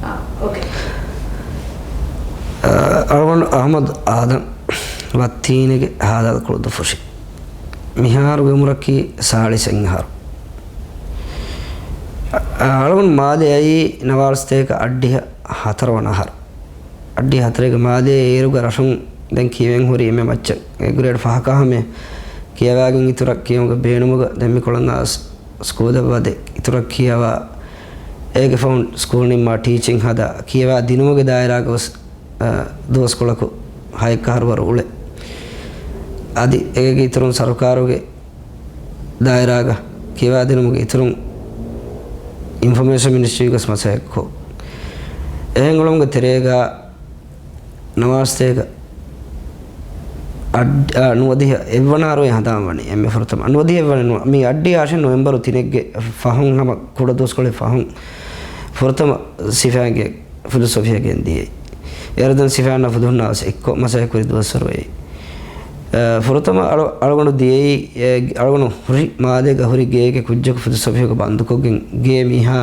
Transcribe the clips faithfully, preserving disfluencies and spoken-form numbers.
އާ، އޮކޭ. އަޅުގަނޑު އަހްމަދު އާދަމް ވައްތީނެގެ ހާދަ ކުޅުދުއްފުށި. މިހާރު އުމުރަކީ ސާޅީސް އަހަރު. އަޅުގަނޑު މާލެ އައީ ނަވާރަ ސަތޭކަ އަށްޑިހަ ހަތަރު ވަނަ އަހަރު. އަށްޑިހަ ހަތަރެއްގެ މާލެ އޭރުގަ ރަށުން ދެން ކިޔެވެން ހުރި އެންމެ މައްޗަށް އެ ގްރޭޑް ފަހަކާ ހަމަޔަށް ކިޔަވާގެން އިތުރަށް ކިޔުމުގެ ބޭނުމުގަ ދެން މިކޮޅަށް އައިސް ސްކޫލަށް ވަދެ އިތުރަށް ކިޔަވާ އޭގެ ފަހުން ސްކޫލް ނިންމާ ޓީޗިން ހަދާ ކިޔަވާ ދިނުމުގެ ދާއިރާގަ ވެސް، އަ، ދުވަސްކޮޅަކު ހައެއްކަހަރު ވަރު އުޅެ. އަދި އޭގެ އިތުރުން ސަރުކާރުގެ ދާއިރާގަ ކިޔަވާދިނުމުގެ އިތުރުން އިންފޮމޭޝަން މިނިސްޓްރީގަސް މަސައްކަތްކޮށް، އެހެން އުޅުމުގެ ތެރޭގަ ނަވާރަ ސަތޭކަ އައް-، އަ، ނުވަދިހަ އެއްވަނަ އަހަރު ހަނދާން ވަނީ އެންމެ ފުރަތަމަ. ނުވަދިހަ އެއްވަނަ ނުވަ-، މި އައްޑިހަ އަށެއް ނޮވެމްބަރު ތިނެއްގެ ފަހުން ހަމަ ކުޑަ ދުވަސްކޮޅެއް ފަހުން ފުރަތަމަ ސިފައިންގެ ފުލުސް އޮފީހަށް ގެންދިޔައީ. އޭރު ދެން ސިފައިންނާ ފުދުހުންނާ ވެސް އެއްކޮށް މަސައްކަތް ކުރި ދުވަސްވަރު އެއީ. އަ، ފުރަތަމަ އަޅު-، އަޅުގަނޑު ދިޔައީ، އެ، އަޅުގަނޑު ހުރި މާލޭގަ ހުރި ގޭގެ ކުއްޖަކު ފުލުސް އޮފީހުގަ ބަންދުކޮށްގެން ގޭ މީހާ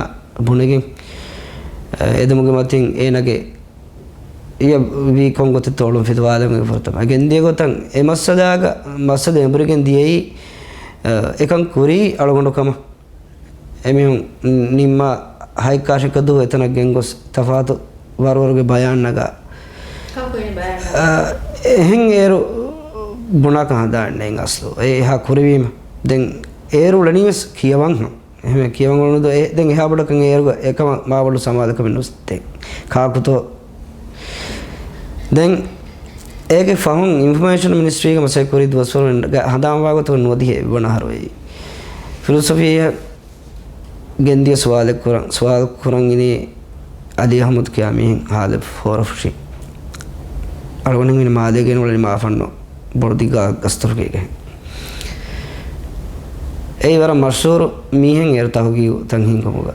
ބުނެގެން، އަ، އެދުމުގެ މަތިން އޭނާގެ އިޔަ ވީ ކޮން ގޮތެއްތޯ އޮޅުން ފިލުވާލަން ފުރަތަމަ. ގެންދިޔަ ގޮތަށް އެ މައްސަލާގަ، މައްސަލަ އެނބުރިގެން ދިޔައީ، އަ، އެކަން ކުރީ އަޅުގަނޑު ކަމަށް. އެމީހުން ނިންމާ ހައެއްކާށިއްކަ ދުވަހު އެތަނަށް ގެންގޮސް ތަފާތު ވަރުވަރުގެ ބަޔާން ނަގާ. ކަން ކުރިން ބަޔާން ނަގާ. އަ، އެހެން އޭރު ބުނާކަށް ހަނދާން ނެތް އަސްލު. އެ އެހާ ކުރެވީމަ. ދެން އޭރު އުޅެނީ ވެސް ކިޔަވަން ހަމަ. އެހެން ކިޔަވަން އުޅުނުދޯ އެ-، ދެން އެހާ ބޮޑަކަށް އޭރުގަ އެކަމަށް މާބޮޑު ސަމާލުކަމެއް ނުވެސް ދެން ކާކުތޯ. ދެން އޭގެ ފަހުން އިންފޮމޭޝަން މިނިސްޓްރީގެ މަސައްކަތް ކުރި ދުވަސްވަރު ހަނދާންވާ ގޮތުގަ ނުވަދިހަ އެއްވަނަ އަހަރު އެއީ. ފިލޮސޮފީއަށް ގެންދިޔަ ސުވާލެއް ކުރަން، ސުވާލު ކުރަން އިނީ އަލީ އަޙްމަދު ކިޔާ މީހެއް ހާލެއް ފޯރަފުށި. އަޅުގަނޑު ހިނގި މާލޭގެ އުޅެނީ މާފަންނު ބޮޑު ދިގާ ގަސްތުރުގޭގެ. އެއީ ވަރަށް މަޝްހޫރު މީހެއް އޭރު ތަހުގީގު ތަން ހިންގުމުގަ.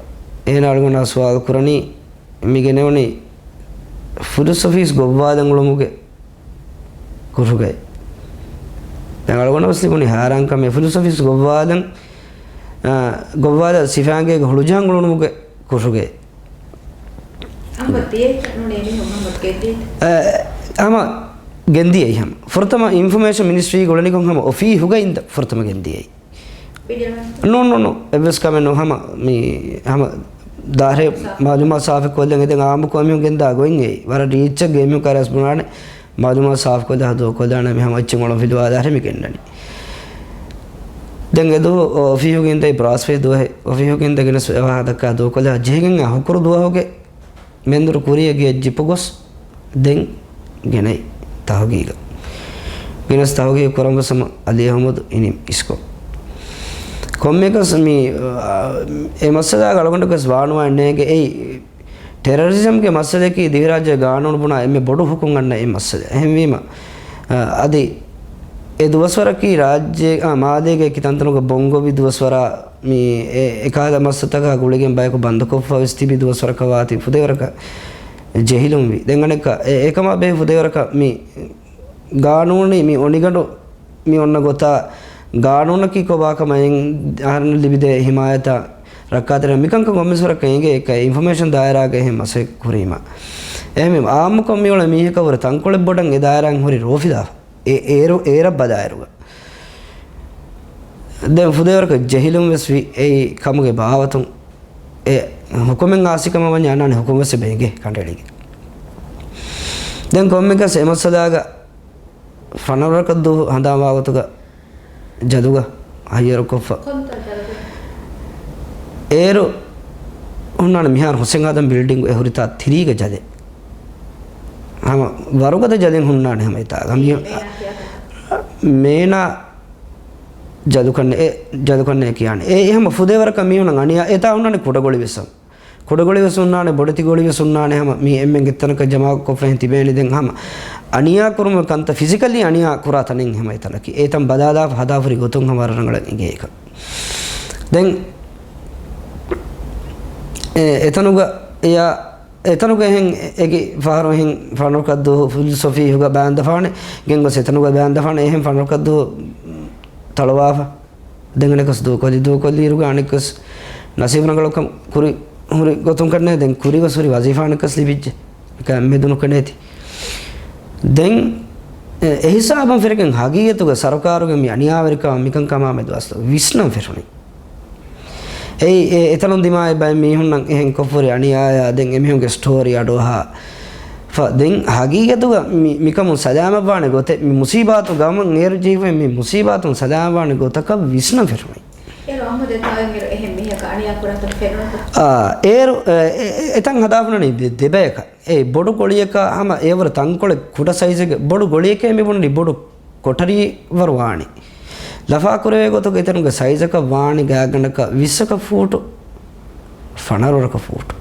އޭނާ އަޅުގަނޑާ ސުވާލު ކުރަނީ މި ގެނެވުނީ ފުލުސް އޮފީސް ގޮއްވާލަން އުޅުމުގެ ކުށުގައި. ދެން އަޅުގަނޑަށް ވެސް ލިބުނީ ހައިރާންކަމެއް. ފުލުސް އޮފީސް ގޮއްވާލަން، އާ، ގޮއްވާލަ ސިފައިންގޭގެ ހުޅުޖަހަން އުޅުނުމުގެ ކުށުގައި. އަހަމަ ގެންދިޔައީ ހަމަ ފުރަތަމަ އިންފޮމޭޝަން މިނިސްޓްރީގަ އުޅެނިކޮށް ހަމަ އޮފީހުގައި އިންދަ ފުރަތަމަ ގެންދިޔައީ. ނޫން، ނޫން، ނޫން. އެއްވެސް ކަމެއް ނޫން. ހަމަ މި، ހަމަ ދާހެ މައުލޫމާތު ސާފުކޮށްލަން އެދެން އާއްމުކޮށް އެމީހުން ގެންދާ ގޮތް އެއީ. ވަރަށް ރީއްޗަށް ގެ އެމީހުން ކައިރިވެސް ބުނާނެ މައުލޫމާތު ސާފުކޮށްލާ ދޫކޮށްލާނެ މި ހަމަ އެއްޗެއް އޮޅުން ފިލުވާލާ މި ގެންނަނީ. ދެން އެދުވަހު އޮފީހުގެ އިންދައި ބްރާސްފައި ދުވަހެއް އޮފީހުގެ އިންދެ ގެނެސް އެވާހަކަ ދޫކޮށްލާ ޖެހިގެން އާ ހުކުރު ދުވަހުގެ މެންދުރު ކުރިޔަށް ގެއަށް ޖިޕު ގޮސް ދެން ގެނައި ތަހުގީގަށް. ގެނެސް ތަހުގީގު ކުރަން ވެސް ހަމަ އަލީ އަޙްމަދު އިނީ އިސްކޮށް. ކޮންމެއަކަސް މި، އާ، އެ މައްސަލާގަ އަޅުގަނޑަކަސް ވާނުވާ ނޭނގެ އެއީ ޓެރަރިޒަމްގެ މައްސަލައަކީ ދިވެހިރާއްޖޭގެ ގާނޫނު ބުނާ އެންމެ ބޮޑު ހުކުމް އަންނަ އެއް މައްސަލަ. އެހެންވީމަ، އާ، އަދި އެ ދުވަސްވަރަކީ ރާއްޖޭ، އާ، މާލޭގެ އެކި ތަންތަނުގަ ބޮންގޮވި ދުވަސްވަރާ މި އެ، އެކަހަލަ މައްސަތަކާ ގުޅިގެން ބަޔަކު ބަންދުކޮށްފަ ވެސް ތިބި ދުވަސްވަރަކަށް ވާތީ ފުދޭވަރަކަށް ޖެހިލުންވީ. ދެން އަނެއްކާ އެ، އެކަމާ ބެހޭ ފުދޭވަރަކަށް މި ގާނޫނީ މި އޮނިގަނޑު މި އޮންނަ ގޮތާ ގާނޫނަކީ ކޮބާކަމަށް އަހަރެން ލިބިދޭ ހިމާޔަތާ ރައްކާތެރި މިކަންކަން ކޮންމެސް ވަރަކަށް އެނގޭ އެކަ އިންފޮމޭޝަން ދާއިރާގަ އެހެން މަސައްކަތް ކުރީމަ. އެހެން އާއްމުކޮށް މިއުޅޭ މީހަކަށް ވުރެ ތަންކޮޅެއް ބޮޑަށް އެ ދާއިރާއިން ހުރި ރޯފިލާފަ. އެ އޭރު، އޭރަށް ބަލާއިރުގަ. ދެން ފުދޭވަރަކަށް ޖެހިލުން ވެސް ވި އެއީ ކަމުގެ ބާވަތުން. އެ ހުކުމެއް އާސިކަމަށް ވަންޏާ އަންނާނެ ހުކުމް ވެސް އެބަ އެނގޭ ކަނޑައެޅިގެން. ދެން ކޮންމެކަސް އެ މައްސަލާގަ ފަނަރަ ވަރަކަށް ދުވަހު ހަނދާންވާ ގޮތުގަ ޖަލުގަ ހައްޔަރުކޮށްފަ. ކޮންތާ ޖަލުގެ؟ އޭރު ހުންނާނެ މިހާރު ހުސެން އާދަމް ބިލްޑިންގު އެ ހުރިތާ ތިރީގަ ޖަލެއް. ހަމަ ވަރުގަދަ ޖަލެއް ހުންނާނެ ހަމަ އެތާގަ. މި މޭނާ ކިޔާ ކަން. މޭނާ ޖަލުކަންނޭ، އެ ޖަލުކަންނޭ ކިޔާނެ. އެ ހަމަ ފުދޭވަރަކަށް މީހުންނަށް އަނިޔާ އެތާ ހުންނާނެ ކުޑަގޮޅި ވެސް. ކުޑަގޮޅި ވެސް ހުންނާނެ، ބޮޑެތި ގޮޅި ވެސް ހުންނާނެ. ހަމަ މީ އެންމެން އެއްތަނަކަށް ޖަމާކޮށްފަ އެހެން ތިބޭނެ. ދެން ހަމަ އަނިޔާ ކުރުމުގެ ކަންތައް، ފިޒިކަލީ އަނިޔާ ކުރާ ތަނެއް ހަމަ އެތަނަކީ. އެތަން ބަލާލާފަ ހަދާފަ ހުރި ގޮތުން ހަމަ ވަރަށް ރަނގަޅަށް އެނގޭ އެކަން. ދެން އެ، އެތަނުގަ އެޔާ، އެތަނުގަ އެހެން އެގި ފަހަރު އެހެން ފަނަރަ ވަރަކަށް ދުވަހު ފުލް ސޮފީހުގަ ބާންދަފާނެ. ގެންގޮސް އެތަނުގަ ބާންދަފާނެ. އެހެން ފަނަރަ ވަރަކަށް ދުވަހު ތަޅުވާފަ. ދެން އަނެއްކަސް ދޫކޮށްލި، ދޫކޮށްލިއިރުގަ އަނެއްކަސް ނަސީބު ރަނގަޅުކަން ކުރި ހުރި ގޮތުން ކަންނޭ ދެން ކުރީ ވެސް ހުރި ވަޒީފާއަކަސް ލިބިއްޖެ. އެކަ މެދު ނުކަނޭތި. ދެން އެ، އެހިސާބުން ފެރިގެން ހަގީގަތުގަ ސަރުކާރުގެ މި އަނިޔާވެރިކަމާ މިކަންކަމާ މެދު އަސްލު ވިސްނަން ފެށުނީ. އެއީ އެ، އެތަނުން ދިމާވި ބައެއް މީހުންނަށް އެހެން ކޮށްފުރި އަނިޔާޔާ ދެން އެމީހުންގެ ސްޓޯރީ އަޑުއަހާ. ފަ، ދެން ހަގީގަތުގަ މި، މިކަމުން ސަލާމަތްވާނެ ގޮތެއް، މި މުސީބާތު ގަމަށް އޭރު ޖެހިފައި މި މުސީބާތުން ސަލާމަތްވާނެ ގޮތަކަށް ވިސްނަން ފެށުނީ. އޭރު އަހްމަދު އެތާއިން އޭރު އެހެން މީހަކަށް އަނިޔާ ކުރާތަން ފެނުނުތަ؟ އާ، އޭރު، އެ، އެ، އެ، އެތަން ހަދާފަ ނޫނީ ދެ، ދެބަޔަކަށް. އެ ބޮޑު ގޮޅިއަކަށް ހަމަ އެވަރު ތަންކޮޅެއް ކުޑަ ސައިޒެއްގެ ބޮޑު ގޮޅިއެކޭ މި ބުނަނީ ބޮޑު ކޮޓަރީ ވަރު ވާނީ. ލަފާކުރެވޭ ގޮތުގަ އެތަނުގެ ސައިޒަކަށް ވާނީ ގާތްގަނޑަކަށް ވިއްސަކަށް ފޫޓު، ފަނަރަ ވަރަކަށް ފޫޓު.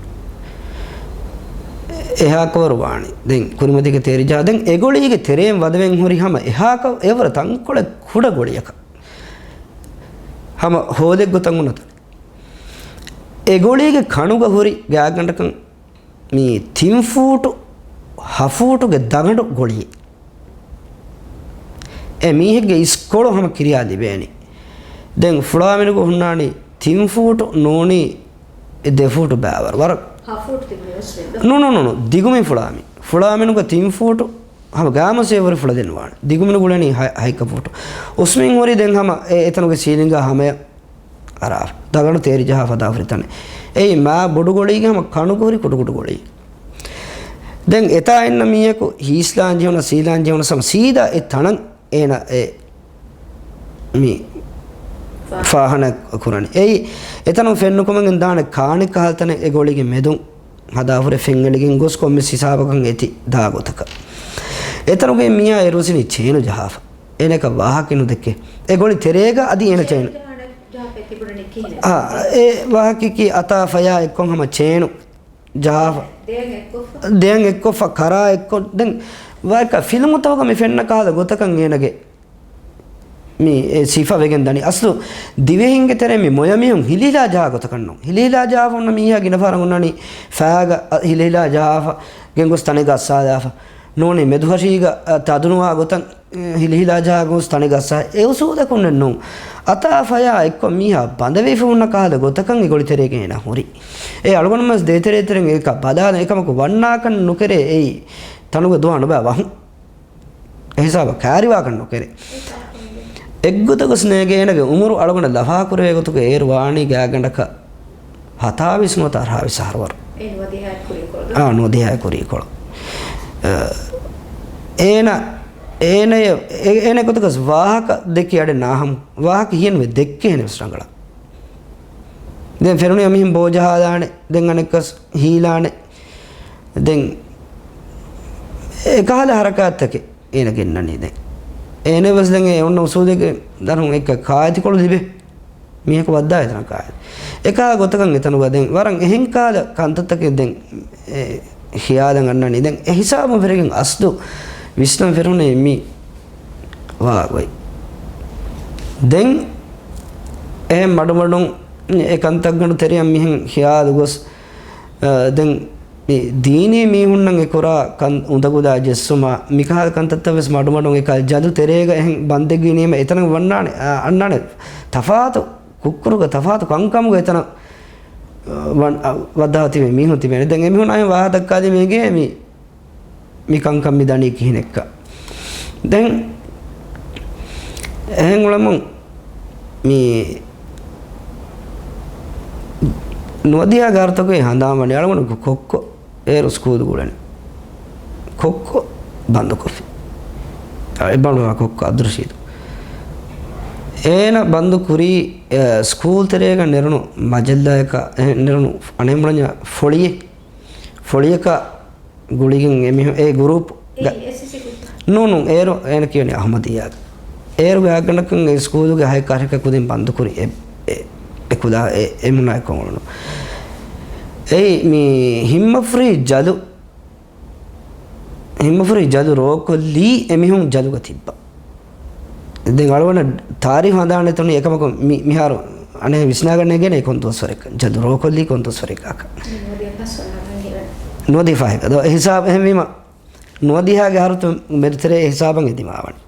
އެހާކަށްވަރު ވާނީ. ދެން ކުރިމަތީގެ ތޭރި ޖަހާ. ދެން އެގޮޅީގެ ތެރޭން ވަދެވެން ހުރި ހަމަ އެހާކަށް އެވަރަށް ތަންކޮޅެއް ކުޑަ ގޮޅިއަކަށް. ހަމަ ހޯލެއްގެ ތަން އުނަތަނެއް. އެގޮޅީގެ ކަނުގަ ހުރި ގާތްގަނޑަކަށް މީ ތިން ފޫޓު، ހަ ފޫޓުގެ ދަގަނޑު ގޮޅިއެއް. އެ މީހެއްގެ އިސްކޮޅު ހަމަ ކިރިޔާ ލިބޭނީ. ދެން ފުޅާމިނުގަ ހުންނާނީ ތިން ފޫޓު ނޫނީ ދެ ފޫޓު ބައިވަރު. ވަރަށް ހަ ފޫޓު ތިބުނީ އޮސްވެއްދޯ؟ ނޫން، ނޫން، ނޫން. ދިގުމިން ފުޅާމި. ފުޅާމިނުގަ ތިން ފޫޓު ހަމަ ގާމުސޭ ވަރު ފުޅަދެން ވާނެ. ދިގުމިނު ގުޅެނީ ހަ، ހައެއްކަ ފޫޓު. އުސްމިން ހުރީ ދެން ހަމަ އެ، އެތަނުގެ ސީލިންގާ ހަމަޔަށް އަރާފަ. ދަގަނޑު ތޭރި ޖަހާ ފަދާ ހުރި ތަނެއް. އެއީ މާ ބޮޑު ގޮޅީގެ ހަމަ ކަނުގަ ހުރި ކުޑަކުޑަ ގޮޅީ. ދެން އެތާ އިންނަ މީހަކު ހީސްލާން ޖެހުނަ، ސީލާން ޖެހުނަ ސަމަ ސީދާ އެ ތަނަށް އޭނަ އެ މި ފާ، ފާހަނަ ކުރަނީ. އެއީ އެތަނުން ފެންނުކުމެން ދާނެ ކާނެ ކަހަލަ ތަނެއް އެ ގޮޅީގެ މެދުން ހަދާފަ ހުރެ ފެން އެޅިގެން ގޮސް ކޮންމެސް ހިސާބަކަށް އެތި ދާ ގޮތަކަށް. އެތަނުގެ މީހާ އޭރު ވިސްނީ ޗޭނު ޖަހާފަ. އޭނައަކަށް ވާހަކައެއް ނުދެއްކޭ. އެ ގޮޅި ތެރޭގަ އަދި އޭނަ ޗޭނު. ޖަހާފަ ތިބުނަނީ ކިހިނެއް؟ އާ، އެ ވާހަކައަކީ އަތާ ފަޔާ އެއްކޮށް ހަމަ ޗޭނު ޖަހާފަ. ދެއަތް އެއްކޮށްފަ. ދެއަތް އެއްކޮށްފަ ކަރާ އެއްކޮށް. ދެން ވާއެކަ ފިލްމުތަކުގަ މި ފެންނަ ކަހަލަ ގޮތަކަށް އޭނަގެ މި އެ ސިފަ ވެގެން ދަނީ. އަސްލު ދިވެހިންގެ ތެރޭ މި މޮޔަ މީހުން ހިލިހިލާ ޖަހާ ގޮތަކަށް ނޫން. ހިލިހިލާ ޖަހާފަ އޮންނަ މީހާ ގިނަ ފަހަރަށް އޮންނަނީ ފައިގަ އަ، ހިލިހިލާ ޖަހާފަ ގެންގޮސް ތަނެއްގަ އައްސާލާފަ. ނޫނީ މެދުހަށީގަ، އަ، ތަދުނުވާ ގޮތަށް، އެ، ހިލިހިލާ ޖަހާ ގޮސް ތަނެއްގަ އައްސާ. އެ އުސޫލަކުންނެއް ނޫން. އަތާ ފަޔާ އެއްކޮށް މީހާ ބަނދެވިފަ ހުންނަ ކަހަލަ ގޮތަކަށް އެ ގޮޅި ތެރޭގަ އޭނަ ހުރި. އެ އަޅުގަނޑުމެން ދޭތެރޭ ތެރެއިން އެކަ ބަލާލަން އެކަމަކު ވަންނާކަށް ނުކެރޭ އެއީ ތަނުގަ ދުވާ ނުބައި ވަހުން. އެހިސާބަށް ކާރިވާކަށް ނުކެރޭ. އެއްގޮތަށް ގޮސް ނޭނގޭ އޭނަގެ އުމުރު އަޅުގަނޑަށް ލަފާކުރެވޭ ގޮތުގަ އޭރު ވާނީ ގާތްގަނޑަކަށް ހަތާވީސް ނުވަތަ އަށާވީސް އަހަރު ވަރު. އެ ނުވަދިހައި ކުރީކޮޅު. އާ، ނުވަދިހައި ކުރީކޮޅު. އަ، އޭނަ، އޭނަ، އޭނަ ގޮތަކަސް ވާހަކަ ދެއްކި އަޑެއް ނާހަމު. ވާހަކަ ހިޔަންވެ ދެއްކޭނެ ވެސް ރަނގަޅަށް. ދެން ފެނުނީ މިހެން ބޯ ޖަހާލާނެ، ދެން އަނެއްކަސް ހީލާނެ. ދެން އެކަހަލަ ހަރަކާތްތަކެއް އޭނަ ގެންނަނީ ދެން. އޭނަ ވެސް ދެން އެ އޮންނަ އުސޫލެއްގެ ދަރުން އެއްކަ ކާއެތިކޮޅު ލިބޭ. މީހަކު ވައްދާ އެތަނަށް ކާއެތި. އެކާ ގޮތަކަށް އެތަނުގަ ދެން ވަރަށް އެހެން ކާލަ ކަންތައްތަކެއް ދެން އެ ޚިޔާލަށް އަންނަނީ. ދެން އެ ހިސާބުން ފެރިގެން އަސްލު ވިސްނަން ފެރުނީ މި ވާ ގޮތް. ދެން އެހެން މަޑުމަޑުން އެ ކަންތައްގަނޑު ތެރެއަށް މިހެން ޚިޔާލު ގޮސް، އަ، ދެން މި ދީނީ މީހުންނަށް އެ ކުރާ ކަން އުނދަގުލާ ޖެއްސުމާ، މިކަހަލަ ކަންތައްތައް ވެސް މަޑުމަޑުން އެކަހަލަ ޖަލު ތެރޭގަ އެހެން ބަނދެއްގައި ނީމަ އެތަނަށް ވަންނާނެ، އަ، އަންނާނެ ތަފާތު ކުށްކުރުގަ ތަފާތު ކަންކަމުގަ އެތަނަށް، އަ، ވަން-، އަ، ވައްދާ ތިބޭ މީހުން ތިބޭނެ. ދެން އެމީހުން އައި ވާހަކަ ދައްކާލީމަ އެނގޭ މި މި ކަންކަން މި ދަނީ ކިހިނެއްކަ. ދެން އެހެން އުޅަމުން މި ނުވަދިހާގެ އަހަރުތަކުގައި ހަނދާން ވަނީ އަޅުގަނޑު ކޮއްކޮ އޭރު ސްކޫލް ގުޅެނީ. ކޮއްކޮ ބަންދުކޮށްފި. އެއްބަނޑު ކޮއްކޮ އަބްދުރަޝީދު. އޭނަ ބަންދު ކުރީ، އެ، ސްކޫލް ތެރޭގަ ނެރުނު މަޖައްލާއަކަށް، އެ، ނެރުނު އަނެއް މުޅަންޏާ ފޮޅިއެއް، ފޮޅިއަކަށް ގުޅިގެން އެމީހުން އެ ގުރޫޕް ގ-، ނޫނު، އޭރު އޭނަ ކިޔަނީ އަހުމަދިއްޔާ. އޭރު ގާތްގަނޑަކަށް އެ ސްކޫލުގެ ހައެއްކަ އަހަރެއްކަ ކުދިން ބަންދުކުރި އެ، އެ، އެ ކުލާ އެ، އެމުނާއެކު އުޅުނު. އެއީ މި ހިންމަފުރި ޖަލު، ހިންމަފުރި ޖަލު ރޯކޮށްލީ އެމީހުން ޖަލުގަ ތިއްބަ. ދެން އަޅުގަނޑަށް ތާރީހު ހަނދާނެއް ނެތުނީ އެކަމަކު މި، މިހާރު އަނެއް ވިސްނާގަންނައިގެން ކޮން ދުވަސްވަރެއް ޖަލު ރޯކޮށްލީ ކޮން ދުވަސްވަރެއް ކާކަށް. ނުވަދިހަ ފަހެއް އަދަ ހިސާބު އެހެންވީމަ، ނުވަދިހާގެ އަހަރުތައް މެދުތެރޭ އެ ހިސާބަށް އެ ދިމާވަނީ.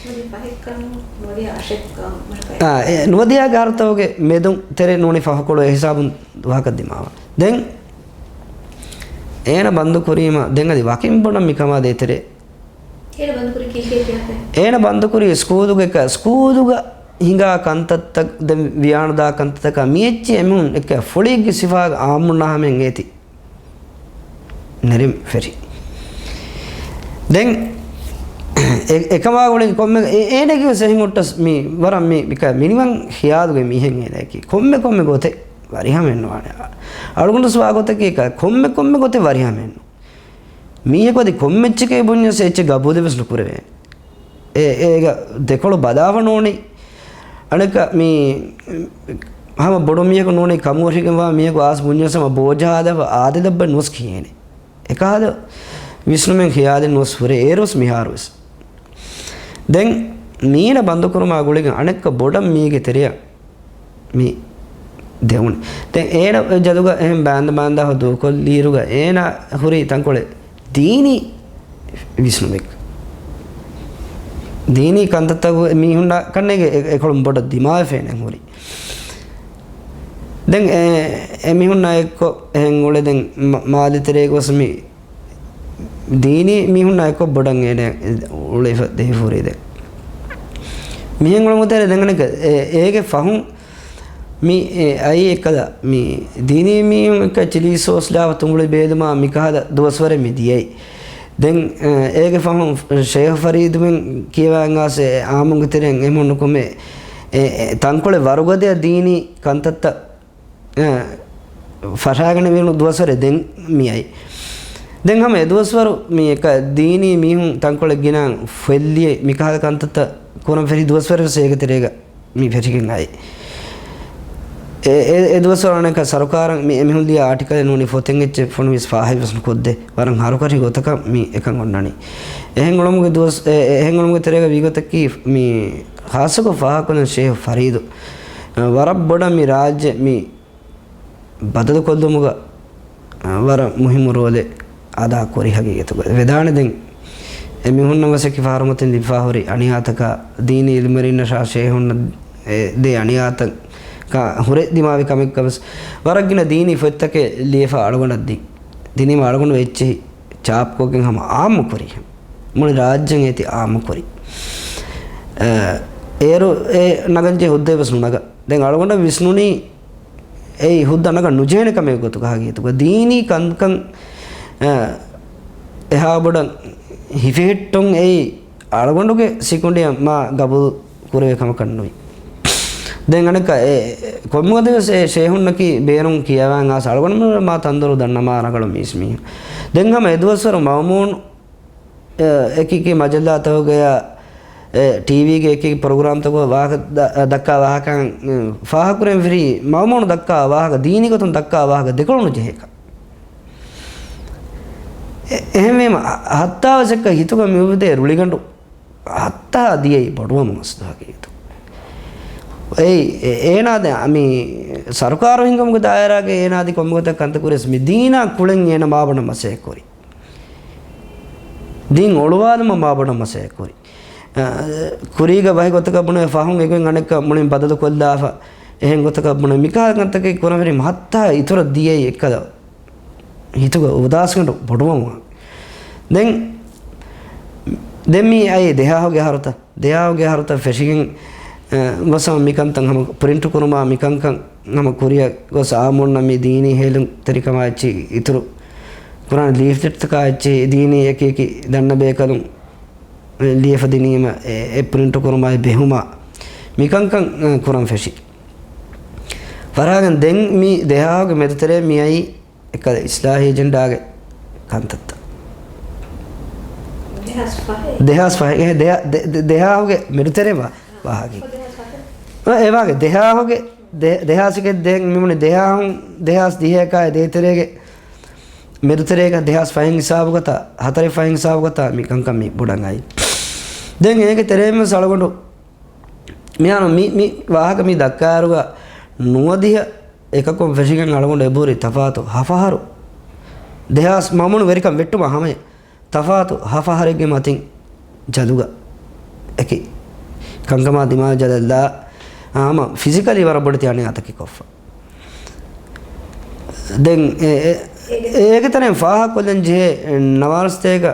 ނުވަދިހަ ފަހެއްކަން، ނުވަދިހަ އަށެއްކަން، އާ، އެ، ނުވަދިހާގެ އަހަރުތަކުގެ މެދުން ތެރޭ ނޫނީ ފަހުކޮޅު އެ ހިސާބުން ވާހަކަ ދިމާވަނީ. ދެން އޭނަ ބަންދު ކުރީމަ، ދެން އަދި ވަކިން ބޮޑަށް މިކަމާ ދޭތެރޭ. އޭނަ ބަންދު ކުރީ ކީކޭ ކިޔާފަ؟ އޭނަ ބަންދު ކުރީ ސްކޫލުގެ ކަ-، ސްކޫލުގަ ހިނގާ ކަންތައްތައް، ދެން ވިޔާނުދާ ކަންތައްތަކާ މި އެއްޗި އެމީހުން އެކަ ފުޅީގެ ސިފާގެ އާއްމުންނާ ހަމައިން އޭތި. ނެރެން ފެށި. ދެން އެ-، އެކަމާ ގުޅިގެން ކޮންމެ އެ-، އޭނަގެ ވެސް އެހެން ހުއްޓަސް މި ވަރަށް މި، މިކަ-، މިނިވަން ޚިޔާލުގެ މީހެއް އޭނައަކީ. ކޮންމެ ކޮންމެ ގޮތެއް ވަރިހަމައެއް ނުވާނެ. އަޅުގަނޑުސް ވާ ގޮތަކީ ކޮންމެ ކޮންމެ ގޮތެއް ވަރިހަމައެއް ނޫން. މީހަކު އަދި ކޮންމެއްޗެކޭ ބުންޏަސް އެއްޗެއް ގަބޫލެއް ވެސް ނުކުރެވޭނެ. އެ-، އޭގަ ދެކޮޅު ބަލާފަ ނޫނީ. އަނެއްކާ މީ ހަމަ ބޮޑު މީހަކު ނޫނީ، ކަމުވެށިގެންވާ މީހަކު އާސް ބުންޏަސް ހަމަ ބޯޖަހާލާފަ އާދެލައްބަ ނުވެސް ކިޔޭނެ. އެކަހަލަ ވިސްނުމެއް ޚިޔާލެއް ނުވެސް ހުރޭ އޭރުވެސް މިހާރުވެސް. ދެން މީނަ ބަންދުކުރުމާ ގުޅިގެން އަނެއްކަ ބޮޑަށް މީގެ ތެރެއަށް މި ދެވުނީ. ދެން އޭނަ ޖަލުގަ އެހެން ބާންދަ ބާންދާ ދޫކޮށްލިއިރުގަ އޭނަ ހުރީ ތަންކޮޅެއް ދީނީ ވިސްނުމެއް. ދީނީ ކަންތައްތައް މީހުންނާ ކަންނޭގެ އެ-، އެކޮޅުން ބޮޑަށް ދިމާވެފައިނެ ހުރީ. ދެން އެ-، އެމީހުންނާ އެއްކޮށް އެހެން އުޅެ ދެން މަ-، މާލެ ތެރޭގަ ގޮސް މި ދީނީ މީހުންނާ އެއްކޮށް ބޮޑަށް އޭނަ އުޅެފަ ދެވިފަ ހުރީ ދެން. މިހެން އުޅުމުގެ ތެރޭ ދެން އަނެއްކާ އޭ-، އޭގެ ފަހުން މި އެ-، އައީ އެއްކަލަ މި ދީނީ މީހުން އެއްކަ ޗިލީ ސޯސް ލާފަ ތުނގުޅި ބޭލުމާ މިކަހަލަ ދުވަސްވަރެއް މި ދިޔައީ. ދެން، އެ، އޭގެ ފަހުން ޝޭހު ފަރީދުމެން ކިޔަވާން އާސެ އާއްމުންގެ ތެރެއިން އެމީހުން ނުކުމެ، އެ، އެ، ތަންކޮޅެއް ވަރުގަދަޔަށް ދީނީ ކަންތައްތައް އެ، ފަށާގަނެވި ދުވަސްވަރެއް ދެން މިއައީ. ދެން ހަމަ އެ ދުވަސްވަރު މި އެކަ ދީނީ މީހުން ތަންކޮޅެއް ގިނަ ފެށި މިކަހަލަ ކަންތައްތައް ކުރަން ފެށި ދުވަސްވަރެއް ވެސް އޭގެ ތެރޭގަ މި ފެށިގެން އައީ. އެ، އެ، އެ ދުވަސްވަރު އަނެކަ ސަރުކާރަށް މި އެމީހުން ލިޔާ އާޓިކަލެއް ނޫނީ ފޮތެއް އެއްޗެއް ފޮނުވިޔަސް ފާހަގަވެސް ނުކޮށްދޭ. ވަރަށް ހަރުކަށި ގޮތަކަށް މި އެކަން އޮންނަނީ. އެހެން އުޅުމުގެ ދުވަސް، އެ، އެ، އެހެން އުޅުމުގެ ތެރޭގަ ވީގޮތަކީ މި ޚާއްޞަކޮށް ފާހަގަކޮށްލަން ޝޭހު ފަރީދު، އަ، ވަރަށް ބޮޑަށް މި ރާއްޖެ މި ބަދަލުކޮށްލުމުގަ، އަ، ވަރަށް މުހިއްމު ރޯލެއް އަދާ ކުރި ހަގީގަތުގަ. ވެދާނެ ދެން އެމީހުންނަށް ވެސް އެކި ފަހަރު މަތިން ލިބިފާ ހުރި އަނިޔާތަކާ ދީނީ އިލްމުވެރިންނަށާ ޝޭހުންނަށް އެ ދޭ އަނިޔާތަކާ ހުރެ ދިމާވި ކަމެއްގަ ވެސް ވަރަށް ގިނަ ދީނީ ފޮތްތަކެއް ލިޔެފަ އަޅުގަނޑަށް ދިން. ދިނީމަ އަޅުގަނޑު އެއްޗެހި ޗާޕްކޮށްގެން ހަމަ އާއްމު ކުރި. މުޅި ރާއްޖެން އޭތި އާއްމު ކުރި. އަ، އޭރު އެ ނަގަންޖެހޭ ހުއްދައެއް ވެސް ނުނަގަ. ދެން އަޅުގަނޑަށް ވިސްނުނީ އެއީ ހުއްދަ ނަގަން ނުޖެހޭނެ ކަމެއް ގޮތުގަ ހަގީގަތުގަ. ދީނީ ކަންކަން، އަ، އެހާ ބޮޑަށް ހިފެހެއްޓުން އެއީ އަޅުގަނޑުގެ ސިކުނޑިއަށް މާ ގަބޫލު ކުރެވޭ ކަމަކަށް ނުވި. ދެން އަނެއްކާ އެ ކޮންމެ ގޮތެއް ވެސް އެ ޝޭހުންނަކީ ބޭރުން ކިޔަވާން އާސް އަޅުގަނޑު މާ ތަންދޮރު ދަންނަ މާ ރަނގަޅު މީސް މީހުން. ދެން ހަމަ އެދުވަސްވަރު މައުމޫން އެ، އެކި އެކި މަޖައްލާތަކުގަޔާ، އެ، ޓީވީގެ އެކި އެކި ޕްރޮގްރާމްތަކުގަ ވާހަކަ ދަ-، ދައްކާ ވާހަކައިން، އެ، ފާހަގަކުރެން ފެށި މައުމޫނު ދައްކާ ވާހަކަ ދީނީ ގޮތުން ދައްކާ ވާހަކަ ދެކޮޅު ނުޖެހޭކަން. އެ، އެހެންވީމަ، ހަ-، ހައްތާވެސް އެއްކަ ހިތުގަ މިއުފުދޭ ރުޅިގަނޑު ހައްތާ ދިޔައީ ބޮޑުވަމުން އަސްލު ހަގީގަތު. އެއީ، އެ-، އޭނާ ދެ-، މި ސަރުކާރު ހިންގުމުގެ ދާއިރާގަ އޭނާ ދި ކޮންމެ ގޮތަށް ކަންތައް ކުރިޔަސް މި ދީނާ ކުޅެން އޭނަ މާބޮޑަށް މަސައްކަތް ކުރި. ދީން އޮޅުވާލުމަށް މާބޮޑަށް މަސައްކަތް ކުރި. އަ، ކުރީގަ ވަހި ގޮތަކަށް ބުނެ ފަހުން އެގޮތް އަނެއްކާ މުޅިން ބަދަލު ކޮށްލާފަ އެހެން ގޮތަކަށް ބުނެ މިކަހަލަ ކަންތަކެއް ކުރަން ފެށި ހައްތާ އިތުރަށް ދިޔައީ އެއްކަލަ ހިތުގަ އުދާސްގަނޑު ބޮޑުވަމުން. ދެން، ދެން މީ އައީ ދެހާހުގެ އަހަރުތަ؟ ދެހާހުގެ އަހަރުތައް ފެށިގެން، އަ، ގޮސް ހަމަ މިކަންތައް ހަމަ ޕްރިންޓު ކުރުމާ މިކަންކަން ހަމަ ކުރިއަށް ގޮސް އާއްމުންނަށް މި ދީނީ ހޭލުންތެރިކަމާ އެއްޗެހި އިތުރު ކުރާނެ ލީފްލެޓްތަކާ އެއްޗެހި ދީނީ އެކި އެކި ދަންނަ ބޭކަލުން ލިޔެފަ ދިނީމަ އެ، އެ ޕްރިންޓު ކުރުމާއި ބެހުމާ މިކަންކަން، އަ، ކުރަން ފެށި. ފަރާގަން ދެން މި ދެހާހުގެ މެދުތެރޭ މިއައީ އެކަލަ އިސްލާހީ އެޖެންޑާގެ ކަންތައްތައް. ދެހާސް ފަހެއް. ދެހާސް ފަހެއް. އެ، ދެ-، ދެ-، ދެ-، ދެހާހުގެ މެދުތެރެ ވާ-، ވާހަކަ. އެ، އެވާގެ ދެހާހުގެ، ދެ-، ދެހާސް އެކެއް ދެން މި ބުނި ދެހާހުން، ދެހާސް ދިހައެކާއި ދޭތެރޭގެ މެދުތެރޭގަ ދެހާސް ފަހެއް ހިސާބުގަތާ، ހަތަރެއް ފަހެއް ހިސާބުގަތާ މި ކަންކަން މި ބޮޑަށް އައީ. ދެން އޭގެ ތެރެއިން ވެސް އަޅުގަނޑު މިހާރު މި، މި ވާހަކަ މި ދައްކާއިރުގަ ނުވަދިހަ އެކަކުން ފެށިގެން އަޅުގަނޑު އެބުރި ތަފާތު ހަފަހަރު ދެހާސް މަމުނު ވެރިކަން ވެއްޓުމާ ހަމަޔަށް ތަފާތު ހަފަހަރެއްގެ މަތިން ޖަލުގަ އެކި ކަންކަމާ ދިމާވި ޖަލަށްލާ ހަމަ ފިޒިކަލީ ވަރަށް ބޮޑެތި އަނިޔާތަކެއް ކޮށްފަ. ދެން އެ-، އެ-، އޭގެ ތަނެއް ފާހަގަކޮށްލަން ޖެހޭ، ނަވާރަސަތޭކަ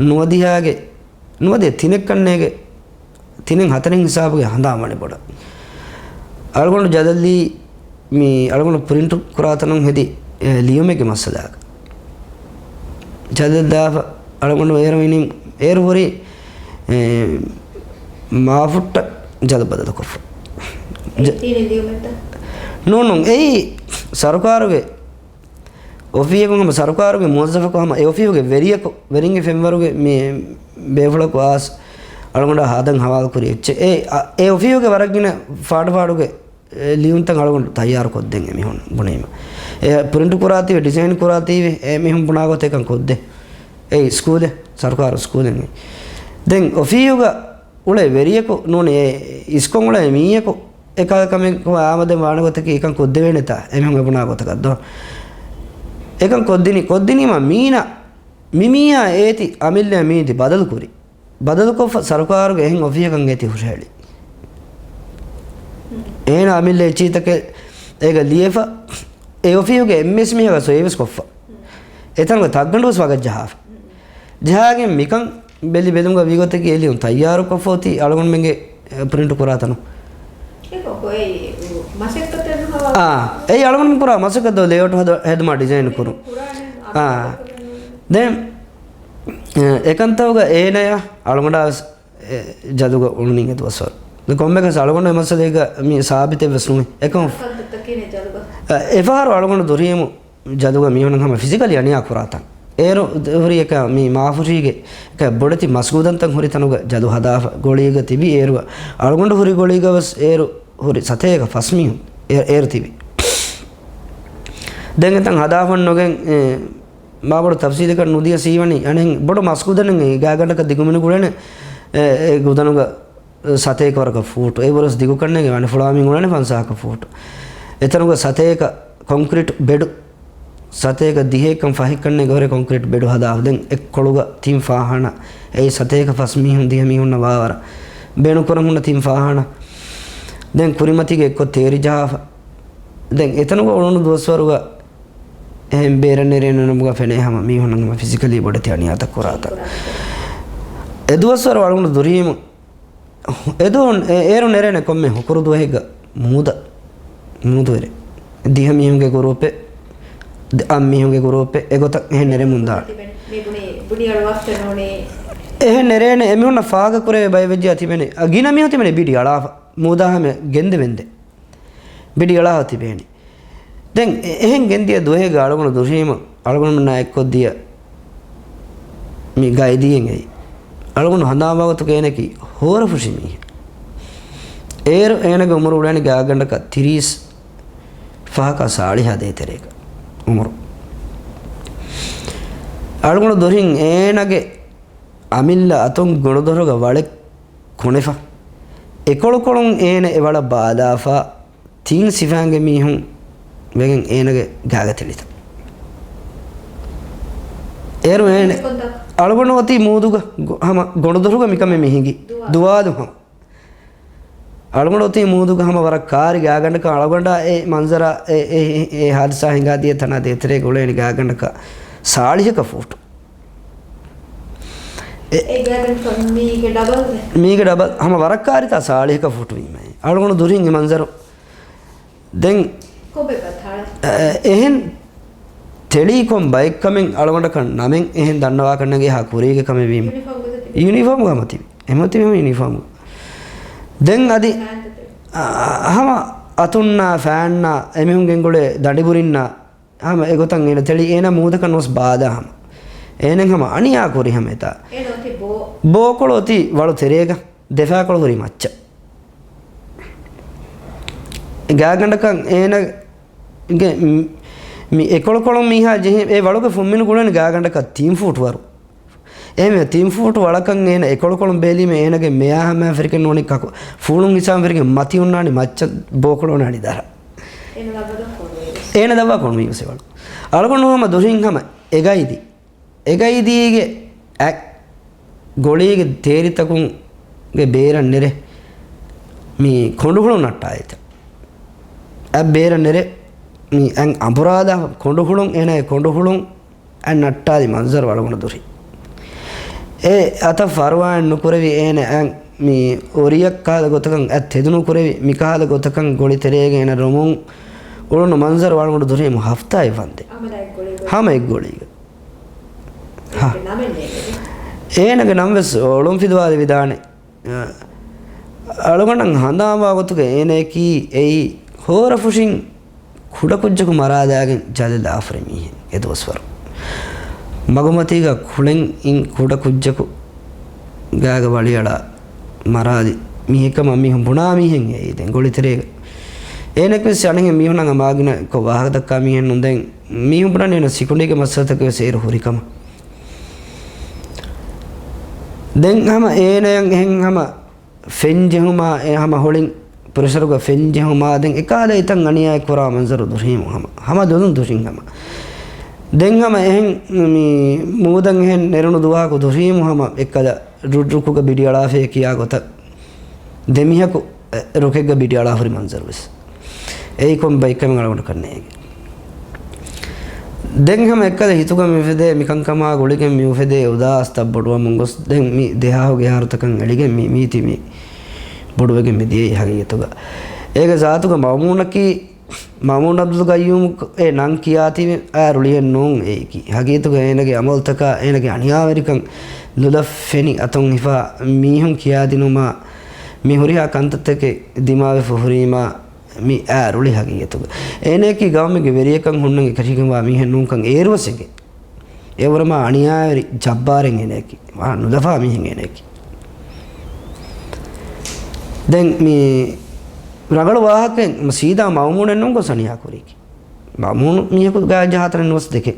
ނުވަދިހާގެ، ނުވަދިހަ ތިނެއްކަންނޭގެ، ތިނެއް ހަތަރެއް ހިސާބުގެ ހަނދާން ވަނީ ބޮޑަށް. އަޅުގަނޑު ޖަދަލީ މި އަޅުގަނޑު ޕްރިންޓު ކުރާ ތަނުން ހެދި، އެ، ލިޔުމެއްގެ މައްސަލާގަ. ޖަދަލު ދާފަ އަޅުގަނޑު އޭރު އިނީ، އޭރު ހުރީ، އެ، މާފުއްޓަށް ޖަދަލު ބަދަލުކޮށްފަ. ޖަ-، ނޫން، ނޫން. އެއީ ސަރުކާރުގެ އޮފީހަކު ހަމަ ސަރުކާރުގެ މުވައްޒަފަކު ހަމަ އެ އޮފީހުގެ ވެރިޔަކު، ވެރިންގެ ފެންވަރުގެ މި ބޭފުޅަކު އާސް އަޅުގަނޑާ ހާދަން ހަވާލުކުރި އެއްޗެއް. އެ، އަ، އެ އޮފީހުގެ ވަރަށް ގިނަ ފާޑު ފާޑުގެ، އެ، ލިޔުންތައް އަޅުގަނޑު ތައްޔާރު ކޮށްދޭން އެމީހުން ބުނީމަ. އެ ޕްރިންޓު ކުރާތީވެ، ޑިޒައިން ކުރާތީވެ، އެ މީހުން ބުނާ ގޮތަށް އެކަން ކޮށްދޭ. އެ ސްކޫލެއް، ސަރުކާރު ސްކޫލެއް. ދެން އޮފީހުގަ އުޅޭ ވެރިޔަކު ނޫނީ އެ އިސްކޮށް އުޅޭ މީހަކު އެކަލަ ކަމެއް އާމަދެން ވާނެ ގޮތަކީ އެކަން ކޮށްދެވޭނެތާ އެމީހުން އެބުނާ ގޮތަކަށް ދޯ. އެކަން ކޮށްދިނީ، ކޮށްދިނީމަ މީނަ، މި މީހާ އޭތި އަމިއްލަ މީތި ބަދަލުކުރި. ބަދަލުކޮށްފަ ސަރުކާރުގެ އެހެން އޮފީހަކަށް އޭތި ހުށަހެޅި. އޭނަ އަމިއްލަ އެއްޗިތަކެއް އޭގަ ލިޔެފަ، އެ އޮފީހުގެ އެއްމެސް މީހަކަށް ސަރވިސް ކޮށްފަ. އެތަނުގެ ތައްގަނޑުވެސް ވަގަށް ޖަހާފަ. ޖަހާގެން މިކަން ބެލި ބެލުމުގަ ވީގޮތަކީ އެ ލިޔުން ތައްޔާރުކޮށްފަ އޮތީ އަޅުގަނޑުމެންގެ، އެ، ޕްރިންޓު ކުރާ ތަނުން. އެކޮ އެއީ މަސައްކަތެއް ނުހަވާ. އާ، އެއީ އަޅުގަނޑު ކުރާ މަސައްކަތް ދޯ، ލޭއައުޓް ހަދު-، ހެދުމާ ޑިޒައިން ކުރުން. ކުރާނެ އާ. އަދަދު ދެން، އެ، އެކަންތައުގަ އޭނަޔާ އަޅުގަނޑާ ވެސް އެ، ޖަދުގަ އުޅުނީ އެ ދުވަސްވަރު. ކޮންމެކަސް އަޅުގަނޑު އެ މައްސަލައިގަ މި ސާބިތެއް ވެސް ނުވި. އެކަމަކު، އަ، އެފަހަރު އަޅުގަނޑު ދުރީމު ޖަދުގަ މީހުން ހަމަ ފިޒިކަލީ އަނިޔާ ކުރާތަން. އޭރު ހުރި އެކަ މި މާފުށީގެ އެކަ ބޮޑެތި މަސްގުދަންތައް ހުރި ތަނުގަ ޖަދު ހަދާފަ ގޮޅީގަ ތިބި އޭރު އަޅުގަނޑު ހުރި ގޮޅީގަ ވެސް އޭރު ހުރި ސަތޭކަ ފަސް މީހުން އޭ-، އޭރު ތިބި. ދެން އެތަން ހަދާފަން ނުގެން، އެ، މާބޮޑު ތަފްސީލަކަށް ނުދިޔަސް ހީވަނީ، އަނެއް ބޮޑު މަސްގުދަނެއް ގާގަނޑަކަށް ދިގުމިނު ގުޅެނެ، އެ، އެ ގުދަނުގަ ސަތޭކަ ވަރަކަށް ފޫޓު، އެ ބޮޑު ދިގުކަންނޭގެ ވާނެ ފުޅާމިން އުޅެނެ ފަންސާހަކަށް ފޫޓު. އެތަނުގަ ސަތޭކަ ކޮންކްރީޓް ބެޑު، ސަތޭކަ ދިހައެއްކަން ފަހެއްކަންނޭގެ ހުރެ ކޮންކްރީޓް ބެޑު ހަދާފަ. ދެން އެއްކޮޅުގަ ތިން ފާހާނަ، އެއީ ސަތޭކަ ފަސް މީހުން ދިހަ މީހުންނަށް ވާވަރަށް ބޭނުންކުރަން ހުންނަ ތިން ފާހާނަ. ދެން ކުރިމަތީގެ އެއްކޮށް ތޭރި ޖަހާފަ. ދެން އެތަނުގަ އުޅުނު ދުވަސްވަރުގަ އެހެން ބޭރަށް ނެރޭ ނުނަމުގަ ފެނޭ ހަމަ މީހުންނަށް ހަމަ ފިޒިކަލީ ބޮޑެތި އަނިޔާތައް ކުރާތަން. އެ ދުވަސްވަރު އަޅުގަނޑު ދުރީމު، އެދުވަހުން އެ-، އޭރު ނެރޭނެ ކޮންމެ ހުކުރު ދުވަހެއްގަ މޫދަ، މޫދުވެރި. ދިހަ މީހުންގެ ގުރޫޕެއް، އަށް މީހުންގެ ގުރޫޕެއް، އެގޮތަށް އެހެން ނެރެމުންދާނެ. މި ބުނި، ބުޑި އަޅުވަފަ ނޫނީ. އެހެން ނެރޭނެ އެމީހުންނަށް ފާގަކުރެވޭ ބައެއް ވެއްޖެއްޔާ ތިބޭނެ. އަ، ގިނަ މީހުން ތިބޭނެ ބިޑި އަޅާފަ. މޫދާ ހަމަ ގެންދެވެންދެ. ބިޑި އަޅާފަ ތިބޭނެ. ދެން އެ-، އެހެން ގެންދިޔަ ދުވަހެއްގަ އަޅުގަނޑު ދުށީމަ އަޅުގަނޑުމެންނާ އެއްކޮށްދިޔަ މި ގައިދީއެއް އެއީ. އަޅުގަނޑު ހަނދާންވާގޮތުގަ އޭނަކީ ހޯރަފުށި މީހެއް. އޭރު އޭނަގެ އުމުރު އުޅޭނީ ގާގަނޑަކަށް ތިރީސް ފަހަކާ ސާޅީހާ ދޭތެރޭގަ އުމުރު. އަޅުގަނޑު ދުރިން އޭނަގެ އަމިއްލަ އަތުން ގޮނޑުދޮރުގަ ވަޅެއް ކުނެފަ. އެކޮޅުކޮޅުން އޭނަ އެ ވަޅަށް ބާލާފަ. ތިން ސިފައިންގެ މީހުން ވެގެން އޭނަގެ ގާގަ ތެޅިތަ. އޭރު އޭނަ އަޅުގަނޑު އޮތީ މޫދުގަ ގޮ-، ހަމަ ގޮނޑުދޮރުގަ މިކަމެއް މި ހިނގި. ދުވާލު. ދުވާލު ހަމަ. އަޅުގަނޑު އޮތީ މޫދުގަ ހަމަ ވަރަށް ކާރި ގާގަނޑަކަށް އަޅުގަނޑާ އެ މަންޒަރާ އެ، އެ، އެ ހާދިސާ ހިނގާދިޔަ ތަނާ ދޭތެރޭގަ އުޅޭނީ ގާގަނޑަކަށް ސާޅީހަކަށް ފޫޓު. އެ، އެ ގާގަނޑަކަށް މީގެ ޑަބަލް މެ. މީގެ ޑަބަލް ހަމަ ވަރަށް ކާރިތާ ސާޅީހަކަށް ފޫޓު ވީމަ. އަޅުގަނޑު ދުރިން އެ މަންޒަރު ދެން ކޮބެ ބަތާ؟ އެ-، އެހެން ތެޅީ ކޮން ބައެއްކަމެއް އަޅުގަނޑަކަށް ނަމެއް އެހެން ދަންނަވާކަށް ނެގޭ ހާ ކުރީގެ ކަމެއް ވީމަ. ޔުނީފޯމްގަ ތިބި؟ ޔުނީފޯމްގަ ހަމަ ތިބި. އެމަ ތިބި ހަމަ ޔުނީފޯމްގަ. ދެން އަދި، ފޭންތައް ތެޅި. އަ-، އަ-، ހަމަ އަތުންނާ ފޭންނާ އެމީހުން ގެންގުޅޭ ދަނޑިބުރިންނާ ހަމަ އެގޮތަށް އޭނަ ތެޅި އޭނަ މޫދަކަށް ނުވެސް ބާލާ ހަމަ. އޭނަ ހަމަ އަނިޔާ ކުރި ހަމަ އެތާ. އޭނަ އޮތީ ބޯ. ބޯކޮޅު އޮތީ ވަޅު ތެރޭގަ. ދެފާކޮޅު ހުރީ މައްޗަށް. ގާގަނޑަކަށް އޭނަގެ މި-، މި އެކޮޅުކޮޅުން މީހާ ޖެހި އެ ވަޅުގެ ފުންމިނު ގުޅެން ގާގަނޑަކަށް ތިން ފޫޓު ވަރު. އެހެންވެ، ތިން ފޫޓު ވަޅަކަށް އޭނަ އެކޮޅުކޮޅުން ބޭލީމަ އޭނަގެ މެޔާ ހަމައިން ފެރިކެން ނޫނީ ކަކު، ފޫޅުން ހިސާބުން ފެރިގެން މަތި ހުންނާނީ މައްޗަށް ބޯކޮޅު އޮންނާނީ ދަރަ. އޭނަ ލައްވަ ދޮށް ކޮނުވީ ވެސް. އޭނަ ލައްވަ ކޮނުވީ ވެސް ވަޅު. އަޅުގަނޑު ހަމަ ދުށިން ހަމަ އެގައިދީ. އެގައިދީގެ އަތް ގޮޅީގެ ތޭރިތަކުންގެ ބޭރަށް ނެރެ މި ކޮނޑުހުޅު ނައްޓާ އެތަ. އަތް ބޭރަށް ނެރެ މި އަން އަނބުރާލާ ކޮނޑުހުޅުން، އޭނާގެ ކޮނޑުހުޅުން އަން ނައްޓާލި މަންޒަރު އަޅުގަނޑު ދުރި. އެ އަތަށް ފަރުވާއެއް ނުކުރެވި އޭނަ އަން މި އޮރިއަށް ކަހަލަ ގޮތަކަށް އަތް ތެދުނުކުރެވި، މިކަހަލަ ގޮތަކަށް ގޮޅި ތެރޭގަ އޭނަ ރޮމުން އުޅުނު މަންޒަރު އަޅުގަނޑު ދުރި މު ހަފްތާއެއް ވަންދެ. ހަމަ އެއްގޮޅީގަ. ހަ. އޭނަގެ ނަމް ވެސް އޮޅުން ފިލުވާލެވިދާނެ. އަޅުގަނޑަށް ހަނދާންވާ ގޮތުގަ އޭނަޔަކީ އެއީ ހޯރަފުށިން ކުޑަކުއްޖަކު މަރާލާގެން ޖަލަށް ލާފަރި މީހެއް އެދުވަސްވަރު. މަގުމަތީގަ ކުޅެން އިން ކުޑަކުއްޖަކު ގާގަ ވަޅިއަޅާ މަރާލި މީހެއްކަމަށް މީހުން ބުނާ މީހެއް އެއީ ދެން ގޮޅިތެރޭގަ. އޭނައަކު ވެސް އަނެއްހެން މީހުންނަށް މާގިނަކޮށް ވާހަކަ ދައްކާ މީހެއް ނޫން. ދެން މީހުން ބުނަނީ އޭނަ ސިކުނޑީގެ މައްސަލަތަކެއް ވެސް އޭރު ހުރި ކަމަށް. ދެން ހަމަ އޭނަޔަށް އެހެން ހަމަ ފެން ޖެހުމާ، އެ ހަމަ ހޮޅިން ޕްރެޝަރުގަ ފެން ޖެހުމާ، ދެން އެކާލަ އެތަން އަނިޔާއެއް ކުރާ މަންޒަރު ދުށީމު ހަމަ، ހަމަ ދުލުން ދުށިން ހަމަ. ދެން ހަމަ އެހެން މި މޫދަށް އެހެން ނެރުނު ދުވަހަކު ދުށީމު ހަމަ އެއްކަލަ ރުއްރުކުގަ ބިޑިއަޅާފައޭ ކިޔާ ގޮތަށް ދެމީހަކު ރުކެއްގަ ބިޑިއަޅާ ހުރި މަންޒަރު ވެސް. އެއީ ކޮން ބައެއްކަމެއް އަޅުގަނޑަކަށް ނޭނގެ. ދެން ހަމަ އެއްކަލަ ހިތުގަ މިއުފެދޭ، މިކަންކަމާ ގުޅިގެން މިއުފެދޭ އުދާސްތައް ބޮޑުވަމުން ގޮސް، ދެން މި ދެހާހުގެ އަހަރުތަކަށް އެޅިގެން މި މީތި މި ބޮޑުވެގެން މި ދިޔައީ ހަގީގަތުގަ. އޭގެ ޒާތުގަ މައުމޫނަކީ، މައުމޫން އަބްދުލް ގައްޔޫމް އެ ނަން ކިޔާތީ އާ ރުޅިއެއް ނޫން އެއީކީ. ހަގީގަތުގަ އޭނަގެ އަމަލުތަކާ އޭނަގެ އަނިޔާވެރިކަން ނުލަ ފެނި އަތުން ހިފާ މީހުން ކިޔާދިނުމާ މި ހުރިހާ ކަންތައްތަކެއް ދިމާވެފަ ހުރީމާ މި އާ ރުޅި ހަގީގަތުގަ. އޭނައަކީ ގައުމެއްގެ ވެރިޔަކަށް ހުންނަން އެކަށީގެންވާ މީހެއް ނޫންކަން އޭރުވެސް އެނގޭ. އެވަރަމާ އަނިޔާވެރި ޖައްބާރެއް އޭނައަކީ. ވާ ނުލަފާ މީހެއް އޭނައަކީ. ދެން މި ރަނގަޅު ވާހަކައެއް ސީދާ މައުމޫނެއް ނޫން ގޮސް އަނިޔާ ކުރީކީ. މައުމޫނު މީހަކު ގާތް ޖަހާ ތަނެއް ނުވެސް ދެކެ.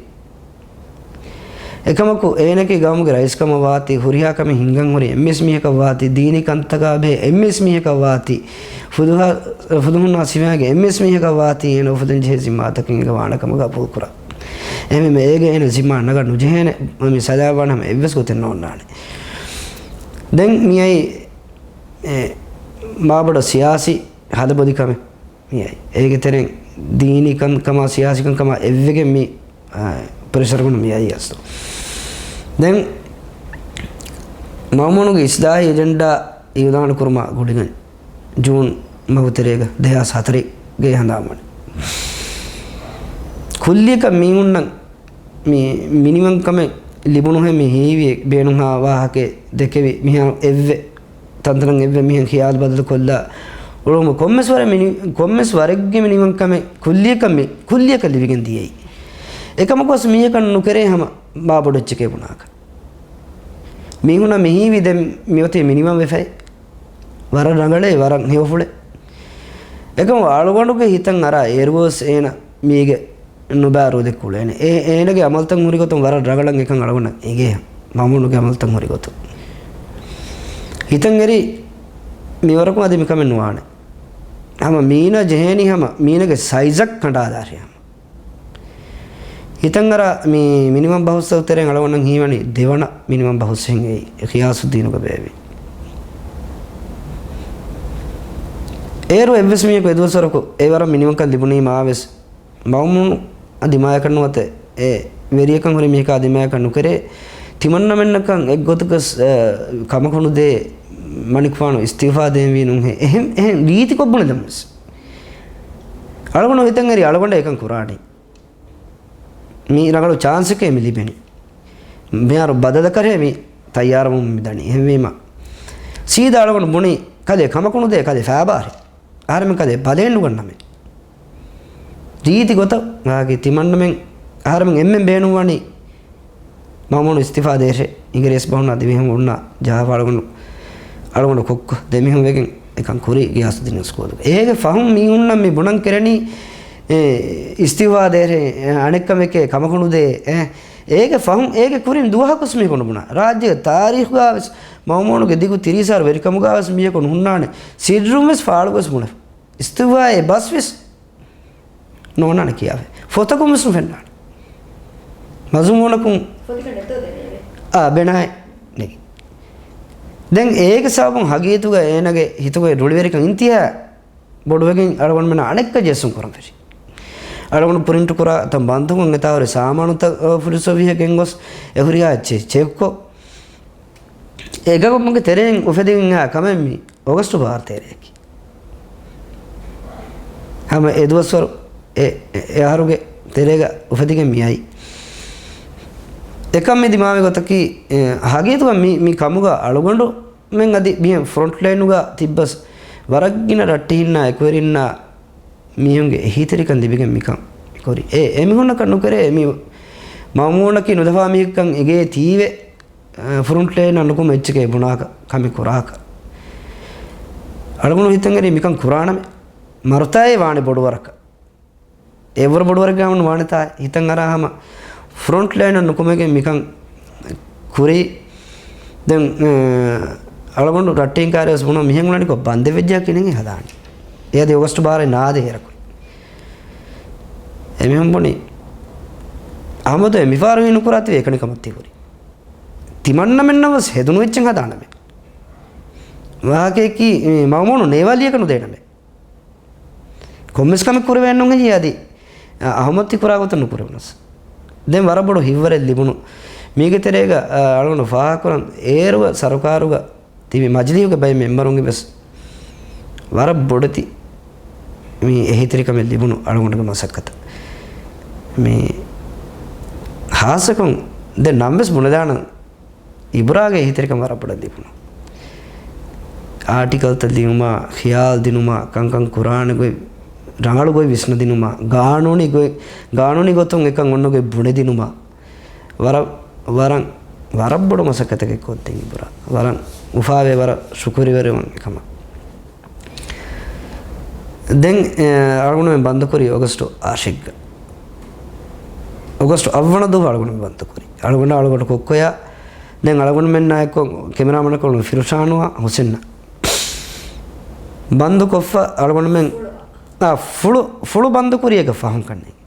އެކަމަކު އޭނައަކީ ގައުމުގެ ރައީސްކަމަށް ވާތީ، ހުރިހާ ކަމެއް ހިންގަން ހުރި އެއްމީސް މީހަކަށް ވާތީ، ދީނީ ކަންތަކާ ބެހޭ އެއްމީސް މީހަކަށް ވާތީ، ފުލުހަ-، ފުލުހުންނާ ސިފައިގެ އެއްމީސް މީހަކަށް ވާތީ، އޭނަ އުފުލެން ޖެހޭ ޒިންމާތަކެއް އޭގަ ވާނެ ކަމަށް ގަބޫލު ކުރާ. އެހެންވީމަ އޭގެ އޭނަ ޒިންމާ ނަގަން ނުޖެހޭނެ، މި ސަލާ ވާނަމަ އެއްވެސް ގޮތެއް ނޯންނާނެ. ދެން މިއައީ، އެ، މާބޮޑަށް ސިޔާސީ ހަލަބޮލި ކަމެއް. މިއައި. އޭގެ ތެރެއިން ދީނީ ކަންކަމާ ސިޔާސީ ކަންކަމާ އެއްވެގެން މި، އާ، ޕްރެޝަރުގަނޑު މިއައީ އަސްލު. ދެން މައުމޫނުގެ އިސްލާހީ އެޖެންޑާ އިއުލާނު ކުރުމާ ގުޅިގެން ޖޫން މަހު ތެރޭގަ ދެހާސް ހަތަރުގެ ހަނދާންވަނީ. ކުއްލިއަކަށް މީހުންނަށް މި މިނިވަންކަމެއް ލިބުނުހޭ މި ހީވި ބޭނުންހާ ވާހަކައެއް ދެކެވި މިހާރު އެއްވެ ތަންތަނަށް އެއްވެ މިހެން ޚިޔާލު ބަދަލުކޮށްލާ އުޅުމު ކޮންމެސް ވަރެއް މިނި-، ކޮންމެސް ވަރެއްގެ މިނިވަންކަމެއް ކުއްލިއަކަށް މި-، ކުއްލިއަކަށް ލިބިގެން ދިޔައީ. އެކަމަކުވެސް މީހަކަށް ނުކެރޭ ހަމަ ބާބޮޑު އެއްޗެކޭ ބުނާކަށް. މީހުންނަށް މިހީވީ ދެން މިއޮތީ މިނިވަން ވެފައި. ވަރަށް ރަނގަޅޭ، ވަރަށް ހެޔޮފުޅޭ. އެކަމު އަޅުގަނޑުގެ ހިތަށް އަރާ އޭރުވެސް އޭނަ މީގެ ނުބާ ރޯދެއް ކުޅޭނެ. އޭ، އޭނަގެ އަމަލުތައް ހުރިގޮތުން ވަރަށް ރަނގަޅަށް އެކަން އަޅުގަނޑަށް އެނގޭ. މައުމޫނުގެ އަމަލުތައް ހުރިގޮތުން. ހިތަށް އެރީ މިވަރަކުން އަދި މިކަމެއް ނުވާނެ. ހަމަ މީނަ ޖެހޭނީ ހަމަ މީނަގެ ސައިޒަށް ކަނޑާލާށޭ ހަމަ. ހިތަށް އަރާ މި މިނިވަން ބަހުސްތައް ތެރެއިން އަޅުގަނޑަށް ހީވަނީ ދެވަނަ މިނިވަން ބަހުސް އެއީ ޣިޔާސުއްދީނުގަ ބޭއްވި. އޭރު އެއްވެސް މީހަކު އެދުވަސްވަރަކު އެވަރަށް މިނިވަންކަން ލިބުނީމާ ވެސް މައުމޫނު އަދި މާޔަކަށް ނުވަތަ އެ ވެރިޔަކަށް ހުރި މީހަކާ އަދި މާޔަކަށް ނުކެރޭ. ތިމަންނަމެންނަކަށް އެއްގޮތަކަސް، އަ، ކަމަކު ނުދޭ މަނިކުފާނު އިސްތިއުފާ ދޭންވީ ނޫންހޭ. އެހެން، އެހެން ރީތިކޮށް ބުނެލަމުންވެސް. އަޅުގަނޑު ހިތަށް އެރީ އަޅުގަނޑަށް އެކަން ކުރާނީ. މީ ރަނގަޅު ޗާންސެކޭ މި ލިބެނީ. މިހާރު ބަދަލަކަށޭ މި ތައްޔާރަވަމުން މި ދަނީ. އެހެންވީމަ ސީދާ އަޅުގަނޑު ބުނީ ކަލޭ ކަމަކު ނުދޭ ކަލޭ ފާބާރޭ. އަހަރެމެން ކަލޭ ބަލައެއް ނުގަންނަމޭ. ރީތި ގޮތަށް ވާގި ތިމަންނަމެން އަހަރެމެން އެންމެން ބޭނުންވަނީ މައުމޫނު އިސްތިފާ ދޭށޭ. އިނގިރޭސި ބަހުންނާ ދިވެހިން އޮންނާ ޖަހާފަ އަޅުގަނޑު، އަޅުގަނޑު ކޮއްކޮ ދެމީހުން ވެގެން އެކަން ކުރީ ގިޔާސުއްދީން ސްކޫލުގަ. އޭގެ ފަހުން މީހުންނަށް މި ބުނަން ކެރެނީ، އެ، އިސްތިފާ ދޭށޭ، އެ، އަނެއްކަމެކޭ ކަމަކު ނުދޭ، އެ، އޭގެ ފަހުން އޭގެ ކުރިން ދުވަހަކުސް މީހަކު ނުބުނާ. ރާއްޖޭގެ ތާރީޚުގަވެސް މައުމޫނުގެ ދިގު ތިރީސް އަހަރު ވެރިކަމުގަވެސް މީހަކު ނުހުންނާނެ. ސިއްރުންވެސް ފާޅުގަވެސް ބުނެފަ. އިސްތިފާއެއް ބަސްވެސް ނޯންނާނެ ކިޔާފަ. ފޮތަކުން ވެސް ނުފެންނާނެ. މަޒުމޫނަކުން ފޮތަކަށް ނެތޯ ދެނީވެ؟ އާ، ބެނާއެއް ނެގި. ދެން އޭގެ ސަބަބުން ހަގީގަތުގަ އޭނަގެ ހިތުގައި ރުޅިވެރިކަން އިންތިހާ ބޮޑުވެގެން އަޅުގަނޑުމެންނަށް އަނެއްކާ ޖެއްސުން ކުރަން ފެށި. އަޅުގަނޑު ޕްރިންޓް ކުރާ ތަން ބަންދުކޮށް އެތާވަރު ސާމާނުތައް ފުލުސް އޮފީހަށް ގެންގޮސް އެ ހުރިހާ އެއްޗެއް ޗެކްކޮށް، އެ ގަވަމުގެ ތެރެއިން އުފެދިގެން އާ ކަމެއް މި އޮގަސްޓު ބާރަ ތެރޭއަކީ. ހަމަ އެ ދުވަސްވަރު އެ، އެ، އެ އަހަރުގެ ތެރޭގަ އުފެދިގެން މި އައީ. އެކަން މި ދިމާވި ގޮތަކީ، އެ، ހަގީގަތުގަ މި، މި ކަމުގަ އަޅުގަނޑުމެން އަދި މިހެން ފްރޮންޓް ލައިނުގަ ތިއްބަސް ވަރަށް ގިނަ ރައްޓެހިންނާ އެކުވެރިންނާ މީހުންގެ އެހީތެރިކަން ލިބިގެން މިކަން ކުރި. އެ، އެމީހުންނަކަށް ނުކެރޭ މި މައުމޫނަކީ ނުލަފާ މީހަކަށް އެނގޭ ތީވެ، އަ، ފްރޮންޓް ލައިނަށް ނުކުމެ އެއްޗެކޭ ބުނާކަށް، ކަމެއް ކުރާކަށް. އަޅުގަނޑު ހިތަށް އެރީ މިކަން ކުރާނަމޭ. މަރުތާއޭ ވާނެ ބޮޑުވަރަކަށް. އެއްވަރު ބޮޑުވަރެއްގަ ހަމަ ނުވާނެތާ ހިތަށް އަރާ ހަމަ ފްރޮންޓް ލައިނަށް ނުކުމެގެން މިކަން ކުރީ. ދެން، އަ، އަޅުގަނޑު ރައްޓެހިން ކާރިވެސް ބުނަ މިހެން އުޅެނިކޮށް ބަންދެއްވެއްޖެ ކިނެން ހަދާނެ. އެ އަދި އޮގަސްޓް ބާރަ ނާދޭ ހޭރަކުރި. އެމީހުން ބުނި، އަހްމަދު އެ މިފާރު ހީ ނުކުރާތީވެ އެކަނި ކަމަށް ތި ހުރީ. ތިމަންނަމެންނަށް ވެސް ހެދުނު އެއްޗެއް ހަދާނަމޭ. ވާހަކައަކީ މައުމޫނު ނޭވާލީއަކަށް ނުދޭނަމޭ. ކޮންމެސް ކަމެއް ކުރެވޭންނު ހެއްޔޭ އަދި، އަ، އަހުމަތި ކުރާ ގޮތަށް ނުކުރެވުނަސް. ދެން ވަރަށް ބޮޑު ހިތްވަރެއް ލިބުނު. މީގެ ތެރޭގަ، އަ، އަޅުގަނޑު ފާހަގަކުރަން އޭރުގަ ސަރުކާރުގަ ތިބި މަޖިލީހުގެ ބައެއް މެމްބަރުންގެ ވެސް ވަރަށް ބޮޑެތި މި އެހީތެރިކަމެއް ލިބުނު އަޅުގަނޑުގެ މަސައްކަތަށް. މި ހާއްސަކޮށް ދެން ނަން ވެސް ބުނެދާނަން. އިބުރާގެ އެހީތެރިކަން ވަރަށް ބޮޑަށް ލިބުނު. އާޓިކަލްތައް ލިޔުމާ، ޚިޔާލު ދިނުމާ، ކަންކަން ކުރާނެ ގޮތް، ރަނގަޅު ގޮތް ވިސްނަދިނުމާ، ގާނޫނީ ގޮތް، ގާނޫނީ ގޮތުން އެކަން އޮންނަ ގޮތް ބުނެދިނުމާ، ވަރަށް، ވަރަށް، ވަރަށް ބޮޑު މަސައްކަތެއް ކޮށްދެން އިބުރާ. ވަރަށް އުފާވޭ، ވަރަށް ޝުކުރިވެރިވަން އެކަމަށް. ދެން، އެ، އަޅުގަނޑުމެން ބަންދުކުރީ އޮގަސްޓު އަށެއްގަ. އޮގަސްޓު އަށްވަނަ ދުވަހު އަޅުގަނޑުމެން ބަންދުކުރީ. އަޅުގަނޑާ އަޅުގަނޑު ކޮއްކޮޔާ، ދެން އަޅުގަނޑުމެންނާއެކު ކެމެރާމަނަކަށް ފިރުޝާނުއާ ހުސެންއާ. ބަންދުކޮށްފަ އަޅުގަނޑުމެން، އާ، ފުޅު، ފުޅު ބަންދުކުރީ އޭގެ ފަހުން ކަންނޭނގެ.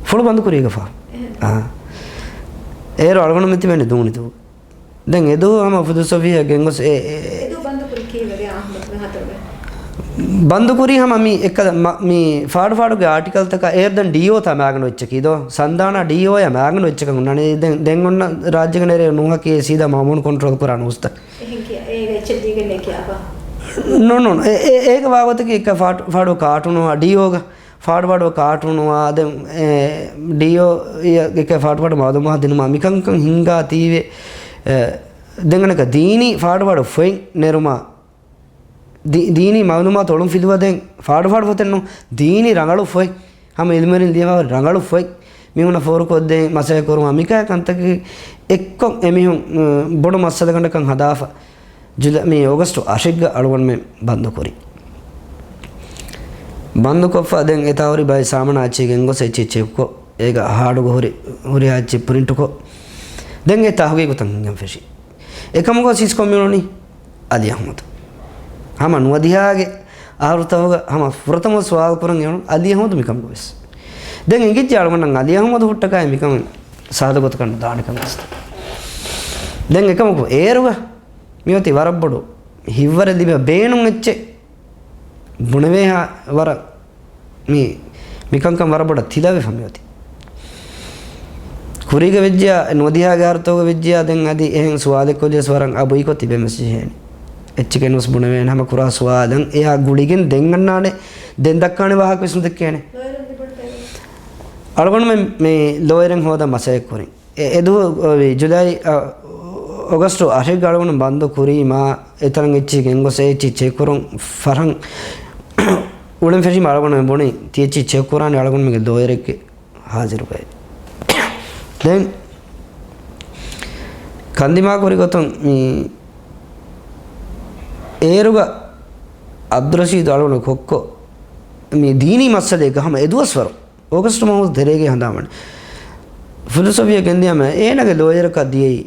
ފުޅު ބަންދުކުރީގެ ފަހު. އެހެން. އާ. އޭރު އަޅުގަނޑުމެން ތިބެން ދޫނި ދުވަހު. ދެން އެދުވަހު ހަމަ ފުލުސް އޮފީހަށް ގެންގޮސް އެ، އެ، އެ، އެދުވަހު ބަންދުކުރީ ކީއްވެގެ އާ ހަތަރުގެ؟ ބަންދުކުރީ ހަމަ މި އެއްކަލަ، މަ، މި ފާޑު ފާޑުގެ އާޓިކަލްތަކާ އޭރު ދެން ޑީއޯތާ މާގަނޑު އެއްޗަކީ ދޯ؟ ސަންދާނާ ޑީއޯއާ މާގަނޑު އެއްޗަކަށް ހުންނާނެ. ދެން، ދެން އޮންނަ ރާއްޖޭގެ ނެރޭ ނޫހަކީ ސީދާ މައުމޫނު ކޮންޓްރޯލް ކުރާ ނޫސްތައް. އެހެން ކިޔާ، އޭގެ އެއްޗެއް ދީގެންނޭ ކިޔާފަ. ނޫން، ނޫން. އެ، އެ، އޭގެ ވާގޮތަކީ އެއްކަ ފާޑު، ފާޑު ކާޓޫނު ޑީއޯގަ. ފާޑު ފާޑު ކާޓޫނުއާ، ދެން، އެ، ޑީއޯ އެކެ ފާޑު ފާޑު މައުލޫމާތު ދިނުމާ، މިކަންކަން ހިންގާ ތީވެ، އެ، ދެން އަނެކަ ދީނީ ފާޑު ފާޑު ފޮތް ނެރުމާ، ދީ، ދީނީ މައުލޫމާތު އޮޅުން ފިލުވަ ދެން ފާޑު ފާޑު ފޮތެއް ނޫން، ދީނީ ރަނގަޅު ފޮތް، ހަމަ އިލްމުވެރިން ލިޔެފަވާ ރަނގަޅު ފޮތް، މީހުންނަށް ފޯރުކޮށްދޭ މަސައްކަތް ކުރުމާ، މިކާ ކަންތަކެއް އެއްކޮށް އެމީހުން، އަ، ބޮޑު މައްސަލަގަނޑަކަށް ހަދާފަ. ޖުލަ، މި އޮގަސްޓު އަށެއްގަ އަޅުގަނޑުމެން ބަންދުކުރި. ބަންދުކޮށްފަ ދެން އެތާ ހުރި ބައެއް ސާމާނާ އެއްޗެއް ގެންގޮސް އެއްޗެއް ޗެކްކޮށް، އޭގަ ހާޑުގަ ހުރި، ހުރިހާ އެއްޗެއް ޕްރިންޓުކޮށް، ދެން އެ ތަހުގީގުތައް ހިނގަން ފެށި. އެކަމުގަ ސީސްކޮށް މިއުޅުނީ އަލީ އަޙްމަދު. ހަމަ ނުވަދިހާގެ އަހަރުތަހުގަ ހަމަ ފުރަތަމަ ސުވާލު ކުރަން އެއުނު އަލީ އަޙްމަދު މިކަމުގަ ވެސް. ދެން އެނގިއްޖެ އަޅުގަނޑަށް އަލީ އަޙްމަދު ހުއްޓަކާއި މިކަމެއް ސާދަ ގޮތަކަށް ނުދާނެ ކަމަށް. ދެން އެކަމަކު އޭރުގަ މިއޮތީ ވަރަށް ބޮޑު ހިތްވަރެއް ލިބޭ ބޭނުން އެއްޗެއް ބުނެވޭހާ ވަރަށް މި، މިކަންކަން ވަރަށް ބޮޑަށް ތިލަވެފަ މިއޮތީ. ކުރީގަ ވެއްޖިޔާ، ނުވަދިހާގެ އަހަރުތަކުގަ ވެއްޖިޔާ، ދެން އަދި އެހެން ސުވާލެއް ކޮށްލިޔަސް ވަރަށް އަބުއިކޮށް ތިބެން ވެސް ޖެހޭނެ. އެއްޗެކޭ ނުވެސް ބުނެވޭނެ ހަމަ ކުރާ ސުވާލަށް އެއާ ގުޅިގެން ދެން އަންނާނެ، ދެން ދައްކާނެ ވާހަކަ ވެސް ނުދެއްކޭނެ. އަޅުގަނޑުމެން މި ލޯޔަރެއް ހޯދަން މަސައްކަތް ކުރިން. އެ، އެދުވަހު އޮވި ޖުލައި، އަ، އޮގަސްޓު އަށެއްގަ އަޅުގަނޑު ބަންދު ކުރީމާ، އެތަނަށް އެއްޗިހި ގެންގޮސް އެ އެއްޗިހި ޗެކް ކުރުން ފަރަހަން އުޅެން ފެށީމަ އަޅުގަނޑު ބުނި، ތި އެއްޗިހި ޗެކް ކުރާނެ އަޅުގަނޑުމެންގެ ލޯޔަރެއްގެ ހާޒިރުގައި. ދެން ކަންދިމާ ކުރި ގޮތުން މި އޭރުގަ އަބްދުރަޝީދު އަޅުގަނޑު ކޮއްކޮ މި ދީނީ މައްސަލައެއްގަ ހަމަ އެދުވަސްވަރު އޯގަސްޓު މަހު ތެރޭގައި ހަނދާންވަނީ. ފުލުސް އޮފީހަށް ގެންދިޔަމަ އޭނާގެ ލޯޔަރަކާ ދިޔައީ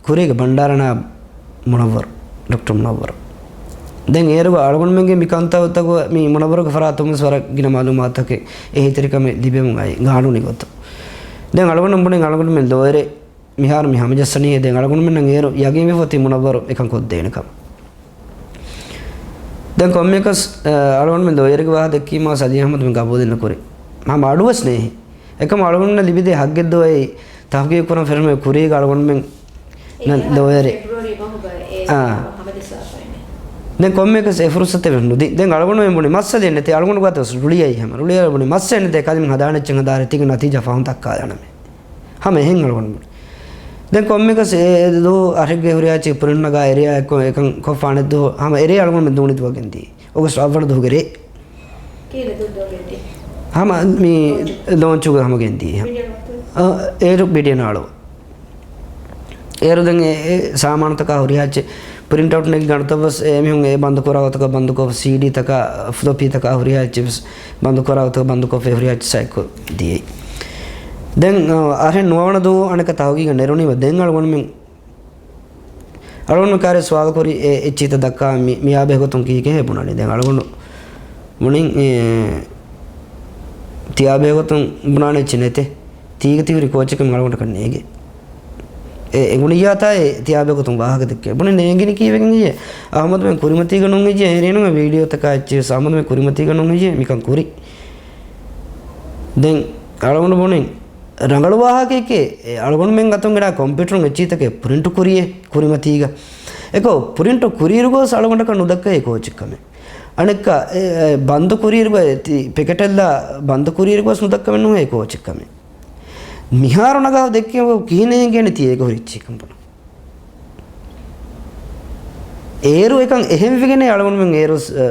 ކުރީގެ ބަންޑާރަނާ މުނައްވަރު، ޑޮކްޓަރ މުނައްވަރު. ދެން އޭރުގަ އަޅުގަނޑުމެންގެ މި ކަންތައްތަކުގަ މި މުނައްވަރުގެ ފަރާތުން ވެސް ވަރަށް ގިނަ މައުލޫމާތުތަކެއް އެހީތެރިކަމެއް ލިބެމުން އައި ގާނޫނީ ގޮތުން. ދެން އަޅުގަނޑު ބުނިން އަޅުގަނޑުމެން ލޯޔަރެއް މިހާރު މި ހަމަޖައްސަނީ. ދެން އަޅުގަނޑުމެންނަށް އޭރު ޔަގީންވެފަ އޮތީ މުނައްވަރު އެކަން ކޮށްދޭނެ ކަމަށް. ދެން ކޮންމެއަކަސް، އަޅުގަނޑުމެން ލޯޔަރެއްގެ ވާހަކަ ދެއްކީމާ ސަލީމް އަޙްމަދު މި ގަބޫލެއް ނުކުރި. ހަމަ އަޑުވެސް ނޭހި. އެކަމަ އަޅުގަނޑުންނަށް ލިބިދޭ ހައްގެއްދޯ އެއީ ތަހުގީގު ކުރަން ފެށުމެ ކުރީގަ އަޅުގަނޑުމެން ނަ-، ލޯޔަރެއް. އާ. ދެން ކޮންމެއަކަސް އެ ފުރުސަތެއް ނުދީ. ދެން އަޅުގަނޑުމެން ބުނި މައްސަލައެއް ނެތޭ. އަޅުގަނޑު ގާތަށް ރުޅިއައީ ހަމަ. ރުޅިއައި ބުނި މައްސަލައެއް ނެތޭ. ކަލޭމެން ހަދާނެ އެއްޗެއް ހަދާ ތީގެ ނަތީޖާ ފަހުން ދައްކާލާނަމޭ. ހަމަ އެހެން އަޅުގަނޑު ބުނި. ދެން ކޮންމެއަކަސް އެ ދުވަހު އަހަރެއްގެ ހުރިހާ އެއްޗެއް ޕްރިންޓް ނަގާ އެރިއާ އެއްކޮށް އެކަން ކޮށްފާނެ ދުވަހު ހަމަ އެރިއާ އަޅުގަނޑުމެން ދޫނި ދުވަހު ގެންދިޔަ. އޮގަސްޓް އަށްވަނަ ދުވަހުގެ ރޭ. ކިހިނެއް ދުވަހު ގެންދިޔަ؟ ހަމަ މި ލޯންޗުގަ ހަމަ ގެންދިޔަ. އަ، އޭރު ބިޑިއަނާ އަޅު. އޭރު ދެން އެ، އެ ސާމާނުތަކާ ހުރިހާ އެއްޗެއް ޕްރިންޓް އައުޓް ނެގި ގަނޑުތައް ވެސް އެ މީހުން އެ ބަންދު ކުރާ ގޮތަކަށް ބަންދުކޮށް، ސީޑީ ތަކާ، ފްލޮޕީ ތަކާ ހުރިހާ އެއްޗެއް ވެސް ބަންދު ކުރާ ގޮތަކަށް ބަންދުކޮށް ހުރިހާ އެއްޗެއް ސައިކު ދިޔައީ. ދެން، އަ، އަހަރެން ނުވަވަނަ ދުވަހު އަނެއްކާ ތަހުގީގަށް ނެރުނީމަ ދެން އަޅުގަނޑުމެން އަޅުގަނޑު ކާރި ސުވާލު ކުރި އެ އެއްޗިތައް ދައްކާ މި، މި އާބެހި ގޮތުން ކީކޭ ބުނަނީ؟ ދެން އަޅުގަނޑު ބުނިން އެ، ތި އާބެހި ގޮތުން ބުނާނެ އެއްޗެއް ނެތޭ. ތީގަ ތިހުރި ކޯޗެއް އަޅުގަނޑަކަށް ނޭގެ. އެ، އެ ގުނިއްޔާތާ އެ ތި އާބެހި ގޮތުން ވާހަކަ ދެއްކޭ. ބުނި ނޭނގިނީ ކީއްވެގެން ހެއްޔޭ؟ އަހުމަދުމެން ކުރިމަތީގަ ނޫން ހެއްޔޭ؟ އެހެން ވީޑިއޯތަކާ އެއްޗެއް ވެސް އަހުމަދުމެން ކުރިމަތީގަ ނޫން ހެއްޔޭ؟ މިކަން ކުރި. ދެން އަޅުގަނޑު ބުނިން ރަނގަޅު ވާހަކައެކޭ، އެ އަޅުގަނޑުމެން އަތުން ގެނާ ކޮމްޕިއުޓަރުން އެއްޗިތަކެއް ޕްރިންޓު ކުރިއޭ، ކުރިމަތީގަ. އެކޯ ޕްރިންޓު ކުރިއިރު ގޮސް އަޅުގަނޑަކަށް ނުދައްކައޭ ކޯޗެއްކަމެއް. އަނެއްކާ، އެ، އެ، ބަންދު ކުރިއިރު ގޮ-، ތި ޕެކެޓެއްލާ ބަންދު ކުރިއިރު ގޮސް ނުދައްކަމެއް ނުހޭ ކޯޗެއްކަމެއް. މިހާރު ނަގާ ދެއްކި ކިހިނެއް ހިނގޭނެ ތި އޭގަ ހުރި އެއްޗެއްކަން ބުނަން. އޭރު އެކަން އެހެންވެގެން އަޅުގަނޑުމެން އޭރު، އަ،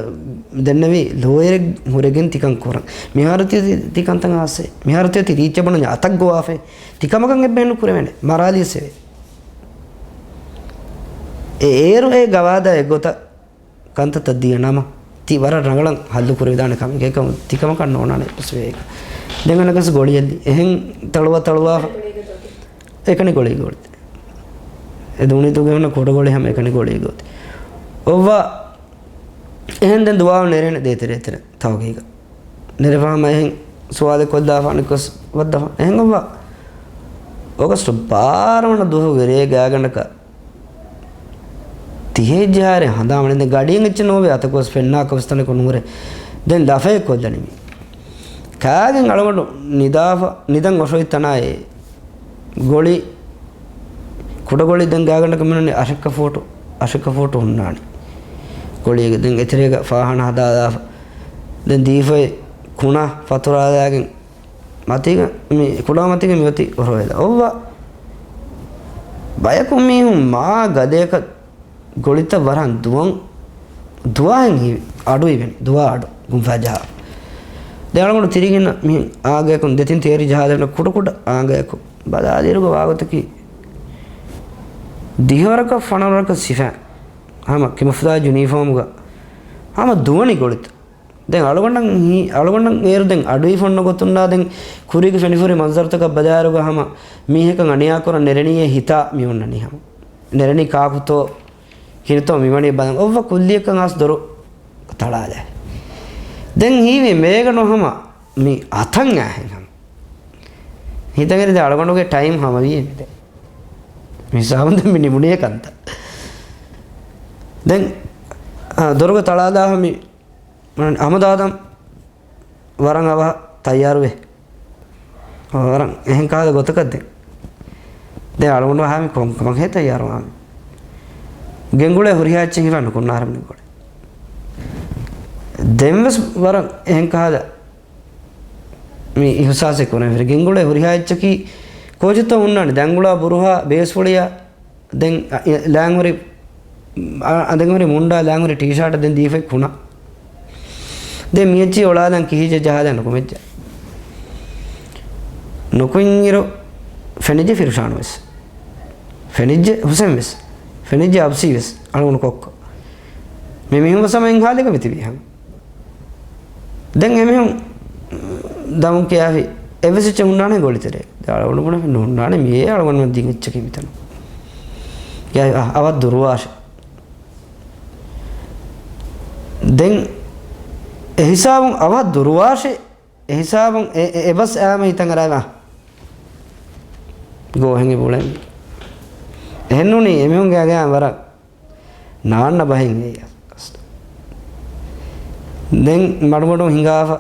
ދެންނެވި ލޯޔަރެއް ހުރެގެން ތިކަން ކުރަން. މިހާރު ތި، ތި ކަންތައް އާސޭ. މިހާރު ތި ތި ރީއްޗަށް ބުނަން އަތަށް ގޮވާފައި. ތި ކަމަކަށް އެއްބަހެއް ނުކުރެވޭނެ. މަރާލިޔަސް އެވެ. އެ އޭރު އެ ގަވާއިދާ އެއްގޮތަށް ކަންތައްތައް ދިޔަ ނަމަ، ތި ވަރަށް ރަނގަޅަށް ހައްލު ކުރެވިދާނެ ކަމެއް. އެކަމަ ތި ކަމަކަށް ނޯނާނެ އެއްވެސް ވޭގަ. ދެން އަނެއްކާސް ގޮޅިއެއްލި. އެހެން ތަޅުވާ ތަޅުވާފަ. އެކަނި ގޮޅި ގޮޅި. އެ ދޫނިތުގެ ހުންނަ ކުޑަ ގޮޅި ހަމަ އެކަނި ގޮޅި ގޮތި. އޮއްވާ އެހެން ދެން ދުވާލު ނެރޭނެ ދޭތެރޭތެރެ ތަހުގީގަށް. ނެރެފަ ހަމަ އެހެން ސުވާލެއް ކޮށްލާފަ އަނެއްކޮސް ވައްދާފަ. އެހެން އޮއްވާ އޮގަސްޓު ބާރަ ވަނަ ދުވަހުގެ ރޭ ގާގަނޑަކަށް ތިހޭ ޖަހާއިރެ ހަނދާން ވަނީ. ދެން ގަޑިއެއް އެއްޗެއް ނޯވޭ އަތަކުވެސް ފެންނާކަށް ވެސް ތަނެއް ނުހުރޭ. ދެން ލަފައެއް ކޮށްލަނީ މީ. ކާގެން އަޅުގަނޑު ނިދާފަ، ނިދަން އޮށޯތް ތަނާއޭ ގޮޅި، ކުޑަ ގޮޅި ދެން ގާގަނޑަކަށް މިނުނީ އަށެއްކަ ފޫޓު، އަށެއްކަ ފޫޓު ހުންނާނެ. ގޮޅިއެއްގެ ދެން އެތެރޭގަ ފާހާނާ ހަދާލާފަ. ދެން ދީފައި ކުނަ ފަތުރާލާގެން މަތީގަ މި ކުޑަ މަތީގަ މިއޮތީ އޮށޯވެލާ. އޮއްވާ ބަޔަކު މީހުން މާ ގަދަޔަކަށް ގޮޅިތައް ވަރަށް ދުވަން، ދުވާހެން ހީވި، އަޑު އިވެން، ދުވާ އަޑު ގުންފާ ޖަހާ. ދެން އަޅުގަނޑު ތިރީގަ އިންނަ މިހެން އާގަޔަކުން ދެތިން ތޭރި ޖަހާލެވުނަ ކުޑަ ކުޑަ އާގަޔަކު ބަލާލިއިރުގަ ވާގޮތަކީ ދިހަވަރަކަށް ފަނަރަވަރަކަށް ސިފައިން ހަމަ ކެމުފްލާޖް ޔުނީފޯމުގަ ހަމަ ދުވަނީ ގޮޅިތައް. ދެން އަޅުގަނޑަށް ހީ-، އަޅުގަނޑަށް އޭރު ދެން އަޑުއިވި ފޮންނަ ގޮތުންނާ ދެން ކުރީގެ ފެނިފުރި މަންޒަރުތަކަށް ބަލާއިރުގަ ހަމަ މީހަކަށް އަނިޔާކުރަން ނެރެނީއޭ ހިތާ މި އޮންނަނީ ހަމަ. ނެރެނީ ކާކުތޯ ކިހިނެއްތޯ މިވަނީ ބަލަން. އޮއްވަ ކުއްލިއަކަށް އައިސް ދޮރު ތަޅާލާ. ދެން ހީވީ މޭގަނޑު ހަމަ މި އަތަން އާހެން ހަމަ. ހިތަށް އެރި ދެ އަޅުގަނޑުގެ ޓައިމް ހަމަވީ އެބަދޭ. މި ހިސާބުން ދެން މި ނިމުނީ ކަންތައް. ދެން، އާ، ދޮރުގަ ތަޅާލާ ހަމަ މި އަހްމަދު އާދަމް ވަރަށް އަވަހަށް ތައްޔާރުވޭ. ވަރަށް އެހެން ކަހަލަ ގޮތަކަށް ދެން. ދެން އަޅުގަނޑު ހާމި ކޮން ކަމަކަށް ހޭ ތައްޔާރު ހާމި. ގެންގުޅޭ ހުރިހާ އެއްޗެއް ހިފާ ނުކުންނާ ހަރަމެން ގޮޅެ. ދެން ވެސް ވަރަށް އެހެން ކަހަލަ މި އިހުސާސެއް ކުރެން ފެރި. ގެންގުޅޭ ހުރިހާ އެއްޗަކީ ކޯޗެއްތޯ ހުންނާނެ. ދަންގުޅާ ބުރުހާ ބޭސްފުޅިޔާ ދެން، އަ، އި، ލާންހުރި، އަ، އަ، ދެން ހުރި މުންޑާ ލާންހުރި ޓީޝާޓަށް ދެން ދީފައި ކުނަ. ދެން މިއެއްޗި އޮޅާލަން ކިހިއްޖެ ޖަހާލަން ނުކުމެއްޖެ. ނުކުތްއިރު ފެނިއްޖެ ފިރުޝާނު ވެސް. ފެނިއްޖެ ހުސެން ވެސް. ފެނިއްޖެ އަބްސީ ވެސް. އަޅުގަނޑު ކޮއްކޮ. މި މީހުން ވެސް ހަމަ އެއްހާލެއްގަ މިތިބީ ހަމަ. ދެން އެމީހުން ދަމުން ކިޔާފި އެއްވެސް އެއްޗެއް ހުންނާނެ ގޮޅިތެރޭ. ދެން އަޅުގަނޑު ބުނެފި ނުހުންނާނެ މިއޭ އަޅުގަނޑުމެން ދިން އެއްޗަކީ މިތަނު. ކިޔާ، އަ، އަވަށް ދުރުވާށެ. ދެން އެހިސާބުން އަވަށް ދުރުވާށެ، އެހިސާބުން އެ، އެ، އެބަސް އާމެ ހިތަށް އަރާ ގޯހެން އެބުޅެން. އެހެންނޫނީ އެމީހުންގެ އަގަޔާ ވަރަށް ނާންނަ ބަހެއް އެއީ. ދެން މަޑުމަޑުން ހިނގާފަ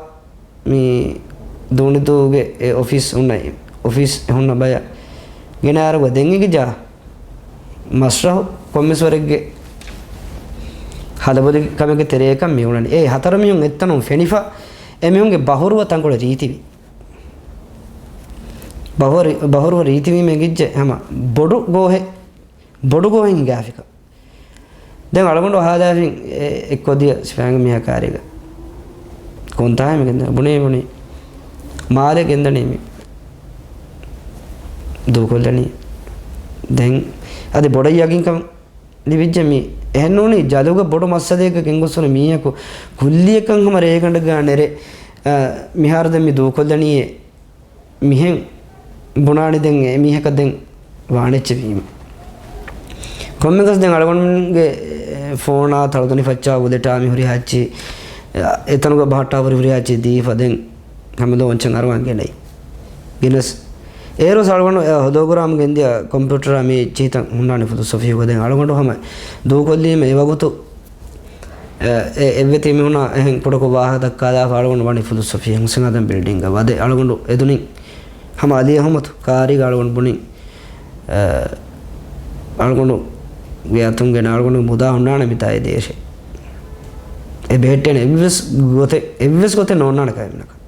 މި ދޫނިދޫގެ އެ އޮފީސް ހުންނަ، އޮފީސް ހުންނަ ބަޔަށް ގެނައިރުގަ ދެން އެގިޒާ މަސްރަހު ކޮންމެސްވަރެއްގެ ހަލަބޮލި ކަމެއްގެ ތެރެއަކަށް މި އުޅަނީ. އެ ހަތަރު މީހުން އެއްތަނުން ފެނިފަ އެ މީހުންގެ ބަހުރުވަ ތަންކޮޅެއް ރީތިވި. ބަހުރި-، ބަހުރުވަ ރީތިވީމަ އެނގިއްޖެ ހަމަ ބޮޑު ގޯހެއް، ބޮޑު ގޯހެއް ހިނގާފިކަން. ދެން އަޅުގަނޑު އަހާލާފިން އެ، އެއްކޮށްދިޔަ ސިފައިންގެ މީހާ ކާރީގަ. ކޮންތާހެއް މި ގެންދަނީ؟ ބުނޭ، ބުނީ. މާލެ ގެންދަނީ މި. ދޫކޮށްލަނީ. ދެން އަދި ބޮޑަށް ޔަގީންކަން ލިބިއްޖެ މި. އެހެންނޫނީ ޖަލުގަ ބޮޑު މައްސަލައެއްގަ ގެންގޮސްފަ މީހަކު ކުއްލިއަކަށް ހަމަ ރޭގަނޑަކަށް ނެރެ، އަ، މިހާރު ދެން މި ދޫކޮށްލަނީއޭ. މިހެން ބުނާނީ ދެން އެ މީހަކަށް ދެން ވާނެއްޗެއް ވީމަ. ކޮންމެއަކަސް ދެން އަޅުގަނޑުގެ ފޯނާ، ތަޅުދަނޑި ފައްޗާ، ވުލެޓާ މި ހުރިހާ އެއްޗި، އެތަނުގަ ބަހައްޓާ ހުރި ހުރިހާ އެއްޗި ދީފަ ދެން ހަމަ ލޯންޗަށް އަރުވާން ގެނައި. ގެނެސް އޭރު އަޅުގަނޑު އެ ހޮލޯގްރާމް ގެންދިޔަ ކޮމްޕިއުޓަރާ މި އެއްޗިހިތައް ހުންނާނެ ފުދު ސޮފީހުގަ ދެން އަޅުގަނޑު ހަމަ ދޫކޮށްލީމަ އެ ވަގުތު އެ، އެ، އެއްވެތި މީހުނާ އެހެން ކުޑަކޮށް ވާހަކަ ދައްކާލާފަ އަޅުގަނޑު ވަނީ ފުލުސް ސޮފީ ހުސެން އާދަމް ބިލްޑިންގަ ވަދެ އަޅުގަނޑު އެދުނިން ހަމަ އަލީ އަހުމަދު ކާރީގަ އަޅުގަނޑު ބުނިން، އެ، އަޅުގަނޑުގެ އަތުން ގެނަ އަޅުގަނޑު މުދާ ހުންނާނެ މިތާ އެ ދޭށޭ. އެ ބެހެއްޓޭނެ އެއްވެސް ގޮތެއް، އެއްވެސް ގޮތެއް ނޯންނާނެ ކަލޭމެނަކަށް.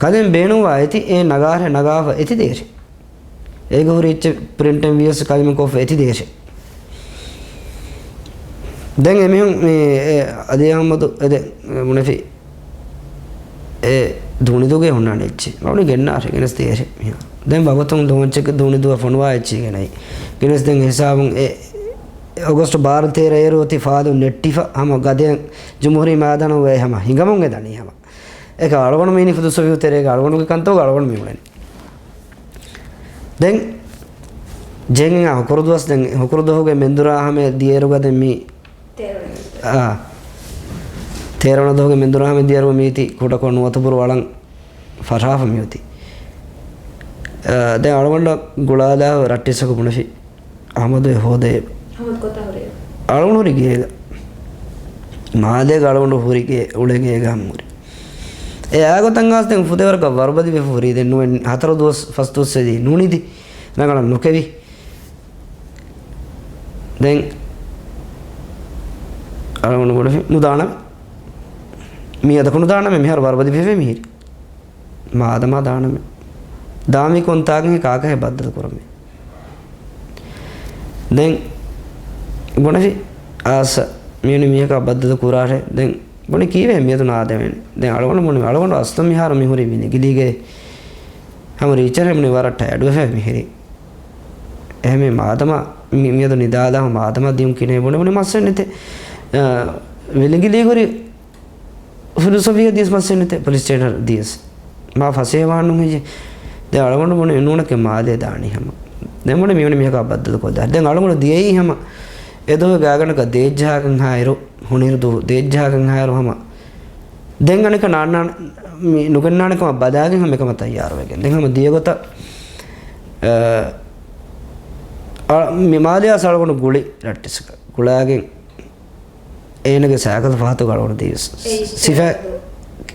ކަލޭމެން ބޭނުންވާ އެތި އެ ނަގާހެ ނަގާފަ އެތި ދޭށޭ. އޭގެ ހުރި އެއްޗެއް ޕްރިންޓެއް ވިޔަސް ކަލޭމެން ކޮށްފަ އެތި ދޭށޭ. ދެން އެމީހުން މި އެ އަލީ އަހްމަދު އެދެ ބުނެފި އެ ދޫނިދޫގެ ހުންނާނެ އެއްޗެއް. އަޅުގަނޑު ގެންނާށޭ، ގެނެސް ދޭށޭ މިހާ. ދެން ވަގުތުން ލޯންޗެއްގެ ދޫނިދޫއަށް ފޮނުވާ އެއްޗެއް ގެނައި. ގެނެސް ދެން ހިސާބުން އެ އޮގަސްޓް ބާރަ ތޭރަ އޭރު އޮތީ ފާލުން ނެއްޓިފަ ހަމަ ގަދަޔަށް ޖުމްހޫރީ މައިދާނަށް އެ ހަމަ ހިނގަމުން އެ ދަނީ ހަމަ. އެކަ އަޅުގަނޑު މީނި ފުދު ސޮފީހު ތެރޭގަ އަޅުގަނޑުގެ ކަންތައް އަޅުގަނޑު މި އުޅެނީ. ދެން ޖެހެން ހުކުރު ދުވަސް، ދެން ހުކުރު ދުވަހުގެ މެންދުރާ ހަމަ ދިޔައިރުގަ ދެން މި، އާ، ތޭރަވަނަ ދުވަހުގެ މެންދުރާ ހަމަ ދިޔައިރު މީތި ކުޑަކޮށް ނުވަތަ ބުރު ވަޅަން ފަށާފަ މިއޮތީ. އާ، ދެން އަޅުގަނޑަށް ގުޅާލާ ރައްޓެއްސަކު ބުނެފި. އަހްމަދު އެ ހޯދޭ. އަހްމަދު ކޮތާ ހުރޭ؟ އަޅުގަނޑު ހުރި ގޭގަ. މާލޭގަ އަޅުގަނޑު ހުރި ގޭ، އުޅޭ ގޭގަ ހަމަ ހުރި. އެ އާގޮތަށް އާސް ދެން ފުދޭވަރަކަށް ވަރުބަލި ވެފަ ހުރީ. ދެން ނުވެ ހަތަރު ދުވަސް، ފަސް ދުވަސް އެދި ނުނިދި. ރަނގަޅަށް ނުކެވި. ދެން އަޅުގަނޑު ބުނެފި ނުދާނަމޭ. މިއަދަކު ނުދާނަމޭ، މިހާރު ވަރުބަލި ވެފަ މިހިރީ. މާދަމާ ދާނަމޭ. ދާންވީ ކޮންތާކަށް ކާކަށް ބައްދަލު ކުރަމޭ. ދެން ބުނެފި އާސް މިވެނި މީހަކާ ބައްދަލު ކުރާށޭ. ދެން ބުނި ކީއްވެ މިއަދު ނާދެވެނީ. ދެން އަޅުގަނޑު ބުނި އަޅުގަނޑު އަސްލު މިހާރު މިހުރީ މި ނިގިލީގައޭ. ހަމަ ރީއްޗަށް ބުނި ވަރަށް ޓަޔަޑުވެފަ މިހިރީ. އެހެންވީމަ މާދަމާ މި، މިއަދު ނިދާލާ މާދަމާ ދިޔުން ކިނޭ ބުނެ ބުނި މައްސަލަ ނެތޭ. އަ، ވިލިނގިލީ ހުރި ފުލުސް ސޮފީހަށް ދިޔަސް މައްސަލަ ނެތޭ، ޕޮލިސް ސްޓޭޝަނަށް ދިޔަސް. މާ ފަސޭހަވާން ނޫން ހެއްޔޭ؟ ދެން އަޅުގަނޑު ބުނި ނޫނެކޭ މާލޭ ދާނީ ހަމަ. ދެން ބުނި މިވަނީ މީހަކާ ބައްދަލު ކޮށްދާ. ދެން އަޅުގަނޑު ދިޔައީ ހަމަ އެ ދުވަހު ގާގަނޑަކަށް ދޭއްޖަހާކަން ހާއިރު، ހޮނިހިރު ދުވަހު ދޭއްޖަހާކަން ހާއިރު ހަމަ. ދެން އަނެކަ ނާންނާނެ، މި ނުގެންނާނެ ކަމަށް ބަލާގެން ހަމަ އެކަމަށް ތައްޔާރުވެގެން. ދެން ހަމަ ދިޔަ ގޮތަށް، އަ، އަ، މި މާލެއާ އަޅުގަނޑު ގުޅި ރައްޓެއްސަކަށް. ގުޅާގެން އޭނަގެ ސައިކަލް ފަހަތުގަ އަޅުގަނޑު ދީ ސިފަ،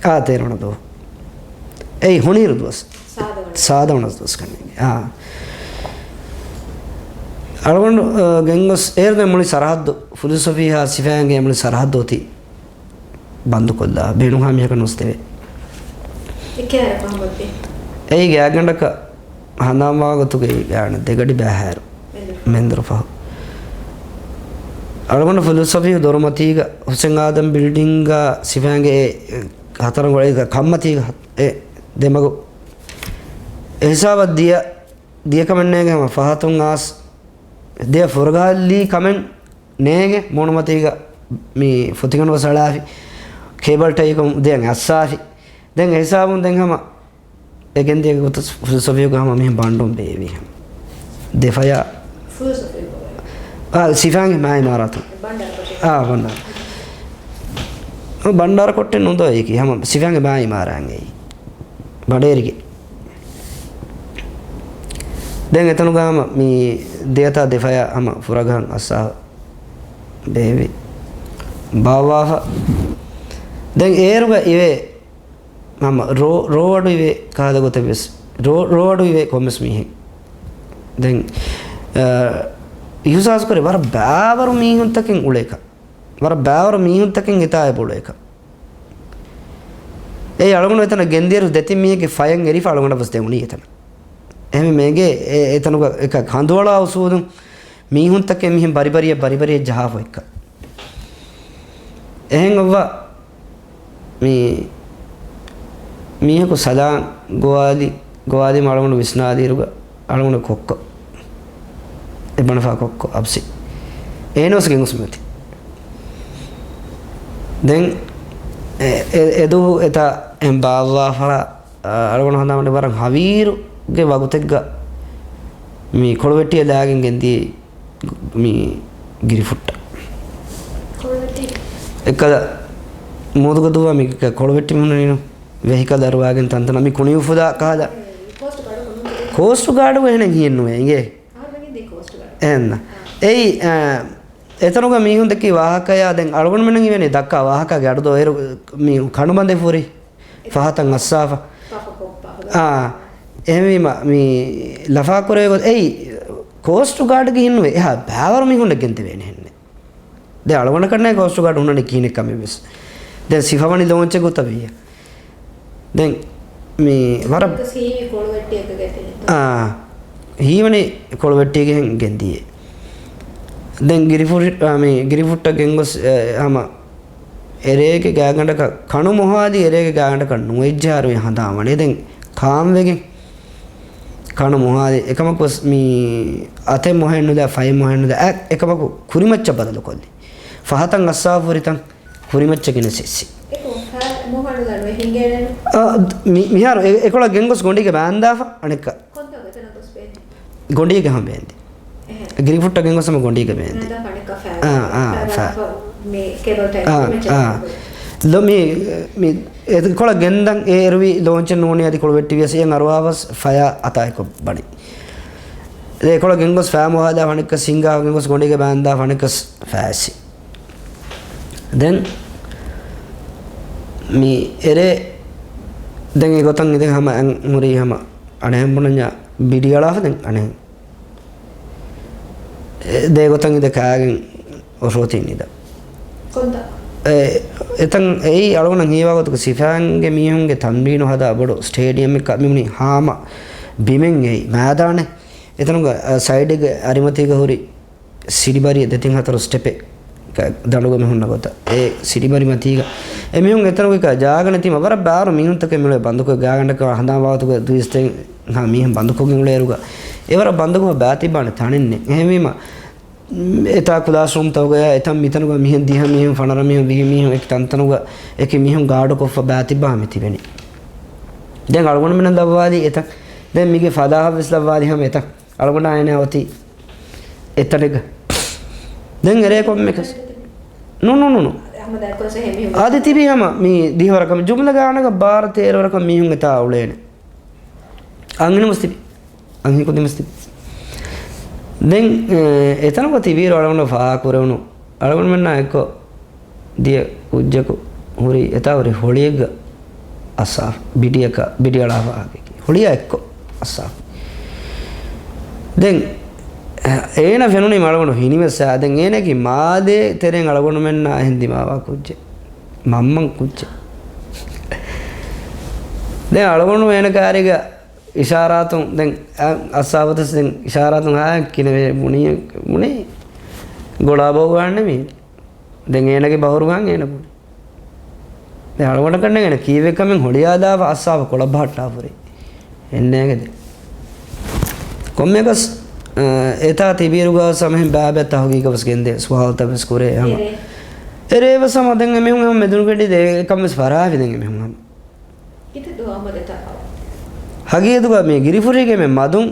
އާ، ތޭރަވަނަ ދުވަހު. އެއީ ހޮނިހިރު ދުވަސް. ސާދަވަނަ ދުވަސް ކަންނޭނގެ. އާ. އަޅުގަނޑު، އަ، ގެންގޮސް އޭރު ދެން މުޅި ސަރަހައްދު، ފުލުސް ސޮފީހާ ސިފައިންގެ މުޅި ސަރަހައްދު އޮތީ ބަންދުކޮށްލާ، ބޭނުންހާ މީހަކަށް ނުސްދެވޭ. އެއީ ގާތްގަނޑަކަށް ހަނދާންވާގޮތުގައި ގާތް ދެގަޑި ބައިހާއިރު. މެންދުރު ފަހު. އަޅުގަނޑު ފުލުސް ސޮފީހު ދޮރުމަތީގަ ހުސެން އާދަމް ބިލްޑިންގ ސިފައިންގެ އެ ހަތަރު އަނގަޅަށް ކަންމަތީގަ އެ ދެމަގު އެ ހިސާބަށް ދިޔަ، ދިޔަ ކަމެއް ނޭނގެ ހަމަ ފަހަތުން އާސް ދެ ފުރަގަހަށް ލީ ކަމެއް ނޭނގެ މޫނުމަތީގަ މި ފުތިގަނޑު ވެސް އަޅާފި ކޭބަލް ޓައިކޮން ދެން އައްސާފި. ދެން އެ ހިސާބުން ދެން ހަމަ އެ ގެންދިޔަ ގޮތަށް ފުލުސް ސޮފީހުގަ ހަމަ މިހެން ބަނޑުން ބޭއްވި ހަމަ. ދެ ފަޔާ. ފުލުސް ސޮފީހު؟ އާ، ސިފައިންގެ މާ އިމާރާތު. ބަނޑާރަ ކޮޓެއް. އާ، ބަނޑާރަ. ބަނޑާރަ ކޮޓެއް ނުދޯ އެކި. ހަމަ ސިފައިންގެ މާ އިމާރާތް އެއީ. ބަނޑޭރިގެ. ދެން އެތަނުގަ ހަމަ މި ދެއަތާ ދެ ފަޔާ ހަމަ ފުރަގަހަށް އައްސާ ބޭއްވި. ބާއްވާފަ ދެން އޭރުގަ އިވޭ ހަމަ ރޯ، ރޯ އަޑު އިވޭ ކަހަލަ ގޮތެއް ވެސް، ރޯ، ރޯ އަޑު އިވޭ ކޮންމެސް މީހެއް. ދެން، އަ، އިހުސާސް ކުރޭ ވަރަށް ބާވަރު މީހުންތަކެއް އުޅޭކަށް. ވަރަށް ބާވަރު މީހުންތަކެއް އެތާ އެބަ އުޅޭކަށް. އެއީ އަޅުގަނޑު އެތަނަށް ގެންދިޔައިރު ދެތިން މީހެއްގެ ފަޔަށް އެރިފަ އަޅުގަނޑަށް ވެސް ދެވުނީ އެތަނަށް. އެހެންވީމަ އެނގޭ އެ، އެތަނުގަ އެކަ ކަނދުއަޅާ އުސޫލުން މީހުންތަކެއް މިހެން ބަރިބަރިއަށް ބަރިބަރިއަށް ޖަހާފަ އެއްކަ. އެހެން އޮއްވާ މި މީހަކު ސަލާން ގޮވާލި، ގޮވާލީމަ އަޅުގަނޑު ވިސްނާލިއިރުގަ އަޅުގަނޑު ކޮއްކޮ. އެ ބަނޑުފަހަ ކޮއްކޮ އަބްސި. އޭނަ ވެސް ގެންގޮސް މިއޮތީ. ދެން އެ، އެ، އެދުވަހު އެތާ އެހެން ބާއްވާފަ އަޅުގަނޑު ހަނދާންވަނީ ވަރަށް ހަވީރުގެ ވަގުތެއްގަ މި ކޮޅުވެއްޓިއެއް ލާގެން ގެންދިޔައީ މި ގިރިފުއްޓަށް. ކޮޅުވެއްޓި؟ އެއްކަލަ މޫދުގަ ދުއްވާ މި ކޮޅުވެއްޓި މިހުންނަނީނު. ވެހިކަލް އަރުވާގެން ތަންތަނަށް މި ކުނިއުފުލާ ކަހަލަ. ކޯސްޓް ގާޑު ކޯސްޓް ގާޑު އެހެނެއް ހިއެއްނުވޭ އިނގޭ. އަހަރުމެން ދީ ކޯސްޓް ގާޑް. އެހެންނަ. އެއީ، އަ، އެތަނުގަ މީހުން ދެއްކި ވާހަކަޔާ ދެން އަޅުގަނޑުމެންނަށް ހީވޭނީ ދައްކާ ވާހަކާގެ އަޑު ދޯ އޭރު މި ކަނޑު ބަނދެފަ ހުރި. ފަހަތަށް އައްސާފަ. އާ، އެހެންވީމަ، މި ލަފާކުރެވޭ ގޮތް، އެއީ، ކޯސްޓް ގާޑްގެ ހިންނުވޭ، އެހާ ބާވަރު މީހުންނަށް ގެންދެވޭނެ ހެންނެއް. ދެ އަޅުގަނޑަކަށްނޭ ކޯސްޓް ގާޑް ހުންނަނީ ކިހިނެއް ކަމެއް ވެސް. ދެން ސިފަވަނި ލޯންޗެއް ގޮތަށް ވިއްޔަ. ދެން މި ވަރަށް ހީވީ ކޮޅުވެއްޓިއެއްގަ ގެންދިޔަ. އާ، ހީވަނީ ކޮޅުވެއްޓީގެ ހެން ގެންދިޔޭ. ދެން ގިރިފުށި-، އާ، މި ގިރިފުއްޓަށް ގެންގޮސް، އެ، ހަމަ އެރޭގެ ގާގަނޑަކަށް ކަނު މޮހާލި އެރޭގެ ގާގަނޑަކަށް ނުވެއްޖެހާރު ހަނދާން ވަނީ. ދެން ކާންވެގެން ކަނު މޮހާލި އެކަމަކު ވެސް މި އަތެއް މޮހެއް ނުލާ، ފައެއް މޮހެއް ނުލާ، އެ-، އެކަމަކު ކުރިމައްޗަށް ބަދަލުކޮށްލި. ފަހަތަށް އައްސާފަ ހުރިތަން ކުރިމައްޗަށް ގެނެސް އިއްސި. އެކަމަކު ފަ-، މޮހަނުލަނު އެ ހިނގޭނެނު. އާ، މި-، މިހާރު އެ-، އެކޮޅަށް ގެންގޮސް ގޮނޑީގަ ބާންދާފަ އަނެއްކާ. ކޮންތާ ގޮތެއް ނަގޮސް ބޭންދި؟ ގޮނޑީގަ ހަމަ ބޭންދި. އެހެން. ގިރިފުއްޓަށް ގެންގޮސް ހަމަ ގޮނޑީގަ ބޭންދި. ނަދާ ފަނެއްކާ ފައި. އާ، އާ، ފަ-، ފަ-، މި ކޭބަލް ޓައި އާ، މެޗަށް އާ. ގެންގޮސް. ލޯ މި، މި އެ ކޮޅަށް ގެންދަން އޭރުވި ލޯންޗެއް ނޫނީ އަދި ކޮޅުވެއްޓިވިޔަސް އެއަށް އަރުވާފަސް ފަޔާ އަތާއެކު ބަނި. އެ ކޮޅަށް ގެންގޮސް ފައި މޮހާލާ ފަނެއްކަސް ހިނގާ ގެންގޮސް ގޮނޑީގަ ބާންދާ ފަނެއްކަސް ފައިސި. ދެން މި އެރޭ ދެން އެގޮތަށް އިދެން ހަމަ އަން ހުރީ ހަމަ އަނެހެން ބުނަންޏާ ބިޑިއަޅާފަ ދެން އަނެހެން. އެ ދޭގޮތަށް އިދެ ކާގެން އޮށޯތީ ނިދަ. ކޮންތާ؟ އެ، އެތަން އެއީ އަޅުގަނޑަށް ހީވާ ގޮތަކަށް ސިފައިންގެ މީހުންގެ ތަމްރީނު ހަދާ ބޮޑު ސްޓޭޑިއަމެއްކަ މިވަނީ ހާމަ ބިމެއް އެއީ މައިދާނެއް. އެތަނުގަ، އަ، ސައިޑެއްގެ އަރިމަތީގަ ހުރި ސިޑިބަރިއެއް ދެތިން ހަތަރު ސްޓެޕެއް ދަނޑުގަ މި ހުންނަ ގޮތަށް. އެ ސިޑިބަރި މަތީގަ އެމީހުން އެތަނުގަ ޖާގަ ނެތީމަ ވަރަށް ބާރު މީހުންތަކެއް މިއުޅޭ ބަންދުކޮށް ގާގަނޑަކަށް ހަނދާން ވާގޮތުގަ ދުއިސައްތަ ހާ މީހުން ބަންދުކޮށްގެން އުޅޭއިރުގަ އެވަރަށް ބަންދުކޮށް ބާތިއްބާނެ ތަނެއް ނެތް. އެހެންވީމަ، އެތާ ކްލާސްރޫމްތަކުގަޔާ އެތަން މިތަނުގަ މިހެން ދިހަ މީހުން، ފަނަރަ މީހުން، ވިހި މީހުން އެކި ތަންތަނުގަ އެކި މީހުން ގާޑުކޮށްފަ ބާތިއްބާ މި ތިބެނީ. ދެން އަޅުގަނޑުމެންނަށް ލައްވާލީ އެތަން. ދެން މީގެ ފަލާހަށް ވެސް ލައްވާލީ ހަމަ އެތަން. އަޅުގަނޑާ އޭނާ އޮތީ އެތަނެއްގަ. ދެން އެރޭ ކޮންމެކަސް. ނޫން، ނޫން، ނޫން، ނޫން. އަދި ތިބީ ހަމަ މި ދިހަވަރަކަށް ޖުމްލަ ގާނަކަށް ބާރަ ތޭރަވަރަކަށް މީހުން އެތާ އުޅޭނެ. އަންހެނުން ވެސް ތިބި. އަންހެން ކުދިން ވެސް ތިބި. ދެން، އެ، އެތަނުގަ ތިބީރު އަޅުގަނޑު ފާހަގަކުރެވުނު. އަޅުގަނޑުމެންނާ އެއްކޮށް ދިޔަ ކުއްޖަކު ހުރީ އެތާ ހުރި ހޮޅިއެއްގަ އައްސާފަ. ބިޑިއަކަށް، ބިޑިއަޅާފަ ހޮޅިއާ އެއްކޮށް އައްސާފަ. ދެން އޭނަ ފެނުނީ އަޅުގަނޑު ހިނިވެސް އާ. ދެން އޭނަގެ މާލޭ ތެރެއިން އަޅުގަނޑުމެންނާ އެހެން ދިމާވާ ކުއްޖެއް. މަންމަން ކުއްޖެއް. ދެން އަޅުގަނޑު އޭނަ ކާރީގަ އިޝާރާތުން ދެން އައްސާފަ ދެސް ދެން އިޝާރާތުން އާ ކިނެވޭ ބުނީ، ބުނީ ގޮޅާ ބަހުގާންނެ މީ. ދެން އޭނަގެ ބަހުރުގާން އޭނަ ބުނި. ދެން އަޅުގަނޑަކަށް ނޭނގެ ކީއްވެ ކަމެއް ހޮޅިއާލާފަ އައްސާފަ ކޮޅަށް ބަހައްޓާފަ ހުރީ. އެންނޭގެ ދެ. ކޮންމެއަކަސް، އަ، އެތާ ތިބީރުގަ ސަމަހެން ބާބެ ތަހުގީގަށް ވެސް ގެންދޭ ސުވާލުތައް ވެސް ކުރޭ ހަމަ. އެރޭ. އެރޭ ވެސް ހަމަ ދެން އެމީހުން ހަމަ މެދުނުގެނޑި ދޭ އެކަން ވެސް ފަރާވި ދެން އެމީހުން ހަމަ. ހަގީގަތުގަ މި ގިރިފުށީގެ މެ މަދުން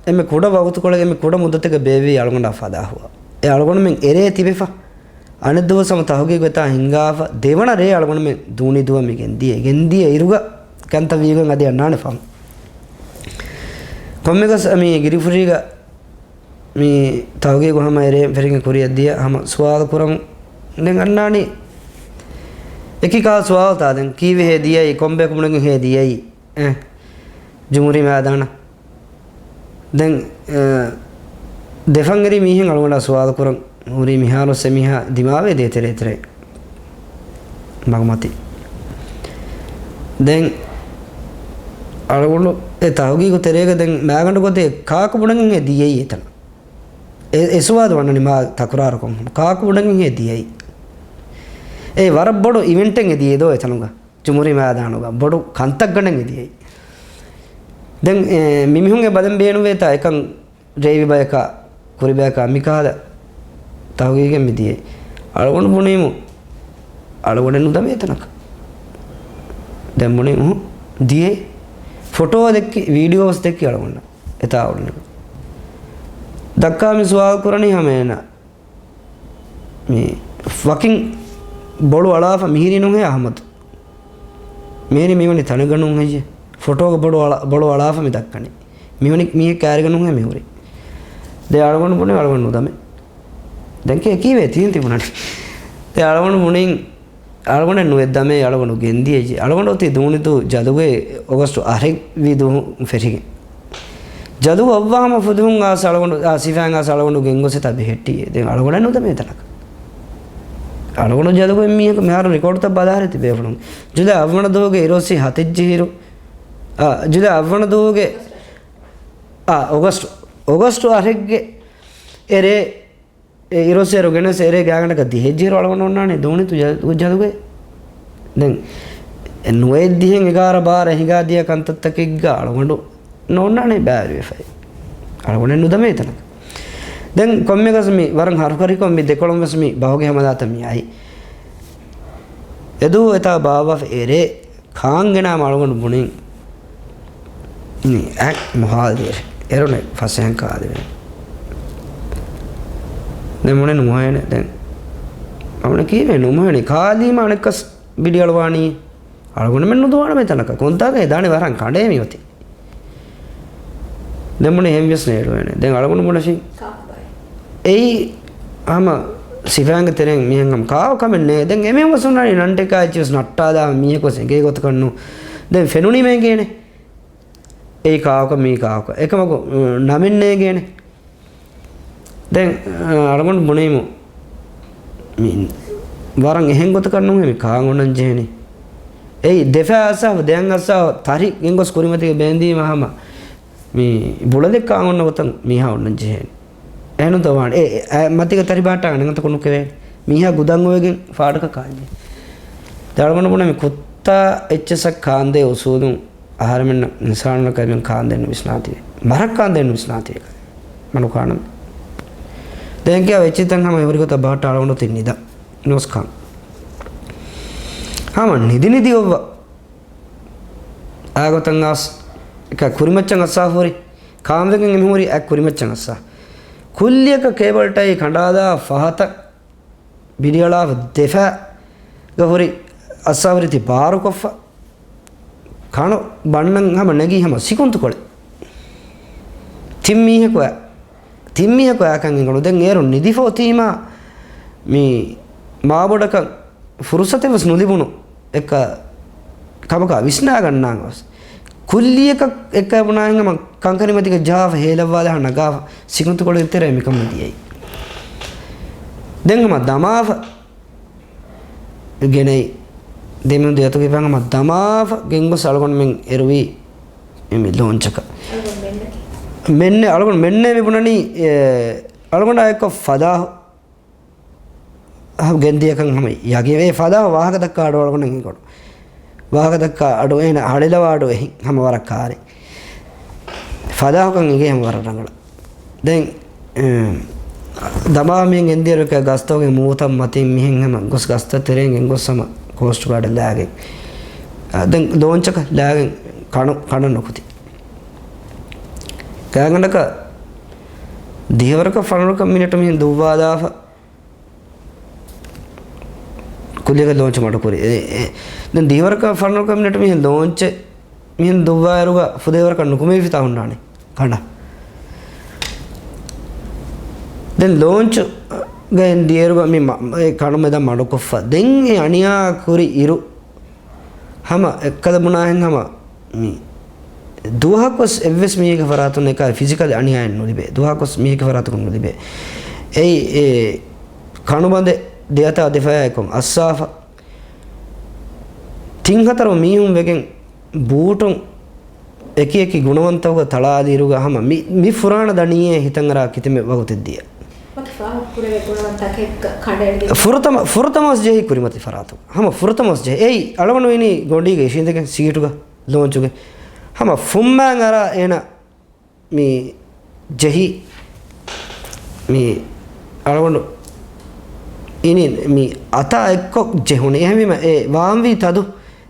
އެންމެ ކުޑަ ވަގުތުކޮޅެއް، އެންމެ ކުޑަ މުއްދަތެއްގަ ބޭއްވީ އަޅުގަނޑާ ފަލާހުއަށް. އެ އަޅުގަނޑުމެން އެރޭ ތިބެފަ. އަނެއް ދުވަސް ހަމަ ތަހުގީގު އެތާ ހިނގާފަ. ދެވަނަ ރޭ އަޅުގަނޑުމެން ދޫނި ދުވަ މި ގެންދިޔަ. ގެންދިޔަ އިރުގަ ކަންތައް ވީގޮތް އަދި އަންނާނެ ފަހުން. ކޮންމެގޮސް މި ގިރިފުށީގަ މި ތަހުގީގު ހަމަ އެރޭ ފެށިގެން ކުރިއަށް ދިޔަ ހަމަ ސުވާލު ކުރަމުން ދެން އަންނާނީ އެކި ކާ ސުވާލުތާ ދެން؟ ކީއްވެ ހޭ ދިޔައީ؟ ކޮންބޭކު ބުނެގެން ހޭ ދިޔައީ؟ އެ، ޖުމްހޫރީ މައިދާނަށް. ދެން، އެ، ދެ ފަންއެރި މީހެއް އަޅުގަނޑާ ސުވާލު ކުރަން ހުރީ މިހާރު އެ މީހާ ދިމާވޭ ދޭތެރޭތެރޭ މަގުމަތި. ދެން އަޅުގަނޑު އެ ތަހުގީގު ތެރޭގަ ދެން މައިގަނޑު ގޮތެއް ކާކު ބުނެގެން ހޭ ދިޔައީ އެތަނަށް؟ އެ، އެ ސުވާލު ވަންނަނީ މާ ތަކުރާރުކޮށް ހަމަ. ކާކު ބުނެގެން ހޭ ދިޔައީ؟ އެ ވަރަށް ބޮޑު އިވެންޓެއް އެ ދިޔައީ ދޯ އެތަނުގަ؟ ޖުމްހޫރީ މައިދާނުގަ ބޮޑު ކަންތައްގަނޑެއް އެ ދިޔައީ. ދެން، އެ، މި މީހުންގެ ބަލަން ބޭނުންވޭތާ އެކަން ރޭވި ބަޔަކާ، ކުރި ބަޔަކާ މިކަހަލަ ތަހުގީގެއް މި ދިޔައީ. އަޅުގަނޑު ބުނީމު، އަޅުގަނޑެއް ނުދަމޭ އެތަނަކަށް. ދެން ބުނީ، އުހު، ދިޔައީ. ފޮޓޯ ދެއްކި، ވީޑިއޯ ވެސް ދެއްކި އަޅުގަނޑަށް. އެތާ އުޅުނު. ދައްކާ މި ސުވާލު ކުރަނީ ހަމަ އޭނަ. މި ވަކިން ބޮޑު އަޅާފަ މިހިރީ ނޫންހޭ އަހްމަދު. މޭރި މިވަނީ ތަނެއްގަ ނޫން ހެއްޔޭ؟ ފޮޓޯގަ ބޮޑު އަޅާ، ބޮޑު އަޅާފަ މި ދައްކަނީ. މިވަނީ މީހެއް ކާރިގަ ނޫންހޭ މިހުރީ. ދެ އަޅުގަނޑު ބުނި އަޅުގަނޑު ނުދަމޭ. ދެން ކޭ ކީވޭ ތީން ތިބުނަނީ. ދެ އަޅުގަނޑު ބުނިން އަޅުގަނޑެއް ނުވެއްދަމޭ އަޅުގަނޑު ގެންދިޔައްޖެ. އަޅުގަނޑު އޮތީ ދޫނިދޫ ޖަލުގައި އޮގަސްޓު އަހަރެއް ވީ ދުވަހު ފެށިގެން. ޖަލު އައްވާ ހަމަ ފުލުހުން އާސް އަޅުގަނޑު، އާ، ސިފައިން އާސް އަޅުގަނޑު ގެންގޮސް އެތާ ބެހެއްޓީ. ދެން އަޅުގަނޑެއް ނުދަމޭ ތަނަކަށް. އަޅުގަނޑު ޖަލުގައި މީހަކު މިހާރު ރިކޯޑްތައް ބަލާހަރެ ތިބޭފުޅުން. ޖުލައި އަށްވަނަ ދުވަހުގެ އިރުއޮއްސި ހަތެއްޖެހިރު، އާ، ޖުލައި އަށްވަނަ ދުވަހުގެ، އާ، އޮގަސްޓު، އޮގަސްޓު އަހަރެއްގެ އެރޭ އެ އިރުއޮއްސިއިރު ގެނެސް އެރޭ ގާތްގަނޑަކަށް ދިހައެއްޖެހިރު އަޅުގަނޑު އޮންނާނެ ދޫނިދޫ ޖަ-، ދޫ ޖަލުގައި. ދެން އެ ނުވައެއް ދިހައިން އެގާރަ ބާރަ ހިނގާ ދިޔަ ކަންތައްތަކެއްގަ އަޅުގަނޑު ނޯންނާނެ ބައިވެރިވެފައި. އަޅުގަނޑެއް ނުދަމޭ ތަނަކަށް. ދެން ކޮންމެއަކަސް މި ވަރަށް ހަރުކަރިކޮށް މި ދެކޮޅުން ވެސް މި ބަހުގެ ހަމަލާތައް މި އައި. އެދުވަހު އެތާ ބާއްވާފަ އެރޭ ކާންގެނާ އަޅުގަނޑު ބުނިން. މި އެއް މުހާލި އެރުނެ ފަސޭހަން ކާލިވެ. ދެން މުނެ ނުމޮހޭނެ ދެން. އަމުނެ ކީވެ ނުމޮހޭނެ ކާލީމަ އަނެއްކަސް ބިޑި އަޅުވާނީ. އަޅުގަނޑުމެން ނުދުވާނަމޭ ތަނަކަށް. ކޮންތާކަށް އެ ދާނެ ވަރަށް ކަނޑޭ މި އޮތީ. ދެން މުނެ އެހެން ވެސް ނޭޅުވޭނެ. ދެން އަޅުގަނޑު ބުނަށި. އެއީ ހަމަ ސިފައިންގެ ތެރެއިން މިހެން ހަމަ ކާކު ކަމެއް ނޭ. ދެން އެމީހުން ވެސް ހުންނާނީ ނަންޓެކާ އެއްޗި ވެސް ނައްޓާލާ މީހަކު ވެސް އެނގޭ ގޮތަކަށް ނޫ. ދެން ފެނުނީމަ އެނގޭނެ. އެއީ ކާކު މީ ކާކު. އެކަމަކު، ނަމެއް ނޭނގޭނެ. ދެން، އަޅުގަނޑު ބުނީމު، މި ވަރަށް އެހެން ގޮތަކަށް ނޫން މި ކާން އޮންނަން ޖެހެނީ. އެއީ ދެފައި އައްސާފަ، ދެއަތް އައްސާފަ، ތަރި ގެންގޮސް ކުރިމަތީގަ ބޭންދީމަ ހަމަ މި ބުޅަލެއް ކާން އޮންނަ ގޮތަށް މީހާ އޮންނަން ޖެހޭނެ. އެހެންތޯ ވާނެ. އެ، އެ، އެ މަތީގަ ތަރި ބަހައްޓާ ނެގަތަކު ނުކެވޭނެ. މީހާ ގުދަން އޮވެގެން ފާޑަކަށް ކާންޖެހޭ. ދެ އަޅުގަނޑު ބުނޭ މި ކުއްތާ އެއްޗެއްސަށް ކާންދޭ އުސޫލުން އަހަރެމެންނަށް އިންސާނުންނަކަށް އެމެން ކާންދޭން ނުވިސްނާތީވެ. މަރަށް ކާންދޭން ނުވިސްނާތީވެ. މަނު ކާނަން. ދެން ކިޔާ އެއްޗިތައް ހަމަ ހުރި ގޮތަށް ބަހައްޓާ އަޅުގަނޑު ތިން ނިދަން. ނުވަސް ކާން. ހަމަ ނިދި ނިދި އޮއްވަ. އާ ގޮތަށް އައިސް އެކަ ކުރިމައްޗަށް އައްސާފަ ހުރި. ކާންވެގެން އެމީހުން ހުރި އެ ކުރިމައްޗަށް އައްސާ. ކުއްލިއަކަށް ކޭބަލް ޓައި ކަނޑާލާ ފަހަތަށް ބިޑިއަޅާފަ ދެފައިގަ ހުރި އައްސާ ހުރި ތި ބާރުކޮށްފަ ކަނު ބަންނަން ހަމަ ނެގީ ހަމަ ސިކުންތުކޮޅެއް. ތިން މީހަކު އަ-، ތިން މީހަކު އާކަން އެނގުނު. ދެން އޭރު ނިދިފަ އޮތީމާ މި މާބޮޑަކަށް ފުރުސަތެއް ވެސް ނުލިބުނު އެއްކަ ކަމަކާ ވިސްނާގަންނާން ވެސް. ކުއްލިއަކަށް އެއްކަ ބުނާހެން ހަމަ ކަންކަނި މަތިގަ ޖަހާފަ ހޭލައްވާލާ ނަގާފަ ސިކުންތުކޮޅެއް ތެރޭ މިކަމުން ދިޔައީ. ދެން ހަމަ ދަމާފަ ގެނައި ދެމިނު ދެއަތުގެ ފަން ހަމަ ދަމާފަ ގެންގޮސް އަޅުގަނޑުމެން އެރުވީ މި ލޯންޗަކަށް. މެންނެ އަޅުގަނޑު މެންނެ މި ބުނަނީ، އެ، އަޅުގަނޑާ އެއްކޮށް ފަލާހު ގެންދިޔަކަން ހަމަ ޔަގީން. އެ ފަލާހު ވާހަކަ ދައްކާ އަޑު އަޅުގަނޑަށް އެނގި ކޮޑު. ވާހަކަ ދައްކާ އަޑު އޭނަ ހަޅިލަވާ އަޑު އެހި ހަމަ ވަރަށް ކާރި. ފަލާހުކަން އެނގޭ ހަމަ ވަރަށް ރަނގަޅަށް. ދެން، އެ، ދަމާ މިހެން ގެންދިޔަރު ގަސްތޯގެ މޫތައް މަތިން މިހެން ހަމަ ގޮސް ގަސްތައް ތެރެއިން ގެންގޮސް ހަމަ ކޯސްޓް ގާޑަށް ލާގެން. އަ، ދެން ލޯންޗަކަށް ލާގެން ކަނު، ކަނޑަށް ނުކުތި. ގާތްގަނޑަކަށް ދިހަވަރަކަށް ފަނަރަކަށް މިނެޓު މިހެން ދުއްވާލާފަ ކުއްލިއަކަށް ލޯންޗު މަޑުކުރި. އެ، އެ، ދެން ދިހަވަރަކަށް ފަނަރަކަށް މިނެޓު މިހެން ލޯންޗެއް މިހެން ދުއްވާއިރުގަ ފުދޭވަރަކަށް ނުކުމެވިފިތާ ހުންނާނެ ކަނޑަށް. ދެން ލޯންޗު ގައިން ދިޔައިރުގަ މި މަ-، އެ ކަނޑުމެދަށް މަޑުކޮށްފަ. ދެން އެ އަނިޔާ ކުރި އިރު ހަމަ އެއްކަލަ ބުނާހެން ހަމަ މި ދުވަހަކުވެސް އެއްވެސް މީހެއްގެ ފަރާތުން އެކާ ފިޒިކަލް އަނިޔާއެއް ނުލިބޭ. ދުވަހަކުވެސް މީހެއްގެ ފަރާތަކުން ނުލިބޭ. އެއީ އެ ކަނޑުބަނދެއް ދެއަތާ ދެފަޔާއެކު އައްސާފަ. ތިން ހަތަރު މީހުން ވެގެން ބޫޓުން އެކި އެކި ގުނަވަންތަކުގަ ތަޅާލިއިރުގަ ހަމަ މި، މި ފުރާނަ ދަނީއޭ ހިތަށްއަރާ ކިތަންމެ ވަގުތެއް ދިޔަ. ވަކި ފާހަގަ ކުރެވޭ ގުނަވަންތަކެއްގަ ކަނޑައެޅިގެން. ފުރަތަމަ، ފުރަތަމަސް ޖެހި ކުރިމަތި ފަރާތު. ހަމަ ފުރަތަމަސް ޖެހި. އެއީ އަޅުގަނޑު އިނީ ގޮނޑީގަ އިށީނދެގެން ސީޓުގަ ލޯންޗުގެ. ހަމަ ފުއްމާން އަރާ އޭނަ މި ޖެހި މި އަޅުގަނޑު އިނީ މި އަތާ އެއްކޮށް ޖެހުނީ. އެހެންވީމަ އެ ވާންވީ ތަދު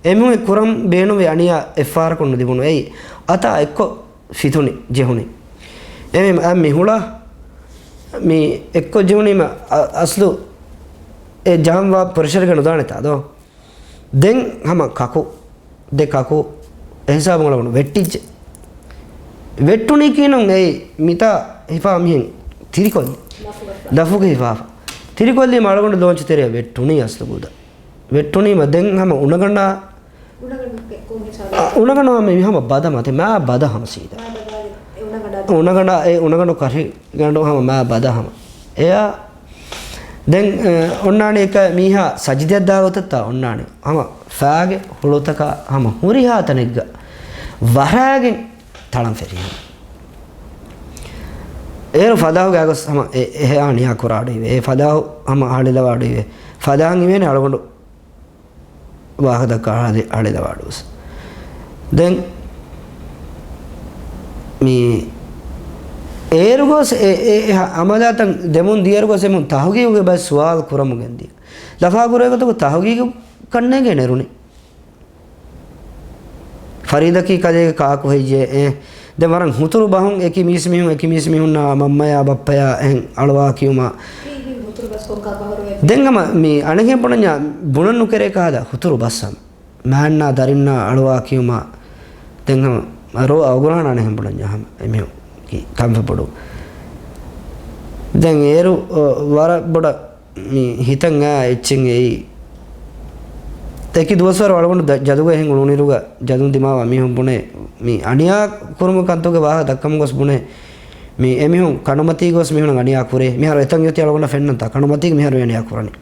އެމީހުން ކުރަން ބޭނުންވި އަނިޔާ އެއްފަހަރަކުން ނުލިބުނު. އެއީ އަތާ އެއްކޮށް ފިތުނި ޖެހުނީ. އެމީ އަ، މި ހުޅަ މި އެއްކޮށް ޖެހުނީމަ އަ، އަސްލު އެ ޖާމްވާ ޕްރެޝަރގަ ނުދާނެތާ ދޯ؟ ދެން ހަމަ ކަކު، ދެ ކަކު އެހިސާބުން އަޅުގަނޑު ވެއްޓިއްޖެ. ވެއްޓުނީ ކީނުން އެއީ މިތާ ހިފާ މިހެން ތިރިކޮށްލި. ލަފުގަ ހިފާފަ. ތިރިކޮށްލީމަ އަޅުގަނޑު ލޯންޗު ތެރެއަށް ވެއްޓުނީ އަސްލު ގުދަ. ވެއްޓުނީމަ ދެން ހަމަ އުނަގަނޑާ، އުނަގަނޑު ހަމަ މި ހަމަ ބަދަ މަތި، މާ ބަދަ ހަމަ ސީދާ. އުނަގަނޑާ، އެ އުނަގަނޑު ކަށިގަނޑު ހަމަ މާ ބަދަ ހަމަ. އެޔާ ދެން، އެ، އޮންނާނީ އެކަ މީހާ ސަޖިދައަށް ދާ ގޮތަށްތާ އޮންނާނީ. ހަމަ ފާގެ ހުޅުތަކާ ހަމަ ހުރިހާ ތަނެއްގަ ވަރާގެން ތަޅަން ފެށި ހަމަ. އޭރު ފަލާހުގަ ގޮސް ހަމަ އެ، އެހެއާ ނިޔާ ކުރާ އަޑު އިވޭ. އެ ފަލާހު ހަމަ އަޅިލަވާ އަޑު އިވޭ. ފަލާހަށް އިވޭނެ އަޅުގަނޑު ވާހަކަ ދައްކާ އަޅި، އަޅިލަވާ އަޑު ގޮސް. ދެން މި އޭރު ގޮސް އެ، އެ، އެ އަމަލާތައް ދެމުން ދިޔައިރު ގޮސް އެމުން ތަހުގީގުގެ ބައެއް ސުވާލު ކުރަމުން ގެންދިޔަ. ލަފާ ކުރޭ ގޮތަކު ތަހުގީގު ކަންނޭނގެ ނެރުނީ. ފަރީދަކީ ކަލޭގެ ކާކު ހެއްޔޭ؟ އެ، ދެން ވަރަށް ހުތުރު ބަހުން އެކި މީސްމީހުން، އެކި މީސްމީހުންނާ މަންމަޔާ ބައްޕަޔާ އެހެން އަޅުވާ ކިޔުމާ. މީ، މީ ހުތުރު ބަސް ކޮން ކާކު އަހަރު ވޭ؟ ދެން ހަމަ މީ އަނެއްހެން ބުނަންޏާ ބުނަން ނުކެރޭ ކަހަލަ ހުތުރު ބަސް ހަމަ. މާންނާ ދަރިންނާ އަޅުވާ ކިޔުމާ. ދެން ހަމަ ރޯ އަގުރާން އަނެއްހެން ބުނަންޏާ ހަމަ އެމީހުން ކި ކަންފަ ބޮޑު. ދެން އޭރު، އޮ، ވަރަށް ބޮޑަށް މި ހިތަށް އާ އެއްޗެއް އެއީ. އެކި ދުވަސްވަރު އަޅުގަނޑު ދަ-، ޖަލުގަ އެހެން އުޅުނިރުގަ ޖަލުން ދިމާވާ މީހުން ބުނޭ، މި އަނިޔާ ކުރުމުގެ ކަންތަކުގެ ވާހަކަ ދައްކަމުން ގޮސް ބުނޭ، މި އެމީހުން ކަނޑުމަތީގަ ގޮސް މީހުންނަށް އަނިޔާ ކުރޭ. މިހާރު އެތަން އޮތީ އަޅުގަނޑަށް ފެންނަންތާ ކަނޑުމަތީގަ މިހާރު އަނިޔާ ކުރަނީ.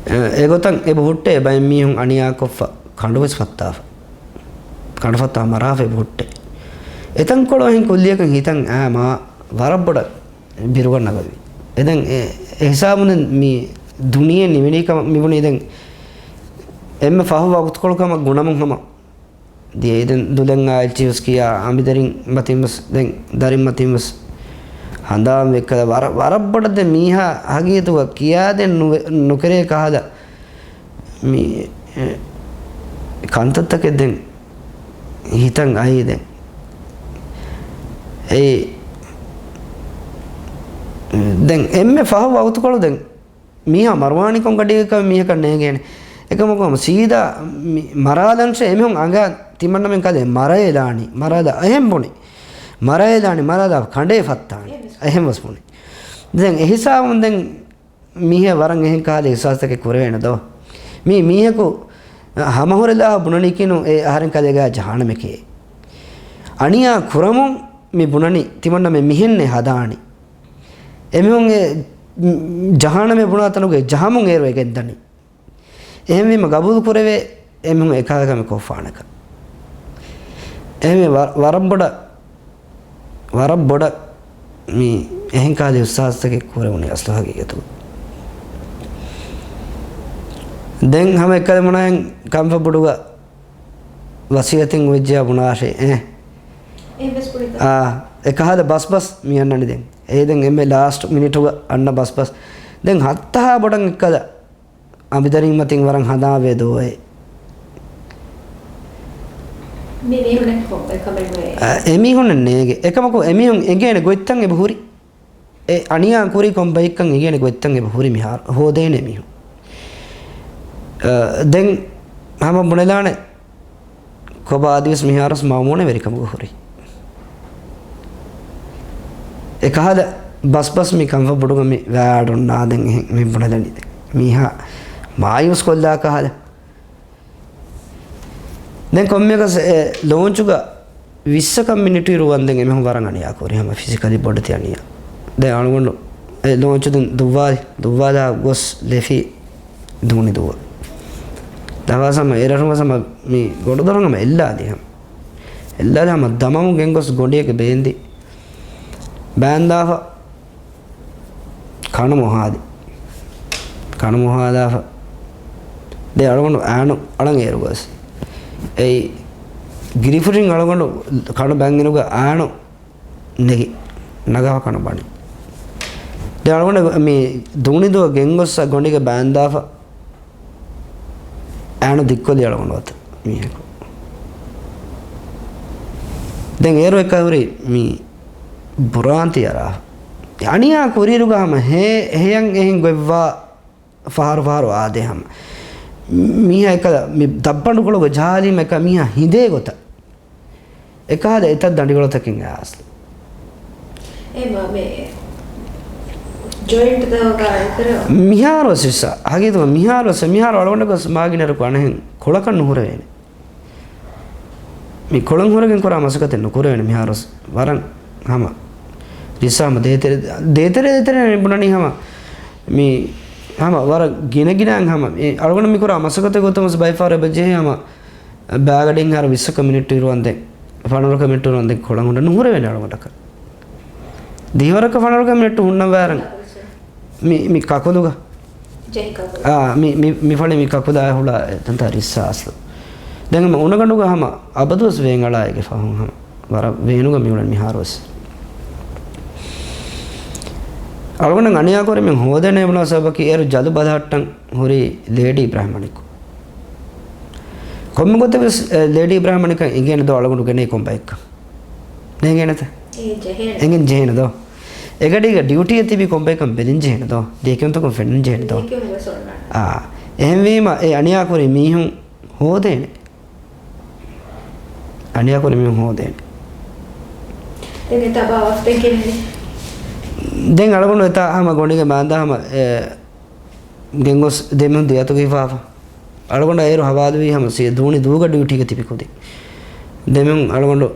އެ، އެގޮތަށް އެބަ ހުއްޓޭ ބައެއް މީހުން އަނިޔާކޮށްފަ ކަނޑުވެސް ފައްތާފަ. ކަނޑު ފައްތާ މަރާފަ އެބަ ހުއްޓޭ. އެތަންކޮޅު އެހެން ކުއްލިއަކަށް ހިތަށް އާ މާ ވަރަށް ބޮޑަށް ބިރުގަން ނަގަވި. އެދެން އެ، އެ ހިސާބުން ދެން މި ދުނިޔެ ނިމިނީ ކަމަށް މިބުނީ ދެން އެންމެ ފަހު ވަގުތުކޮޅު ކަމަށް ގުނަމުން ހަމަ ދިޔައީ. ދެން ދުލެއް އާ އެއްޗިވެސް ކިޔާ އަނބިދަރިން މަތިންވެސް ދެން ދަރިން މަތިންވެސް ހަނދާން ވެއްކަލަ ވަރަށް، ވަރަށް ބޮޑަށް ދެން މީހާ ހަގީގަތުގަ ކިޔާދޭން ނުވެ-، ނުކެރޭ ކަހަލަ މި، އެ، ކަންތައްތަކެއް ދެން ހިތަށް އައީ ދެން. އެއީ، ދެން އެންމެ ފަހު ވަގުތުކޮޅު ދެން މީހާ މަރުވާނީ ކޮން ގަޑިއަކަށް މީހަކަށް ނޭނގޭނެ. އެކަމަކު ހަމަ ސީދާ މި މަރާލަންށޭ އެމީހުން އަނގަ ތިމަންނަމެން ކަލޭ މަރައެލާނީ، މަރާލާ އެހެން ބުނި. މަރައެލާނީ، މަރާލާ ކަނޑޭ ފައްތާނީ. އެހެން ވެސް ބުނި. ދެން އެހިސާބުން ދެން މީހެއް ވަރަށް އެހެން ކަހަލަ އިހްސާސްތަކެއް ކުރެވޭނެ ދޯ؟ މީ މީހަކު ހަމަހުރެލާ ބުނަނީކީނު އެ އަހަރެން ކަލޭގާ ޖަހާނަމެކޭ. އަނިޔާ ކުރަމުން މި ބުނަނީ ތިމަންނަމެން މިހެންނޭ ހަދާނީ. އެމީހުން އެ ޖަހާނަމޭ ބުނާ ތަނުގެ ޖަހަމުން އޭރު އެ ގެންދަނީ. އެހެންވީމަ ގަބޫލު ކުރެވޭ އެމީހުން އެކަހަލަ ކަމެއް ކޮށްފާނެކަން. އެހެންވެ ވަ-، ވަރަށް ބޮޑަށް، ވަރަށް ބޮޑަށް މި އެހެން ކަހަލަ އިހްސާސްތަކެއް ކުރެވުނީ އަސްލު ހަގީގަތުގަ. ދެން ހަމަ އެއްކަލަ ބުނާހެން ކަންފަ ބޮޑުގަ ވަސިޔަތެއް އޮވެއްޖެޔާ ބުނާށޭ، އޭ. އެހެން ވެސް ބުނިތަ؟ އާ، އެ ކަހަލަ ބަސް ބަސް މި އަންނަނީ ދެން. އެ ދެން އެންމެ ލާސްޓް މިނިޓުގަ އަންނަ ބަސް ބަސް. ދެން ހައްތަހާ ބޮޑަށް އެއްކަލަ އަނބިދަރިން މަތިން ވަރަށް ހަނދާންވޭ ދޯއޭ. މި މީހުނެއް ކޮން ބައެއް ކަމެއް ނުވޭ. އަ، އެމީހުންނެއް ނޭނގެ. އެކަމަކު އެމީހުން އެނގޭނެ ގޮތްތައް އެބަ ހުރި. އެ އަނިޔާ ކުރީ ކޮން ބައެއްކަން އެނގޭނެ ގޮތްތައް އެބަ ހުރި މިހާރު. ހޯދޭނެ މީހުން. އަ، ދެން ހަމަ ބުނެލާނެ ކޮބާ އަދިވެސް މިހާރުސް މައުމޫނެއް ވެރިކަމުގަ ހުރި. އެ ކަހަލަ ބަސް ބަސް މި ކަންފަ ބޮޑުގަ މި ވާޑުން ނާދެން އެހެން މި ބުނެލަނީ. މީހާ މާޔޫސް ކޮށްލާ ކަހަލަ. ދެން ކޮންމެއަކަސް އެ ލޯންޗުގަ ވިއްސަކަށް މިނިޓު އިރު ވަންދެން އެމީހުން ވަރަށް އަނިޔާ ކުރި ހަމަ ފިޒިކަލީ ބޮޑެތި އަނިޔާ. ދެން އަޅުގަނޑު އެ ލޯންޗު ދެން ދުއްވާލި، ދުއްވާލާ ގޮސް ލެފި ދޫނި ދުވަ. ދަވާސަމަ އެރަށުމަސަމަ މި ގޮނޑުދޮރުން ހަމަ އެއްލާލި ހަމަ. އެއްލާލި ހަމަ ދަމަމު ގެންގޮސް ގޮނޑިއެއްގެ ބޭންދި. ބާންދާފަ ކަނު މޮހާލި. ކަނު މޮހާލާފަ. ދެ އަޅުގަނޑު އާނު އަޅަން އޭރު ގޮސް. އެއީ ގިރިފުށިން އަޅުގަނޑު ކަނު ބަންގިނުގަ އާނު ނެގި. ނަގާފަ ކަނު ބަނި. ދެ އަޅުގަނޑު މި ދޫނިދުވަ ގެންގޮސް ގޮނޑިގެ ބާންދާފަ. އާނު ދިއްކޮލި އަޅުގަނޑު އޮތަ މީހަކު. ދެން އޭރު އެކަހުރި މި ބުރާންތި އަރާ. އަނިޔާ ކުރިއިރުގަ ހަމަ ހޭ، ހެޔަން އެހެން ގޮތްވާ ފަހަރު ފަހަރު އާދޭ ހަމަ. މީހާ އެކަލަ މި ދައްބަނޑުކޮޅުގަ ޖާލީމަ އެކަ މީހާ ހިނދޭ ގޮތަށް. އެކާލަ އެތައް ދަނޑިވަޅުތަކެއް އަސްލު. އެ މާ މެ ޖޮއިންޓް ދަވަގާ އެތެރެ. މިހާރު ވެސް ވިއްސާ، ހަގީގަތުގަ މިހާރު ވެސް، މިހާރު އަޅުގަނޑަކަސް މާގިނަރަކު އަނެހެން ކޮޅަކަށް ނުހުރެވޭނެ. މި ކޮޅަން ހުރެގެން ކުރާ މަސައްކަތެއް ނުކުރެވޭނެ މިހާރު ވެސް. ވަރަށް ހަމަ ރިއްސާ ހަމަ ދޭތެރެ، ދޭތެރެ ދޭތެރެ މި ބުނަނީ ހަމަ މި ހަމަ ވަރަށް ގިނަ ގިނައިން ހަމަ އެ އަޅުގަނޑު މި ކުރާ މަސައްކަތެއް ގޮތަށް ވެސް ބައިފާރަ އެބަ ޖެހޭ ހަމަ ބާގަޑިން ހާރު ވިއްސަކަ މިނިޓް އިރު ވަންދެން، ފަނަރަކަ މިނިޓް އިރު ވަންދެން ކޮޅަން ހުންނަ ނުހުރެވޭނެ އަޅުގަނޑަކަށް. ދިހަވަރަކަށް ފަނަރަކަ މިނިޓް ހުންނަ ވާރަން މި، މި ކަކުލުގަ. ޖެހި ކަކުލު. އާ، މި، މި، މި ފަޅި މި ކަކުލާ ހުޅާ ތަންތާ ރިއްސާ އަސްލު. ދެން ހަމަ އުނަގަނޑުގަ ހަމަ އަބަދުވެސް ވޭން އަޅާއިގެ ފަހުން ހަމަ. ވަރަށް ވޭނުގަ މިއުޅެން މިހާރުވެސް. އަޅުގަނޑަށް އަނިޔާކުރި މި ހޯދޭނެ ބުނާ ސަބަބަކީ އޭރު ޖަލު ބަލަހައްޓަން ހުރީ ލޭޑީ އިބްރާހިމް އަނިކު. ކޮންމެ ގޮތެއް ވެސް، އެ، ލޭޑީ އިބްރާހިމް އަނިކަން އެނގޭނެ ދޯ އަޅުގަނޑު ގެނޭ ކޮން ބައެއްކަން؟ ނޭނގޭނެތަ؟ އެނގެން ޖެހޭނެ. އެނގެން ޖެހޭނެ ދޯ؟ އެގަޑީގަ ޑިއުޓީއެއް ތިބީ ކޮން ބައެއްކަން ބެލިން ޖެހޭނެ ދޯ؟ ދިޔަކިޔުންތަކުން ފެންނަން ޖެހޭނެ ދޯ؟ އާ، އެހެންވީމަ އެ އަނިޔާކުރި މީހުން ހޯދޭނެ. އަނިޔާކުރި މީހުން ހޯދޭނެ. ދެން އެތާ ބާވަފް ދެން ކިހިނެއް؟ ދެން އަޅުގަނޑު އެތާ ހަމަ ގޮނޑިގެ މާންދާ ހަމަ، އެ، ގެންގޮސް ދެމީހުން ދެއަތުގަ ހިފާފަ. އަޅުގަނޑަށް އޭރު ހަވާލުވީ ހަމަ ސިޔަ ދޫނި ދޫގަ ޑިއުޓީގަ ތިބި ކުދިން. ދެމީހުން އަޅުގަނޑު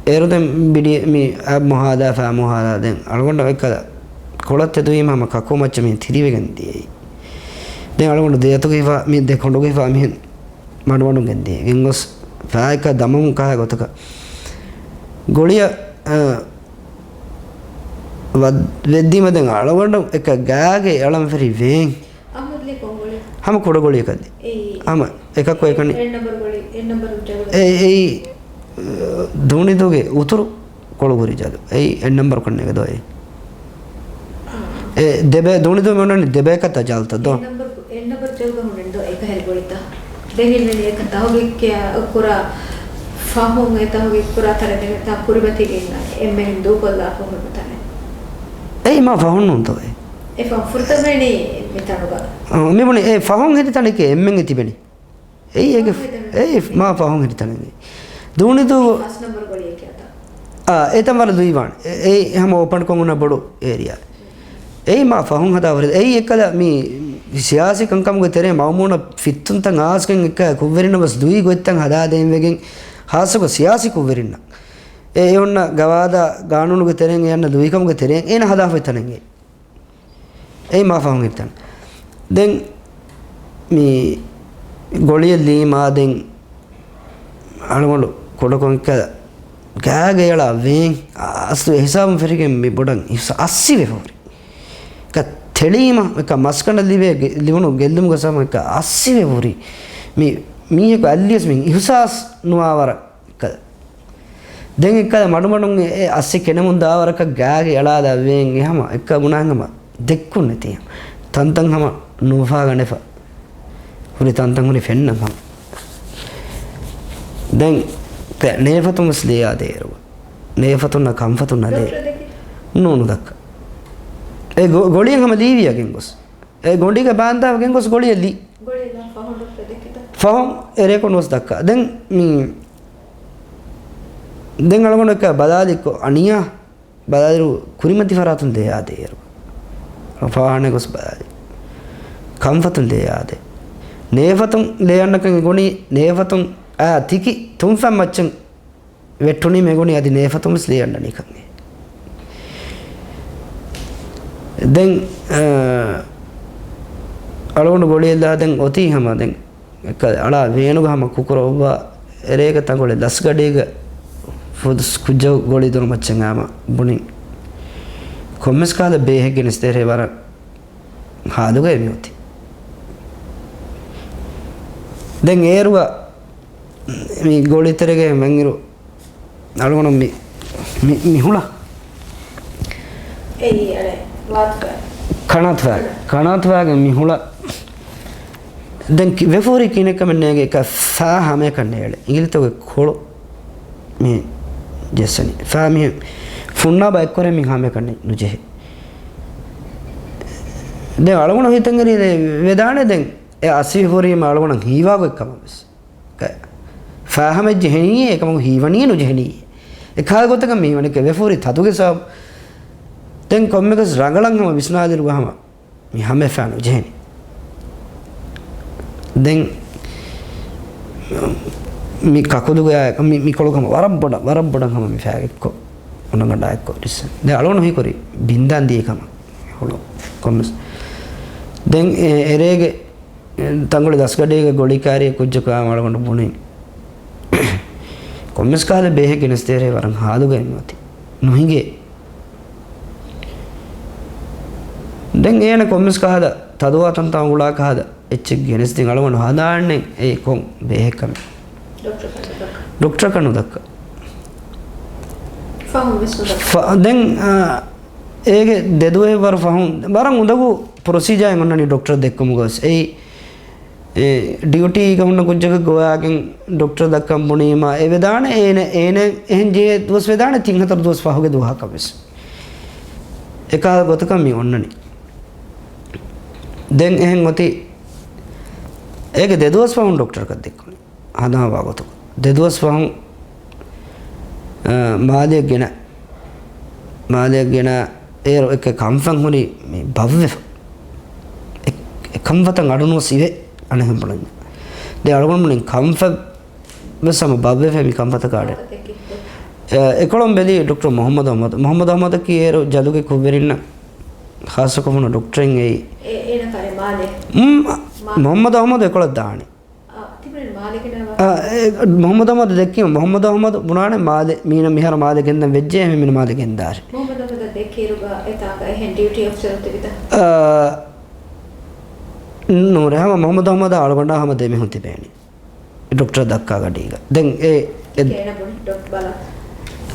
އޭރު ދެން ބިޑި މި އަ މޮހާލާފަ، މޮހާލާ ދެން އަޅުގަނޑަށް އެކަލަ ކޮޅަށް ތެދުވީމަ ހަމަ ކަކު މައްޗަށް މި ތިރިވެގެން ދިޔައީ. ދެން އަޅުގަނޑު ދެއަތުގަ ހިފާ، މި ދެ ކޮނޑުގަ ހިފާ މިހެން މަޑުމަޑުން ގެންދިޔަ. ގެންގޮސް ފާއެކަ ދަމަމުން ކާ ގޮތަކަށް ގޮޅިއަށް، އަ، ވަ-، ވެއްދީމަ ދެން އަޅުގަނޑު އެކަ ގާގެ އަޅަން ފެރި ވޭން. އަހުމަދުލީ ކޮން ގޮޅި؟ ހަމަ ކުޑަ ގޮޅިއަކަށް ދި. އެއީ. ހަމަ އެކަކު އެކަނި. އެއް ނަންބަރު ގޮޅި، އެއް ނަންބަރު ޖަލު. އެ-، އެއީ، އަ، ދޫނިދޫގެ އުތުރު ކޮޅު ހުރި ޖަލު. އެއީ އެއް ނަންބަރު ކަންނޭގެ ދޯ އެއީ. އާ. އެ ދެބޭ، ދޫނިދޫ މި އޮންނަނީ ދެބޭކަތާ ޖަލުތައް ދޯ؟ އެއް ނަންބަރު، އެއް ނަންބަރު ޖަލުގަ ހުންނަނީ ދޯ އެކަހެރި ގޮޅިތައް. ދެން އިންނަނީ އެކަ ތަހުގީގެއް ކުރާ ފަހުން އެ ތަހުގީގެއް ކުރާ ތަނެއް ދެން ތާ ކުރިމަތީގަ އިންނަނީ. އެންމެން ދޫކޮށްލާފަ ހުންނަ ތަނެއް. އެއީ މާ ފަހުން ނޫންތޯ އެ؟ އެ ފަހުން ފުރަތަމަ އިނީ މި ތަނުގަ. އަ، މި ބުނީ އެ ފަހުން ހެދި ތަނެކޭ އެންމެން ތިބެނީ. އެއީ އޭގެ، ފަހުން ހެދި ތަނެއް. އެއީ މާ ފަހުން ހެދި ތަނެއް. ދޫނިދޫ ފަސް ނަންބަރު ގޮޅިއެއް ކިޔާތަ؟ އާ، އެތަން ވަރަށް ލުއިވާނެ. އެ-، އެއީ ހަމަ އޯޕަން ކޮށް ހުންނަ ބޮޑު އޭރިއާ. އެއީ މާ ފަހުން ހަދާ ހުރެ. އެއީ އެއްކަލަ މި ސިޔާސީ ކަންކަމުގެ ތެރޭ މައުމޫނަށް ފިއްތުންތައް އާސްގެން އެއްކަ ކުށްވެރިންނަށް ވެސް ލުއި ގޮތްތައް ހަދާދޭން ވެގެން، ހާއްސަކޮށް ސިޔާސީ ކުށްވެރިންނަށް. އެ އެ އޮންނަ ގަވާއިދާ ގާނޫނުގެ ތެރެއިން އެ އަންނަ ލުއިކަމުގެ ތެރެއިން އޭނަ ހަދާފައި ތަނެއް އެ. އެއީ މާ ފަހުން ހެދި ތަނެއް. ދެން މި ގޮޅިއެއް ލީމާ ދެން އަޅުގަނޑު ކުޑަކޮށް އެއްކަލަ ގާގަ އެޅާ ވޭން އަސްލު އެ ހިސާބުން ފެށިގެން މި ބޮޑަށް އިސް އައްސިވެފަ ހުރި. އެކަ ތެޅީމަ އެކަ މަސްކަނޑަށް ލިބޭ ގެ-، ލިބުނު ގެއްލުމުގެ ސަބަބުން އެކަ އައްސިވެ ހުރި. މި މީހަކު އައްލިޔަސް މި އިހުސާސް ނުވާވަރަށް އެކަ. ދެން އެއްކަލަ މަޑުމަޑުން އެ އައްސި ކެނޑެމުން ދާވަރަކަށް ގާގެ އަޅާލާ ވޭން އެ ހަމަ އެއްކަ ބުނާން ހަމަ ދެއްކުން ނެތި. ތަންތަން ހަމަ ނުފާގަނެފަ. ހުރި ތަންތަން ހުރި ފެންނަން ހަމަ. ދެން ކެ-، ނޭފަތުން ވެސް ލިޔާ ދޭރު. ނޭފަތުންނަށް ކަންފަތުންނަށް ލޭ. ނޫނު ދައްކަ. އެ ގޮ-، ގޮޅިއަށް ހަމަ ލީވިޔަ ގެންގޮސް. އެ ގޮނޑިގަ ބާންދާ ގެންގޮސް ގޮޅިއަށް ލީ. ގޮޅިއަށް ފަހުން ޑޮކްޓަރ ދެކިތަ؟ ފަހުން އެ ރޭކޮށް ނުވެސް ދައްކާ. ދެން މި، ދެން އަޅުގަނޑަކަށް ބަލާލިކޮ އަނިޔާ ބަލާލިރު ކުރިމަތި ފަރާތުން ލޭ އާދޭ އޭރު. ފާހާނެ ގޮސް ބަލާލި. ކަންފަތުން ލޭ އާދޭ. ނޭފަތުން ލޭ އަންނަކަން އެ ގޮނީ ނޭފަތުން އާ ތިކި ތުންފަތް މައްޗަށް ވެއްޓުނީ މެގުނީ އަދި ނޭފަތުން ވެސް ލޭ އަންނަނީކަން. ދެން، އާ، އަޅުގަނޑު ގޮޅިއެއްލާ ދެން އޮތީ ހަމަ ދެން އެކަ އަޅާ ވޭނުގަ ހަމަ ކުކުރަ އޮއްވާ އެރޭގަ ތަނގޮޅެއް ލަސްގަޑީގަ ފުދުސް ކުއްޖަކު ގޮޅި ދޮރުމައްޗަށް އާމަ ބުނިން. ކޮންމެސް ކާލަ ބޭހެއްގެ ނިސްދޭރޭ ވަރަށް ހާލުގައި މިއޮތީ. ދެން އޭރުގަ މި ގޮޅިތެރޭގަ މަންއިރު އަޅުގަނޑު މި، މި، މި ހުޅަ. އެއީ އަނެއް ވާތުފައި. ކަނާތުފައި. ކަނާތުފައިގެ މި ހުޅަ. ދެން ކި-، ވެފަ ހުރީ ކިހިނެއްކަމެއް ނޭގެ އެކަ ފާ ހަމައަކަށް ނޭޅެ. އިނގިލިތަކުގެ ކޮޅު މި ޖެއްސަނީ. ފާ މި ފުންނާބަ އެއްކޮރެ މި ހަމައަކަށް ނުޖެހޭ. ދެން އަޅުގަނޑު ހިތަށް އެރީ ވެދާނެ ދެން އެ އަސި ހުރީމަ އަޅުގަނޑަށް ހީވާގޮތް ކަމަށް ވެސް. ކަ-، ފާހަމައެއް ޖެހެނީއޭ، އެކަމަކު ހީވަނީ ނުޖެހެނީ. އެކާ ގޮތަކަށް މީ ވަނީ ކެ ވެފަ ހުރި ތަދުގެ ސަބަބު. ދެން ކޮންމެކަސް ރަނގަޅަށް ހަމަ ވިސްނާލިރު ހަމަ މި ހަމަ ފާ ނުޖެހެނީ. ދެން މި ކަކުލުގެ އާ، މި، މި ކޮޅު ހަމަ ވަރަށް ބޮޑަށް، ވަރަށް ބޮޑަށް ހަމަ މި ފާގެއްކޮ، އުނަގަނޑާ އެއްކޮ ރިއްސަ. ދެން އަޅުގަނޑު ހީކުރީ ބިންދާން ދިޔަ ކަމަށް. ހުޅު ކޮންމެސް. ދެން އެ، އެރޭގެ ތަނގޮޅި ދަސްގަޑީގެ ގޮޅިކާރި ކުއްޖަކު އާ އަޅުގަނޑު ބުނި. ކޮންމެސް ކަހަލަ ބޭހެއްގެ ނެސްދޭރޭ ވަރަށް ހާލުގައި މިއޮތީ. ނުހިނގޭ. ދެން އޭނަ ކޮންމެސް ކަހަލަ ތަދުވާ ތަންތާ އުޅާ ކަހަލަ އެއްޗެއް ގެނެސްދިން އަޅުގަނޑު ހަނދާންނެއް އެ ކޮން ބޭހެއްކަމެއް. ޑޮކްޓަރަކަށް ނުދައްކާ. ޑޮކްޓަރަކަށް ނުދައްކާ. ފަހުން ވެސް ނުދައްކާ. ފަ-، ދެން، އާ، އޭގެ ދެދުވަހެއް ވަރު ފަހުން ވަރަށް އުނދަގޫ ޕްރޮސީޖާއެއް އޮންނަނީ ޑޮކްޓަރ ދެއްކުމުގަ ވެސް. އެއީ، އެ، ޑިއުޓީގަ ހުންނަ ކުއްޖަކަށް ގޮވާގެން ޑޮކްޓަރ ދައްކަން ބުނީމާ އެ ވެދާނެ އޭނަ، އޭނަ އެހެން ޖެހޭ ދުވަސް ވެދާނެ ތިން ހަތަރު ދުވަސް ފަހުގެ ދުވަހަކަށް ވެސް. އެކާ ގޮތަކަށް މި އޮންނަނީ. ދެން އެހެން އޮތީ އޭގެ ދެ ދުވަސް ފަހުން ޑޮކްޓަރަކަށް ދެއްކުނީ. ހަނދާންވާ ގޮތުގަ. ދެ ދުވަސް ފަހުން، އަ، މާލެއަށް ގެނަ، މާލެއަށް ގެނަ އޭރު އެކެ ކަންފަތް ހުރީ މި ބައްވެފަ. އެ، އެ ކަންފަތަށް އަޑު ނުވަސް އިވޭ އަނެއްހެން ބުނަންޏާ. ދެ އަޅުގަނޑު ބުނިން ކަންފަތް ވެސް ހަމަ ބައްވެފަ މި ކަންފަތަކާ އަޑެއް. އެ، އެކޮޅުން ބެލީ ޑޮކްޓަރ މުހައްމަދު އަހްމަދު. މުހައްމަދު އަހްމަދަކީ އޭރު ޖަލުގެ ކުށްވެރިންނަށް ޚާއްޞަކޮށް ހުންނަ ޑޮކްޓަރެއް އެއީ. އެ، އޭނަކާރެ މާލެ. މު-، މާ-، މުހައްމަދު އަހްމަދު އެކޮޅަށް ދާނެ. އާ، ތިބުނެ މާލެ ގެނަވާ. އާ، އެ، މުހައްމަދު އަހްމަދު ދެއްކީމަ، މުހައްމަދު އަހްމަދު ބުނާނެ މާލެ، މީނަ މިހާރު މާލެ ގެންދަން ވެއްޖެ، އެހެން މީނަ މާލެ ގެންދާށޭ. މުހައްމަދު އަހްމަދަށް ދެއްކިއިރުގަ އެތާކަށް އެހެން ޑިއުޓީ އޮފިސަރު ތިބިތަ؟ އާ، ނޫނޭ، ހަމަ މުހައްމަދު އަހްމަދާ އަޅުގަނޑާ ހަމަ ދެމީހުން ތިބޭނީ. ޑޮކްޓަރ ދައްކާ ގަޑީގަ. ދެން އެ، އެ، އޭނަ ބުނި ޑޮކްޓަރ ބަލާ.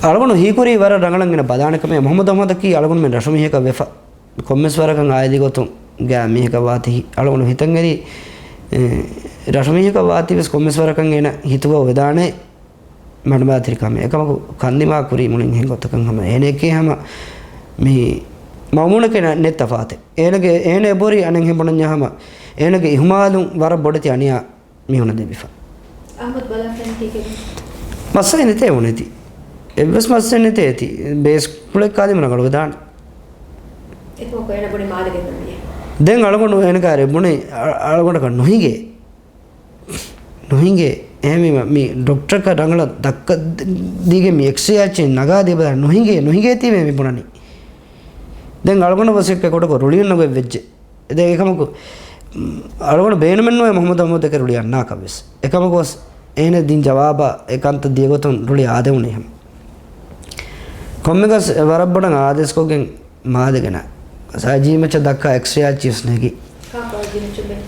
އަޅުގަނޑު ހީކުރީ ވަރަށް ރަނގަޅަށް ގިނަ ބަލާނެ ކަމެއް. މުހައްމަދު އަހްމަދަކީ އަޅުގަނޑުމެން ރަށު މީހަކަށް ވެފަ. ކޮންމެސް ވަރަކަށް އާއިލީ ގޮތުން ގާ މީހަކަށް ވާތީ. އަޅުގަނޑު ހިތަށް އެރީ، އެ، ރަށު މީހަކަށް ވާތީ ވެސް ކޮންމެސް ވަރަކަށް އޭނަ ހިތުގަ ވެދާނެ މަޑުމައިތިރި ކަމެއް. އެކަމަކު ކަންދިމާ ކުރީ މުޅިން އެހެން ގޮތަކަށް ހަމަ. އޭނަ އެކޭ ހަމަ މި މައުމޫނަކޭ ނެތް ތަފާތެއް. އޭނަގެ، އޭނަ އެބުރި އަނެއްހެން ބުނަންޏާ ހަމަ އޭނަގެ އިހުމާލުން ވަރަށް ބޮޑެތި އަނިޔާ މީހުނަށް ލިބިފަ. އަހްމަދު ބަލާފައިން ކީކޭ؟ މައްސަލައެއް ނެތޭ ބުނެތި. އެއްވެސް މައްސަލައެއް ނެތޭ ތި. ބޭސް ކުޅެއް ކާލިމަ ރަނގަޅު ވެދާނެ. އެކަމަކު އޭނަ ބުނި މާލެ ގެންދަން ވިޔަ. ދެން އަޅުގަނޑު އޭނަ ކާރެ ބުނި އަ-، އަޅުގަނޑަކަށް ނުހިނގޭ. ނުހިނގޭ. އެހެންވީމަ މި ޑޮކްޓަރަކަށް ރަނގަޅަށް ދައްކަ ދީގެ މި އެކްސްރޭ އައްޗެއް ނަގާ ދީބަލާ ނުހިނގޭ، ނުހިނގޭ ތީވެ މި ބުނަނީ. ދެން އަޅުގަނޑު ވަސީކެ ކޮޑަކޮ ރުޅި އޮންނަ ގޮތް ވެއްޖެ. ދެން އެކަމަކު، އަޅުގަނޑު ބޭނުމެއްނުވޭ މުހައްމަދު އަހްމަދު ދެކެ ރުޅި އަންނާކަށް ވެސް. އެކަމަކު ވެސް އޭނަ ދިން ޖަވާބާ އެ ކަންތައް ދިޔަގޮތުން ރުޅި އާދެވުނީ ހަމަ. ކޮންމެގަސް ވަރަށް ބޮޑަށް އާދޭސްކޮށްގެން މާލެ ގެނަ. އައިޖީ މައްޗަށް ދައްކާ އެކްސްރޭ އައްޗިސް ނެގި. ކާކު އައިޖީ މައްޗުން ބެލި؟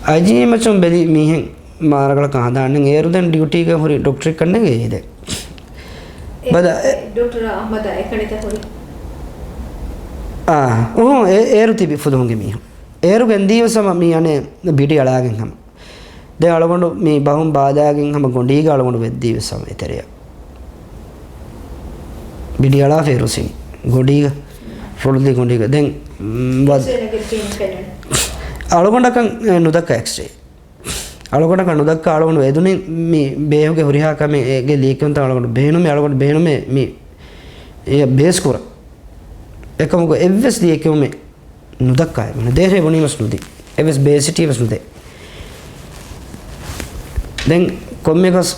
އައިޖީ މައްޗުން ބެލި މީހެއް މާރަގަޅަކަށް ހަނދާން އޭރު ދެން ޑިއުޓީގަ ހުރި ޑޮކްޓަރެއްކަން ނެގޭ ދެން. އެ، ބަދަ، އެ، ޑޮކްޓަރ އަހްމަދާ އެކަނިތަ ހުރި؟ އާ، އުހު، އޭ، އޭރު ތިބި ފުލުހުންގެ މީހުން. އޭރު ގެންދީވެސް ހަމަ މި އަނެއް ބިޑި އަޅާގެން ހަމަ. ދެން އަޅުގަނޑު މި ބަހުން ބާލާގެން ހަމަ ގޮނޑީގަ އަޅުގަނޑު ވެއްދީވެސް ހަމަ އެތެރެއަށް. ބިޑި އަޅާފަ އިރުސިނި. ގޮނޑީގަ. ފުޅުދީ ގޮނޑީގަ. ދެން، މް، ވަ-، އިސްވެނަގެ ޓީމް ފެނުނު. އަޅުގަނޑަކަށް، އެ، ނުދައްކާ އެކްސްރޭ. އަޅުގަނޑަކަށް ނުދައްކާ އަޅުގަނޑު އެދުނީ މި ބޭހުގެ ހުރިހާ ކަމެއް އޭގެ ލިޔެކިޔުންތައް އަޅުގަނޑު ބޭނުމޭ، އަޅުގަނޑު ބޭނުމޭ މި އެ ބޭސް ކުރަން. އެކަމަކު އެއްވެސް ލިޔެކިޔުމެއް ނުދައްކާ އެބުނެ. ދޭހޭ ބުނީމަސް ނުދީ. އެއްވެސް ބޭސް ސިޓީވެސް ނުދޭ. ދެން ކޮންމެކަސް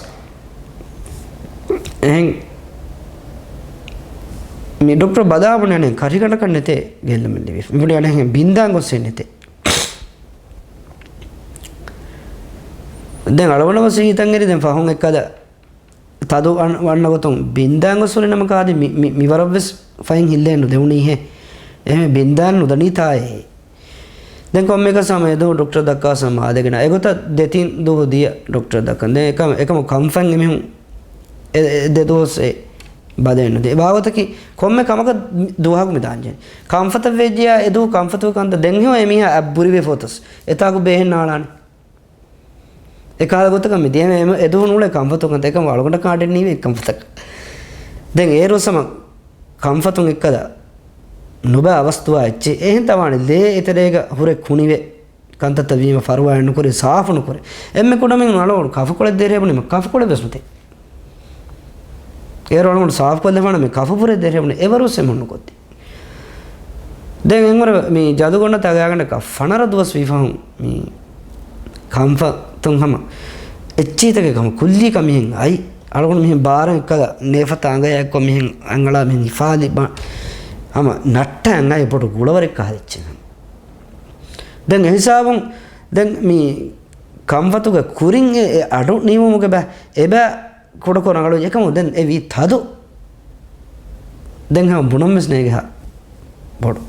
އެހެން މި ޑޮކްޓަރ ބަލާ ބުނެ އަނެއް ކަށިގަނޑަކަށް ނެތޭ ގެއްލުމެއް ލިބިފަ. މި ބުނެ އަނެއް ބިންދާން ގޮސް ނެތޭ. ދެން އަޅުގަނޑަށް ވެސް ހިތަށް އެރި ދެން ފަހުން އެއްކަލަ ތަދު އަން-، ވަންނަ ގޮތުން ބިންދާން ގޮސް ހުރި ނަމަ ކާދި މި-، މި-، މިވަރަށް ވެސް ފައިން ހިއްލޭ ނުދެވުނީހޭ. އެހެން ބިންދާން ނުދަނީތާއޭ. ދެން ކޮންމެކަސް ހަމަ އެދުވަހު ޑޮކްޓަރ ދައްކާ ހަމަ އާދެގެން އެގޮތަށް ދެތިން ދުވަހު ދިޔަ ޑޮކްޓަރ ދައްކަން. ދެން އެކަމަ، އެކަމަ ކަންފަތް އެމީހުން އެ-، އެ-، ދެ ދުވަސް އެ ބަލައެއް ނުދޭ. އެ ބާވަތަކީ ކޮންމެ ކަމަކަށް ދުވަހަކު މި ދާންޖެހޭ. ކަންފަތަށް ވެއްޖެޔާ އެދުވަހު ކަންފަތުގެ ކަންތައް ދެން ހެޔޮ އެމީހާ އަތް ބުރިވެފަ އޮތަސް އެތާކު ބޭހެއް ނާޅާނެ. އެކަހަލަ ގޮތަކަށް މި ދިޔަމޭ އެމަ-، އެދުވަހު ނޫޅޭ ކަންފަތު ކަންތައް އެކަމަ އަޅުގަނޑަށް ކާޑެއް ނީވޭ ކަންފަތަކަށް. ދެން އޭރު ސަމަ ކަންފަތުން އެއްކަލަ ނުބައި އަވަސް ދުވާ އެއްޗެއް. އެހެން ތަވާނެ ލޭ އެތެރޭގަ ހުރެ ކުނިވެ ކަންތައްތައް ވީމަ ފަރުވާއެއް ނުކުރި، ސާފު ނުކުރި. އެންމެ ކުޑަމިން އަޅުގަނޑު ކަފަކޮޅެއް ދޭރޭ ބުނީމަ ކަފަކޮޅެއް ވެސް ނުތޭ. އޭރު އަޅުގަނޑު ސާފުކޮށްލަފާނަމޭ ކަފަ ބުރެއް ދޭރޭ ބުނީ އެވަރު ވެސް އެމީހުން ނުކޮށްދީ. ދެން އެންވަރަށް މި ޖަލުގަނޑަށް ތަގާގަނޑަކަށް ފަނަރަ ދުވަސް ވީފަހުން މި ކަންފަތުން ހަމަ އެއްޗިހިތަކެއް ހަމަ ކުއްލީކަ މިހެން އައި. އަޅުގަނޑު މިހެން ބާރަށް އެއްކަލަ ނޭފަތާ އަނގަޔާ އެއްކޮށް މިހެން އަނގަޅާ މިހެން ހިފާލި ބަ-، ހަމަ ނައްޓާ އަނގަޔަށް ބޮޑު ގުޅަވަރެއް ކަހަލަ އެއްޗެއް ހަމަ. ދެން އެހިސާބުން ދެން މި ކަންފަތުގެ ކުރިން އެ، އެ އަޑު ނިމުމުގެ ބަ-، އެބަ ކުޑަކޮށް ރަނގަޅު އެކަމު ދެން އެ ވީ ތަދު. ދެން ހަމަ ބުނަން ވެސް ނޭގެ ހާ ބޮޑު.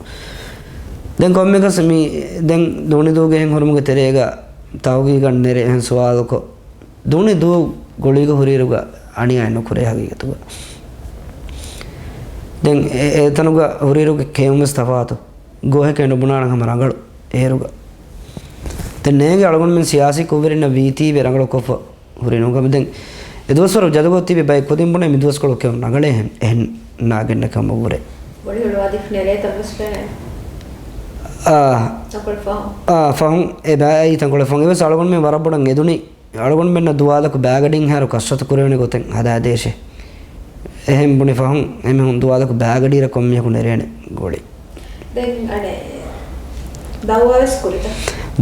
ދެން ކޮންމެކަސް މި ދެން ދޫނިދޫގެ ހެން ހުރުމުގެ ތެރޭގަ ތަހުގީގަށް ނެރެ އެހެން ސުވާލުކޮށް، ދޫނިދޫ ގުޅީގަ ހުރިއިރުގަ އަނިޔާ ނުކުރޭ ހަގީގަތުގަ. ދެން އެ-، އެތަނުގަ ހުރިއިރުގެ ކެއުން ވެސް ތަފާތު. ގޯހެކޭ ނުބުނާނަން ހަމަ ރަނގަޅު އޭރުގަ. ދެން ނޭނގެ އަޅުގަނޑުމެން ސިޔާސީ ކުށްވެރިންނަށް ވީތީވެ ރަނގަޅު ކޮށްފަ ހުރި ނޫން ކަމެއް. ދެން އެ ދުވަސްވަރު ޖަލުގަ ތިބި ބައެއް ކުދިން ބުނޭ މި ދުވަސްކޮޅު ކެއުން ނަގަޅޭ ހެން، އެހެން ނާގެންނެ ކަމަށްވުރެ. ބޮޑިހުޅު އަދި ނެރޭތަން ވެސް ފެނޭ. އާ. ތަންކޮޅެއް ފަހުން. އާ، ފަހުން އެ ބައި ތަންކޮޅެއް ފަހުން. އެވެސް އަޅުގަނޑުމެން ވަރަށް ބޮޑަށް އެދުނީ. އަޅުގަނޑުމެންނަށް ދުވާލަކު ބައިގަޑިން ހާރު ކަސްރަތު ކުރެވޭނެ ގޮތެއް ހަދާދޭށޭ. އެހެން ބުނި ފަހުން އެމީހުން ދުވާލަކު ބައިގަޑިއިރަށް ކޮންމެއަކު ނެރޭނެ ގުޅި. ދެން އަނެއް ދައުވާ ވެސް ކުރިތަ؟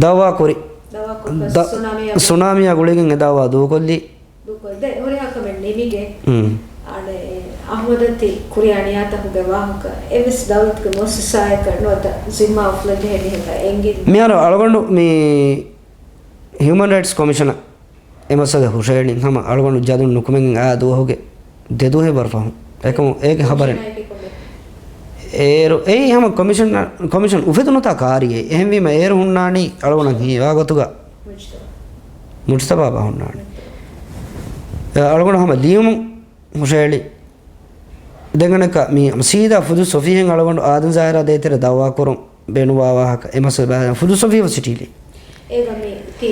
ދައުވާ ކުރި. ދައުވާ ކުރި. ދަ-، ސުނާމީއާ ސުނާމީއާ ގުޅިގެން އެ ދައުވާ ދޫކޮށްލީ. ދޫކޮށް. ދެ ހުރިހާ ކަމެއް ނިމިގެން. ހުން. އަނެއް އަހުމަދަށް ތި ކުރި އަނިޔާތަކުގެ ވާހަކަ އެއްވެސް ދައުލަތުގެ މުއައްސަސާއަކަށް ނުވަތަ ޒިންމާ އުފުލަންޖެހޭ މީހަކަށް އެނގިން. މިހާރު އަޅުގަނޑު މި ހިއުމަން ރައިޓްސް ކޮމިޝަނަށް އެ މައްސަލަ ހުށައެޅިން ހަމަ އަޅުގަނޑު ޖަލުން ނުކުމެގެން އާ ދުވަހުގެ ދެ ދުވަހެއް ވަރު ފަހުން. އެކަމު އޭގެ ހަބަރެއް. ކޮމިޝަނާއެކީ ކޮންމެ؟ އޭރު އެއީ ހަމަ ކޮމިޝަން، ކޮމިޝަން އުފެދުނުތާ ކާރިއެއް. އެހެންވީމަ އޭރު ހުންނާނީ އަޅުގަނޑަށް ހީވާ ގޮތުގަ މުޖްތަބާ. މުޖްތަބާބާ ހުންނާނީ. އެ އަޅުގަނޑު ހަމަ ލިޔުމުން ހުށައެޅި. ދެން އަނެއްކާ މީ ސީދާ ފުދު ސޮފީހެން އަޅުގަނޑު އާދަން ޒާހިރާ ދޭތެރެ ދައުވާކުރުން ބޭނުންވާ ވާހަކަ އެ މައްސަލަ ބައި ފުދު ސޮފީ ވެސް ހިޓީލި. އޭގަ މި ތި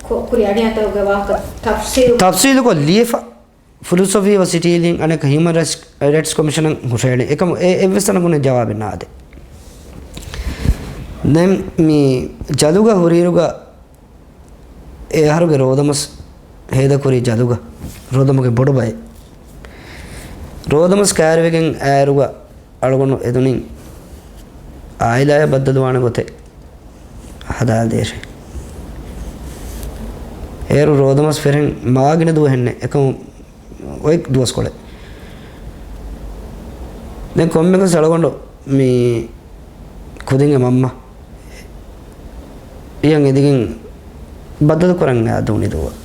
ކު-، ކުރި އަނިޔާތަކުގެ ވާހަކަ ތަފްސީލު. ތަފްސީލުކޮށް ލިޔެފަ. ފުދު ސޮފީ ވެސް ހިޓީލިން އަނެއްކާ ހިއުމަން ރައިޓްސް، ރައިޓްސް ކޮމިޝަނަށް ހުށައެޅި. އެކަމު އެ އެއްވެސް ތަނަކުން ޖަވާބެއް ނާދޭ. ދެން މި ޖަލުގަ ހުރިއިރުގަ އެ އަހަރުގެ ރޯދަމަސް ހޭދަކުރީ ޖަލުގަ ރޯދަމުގެ ބޮޑު ބައެއް. ރޯދަމަސް ކައިރިވެގެން އައިރުގަ އަޅުގަނޑު އެދުނިން އާއިލާއަށް ބައްދަލުވާނެ ގޮތެއް ހަދާދޭށޭ. އޭރު ރޯދަމަސް ފެށެން މާގިނަ ދުވަހެއްނެއް އެކަމު އޮތް ދުވަސްކޮޅެއް. ދެން ކޮންމެކަސް އަޅުގަނޑު މި ކުދިންގެ މަންމަ އިޔަށް އެދިގެން ބައްދަލު ކުރަން އައި ދޫނިދޫއަށް.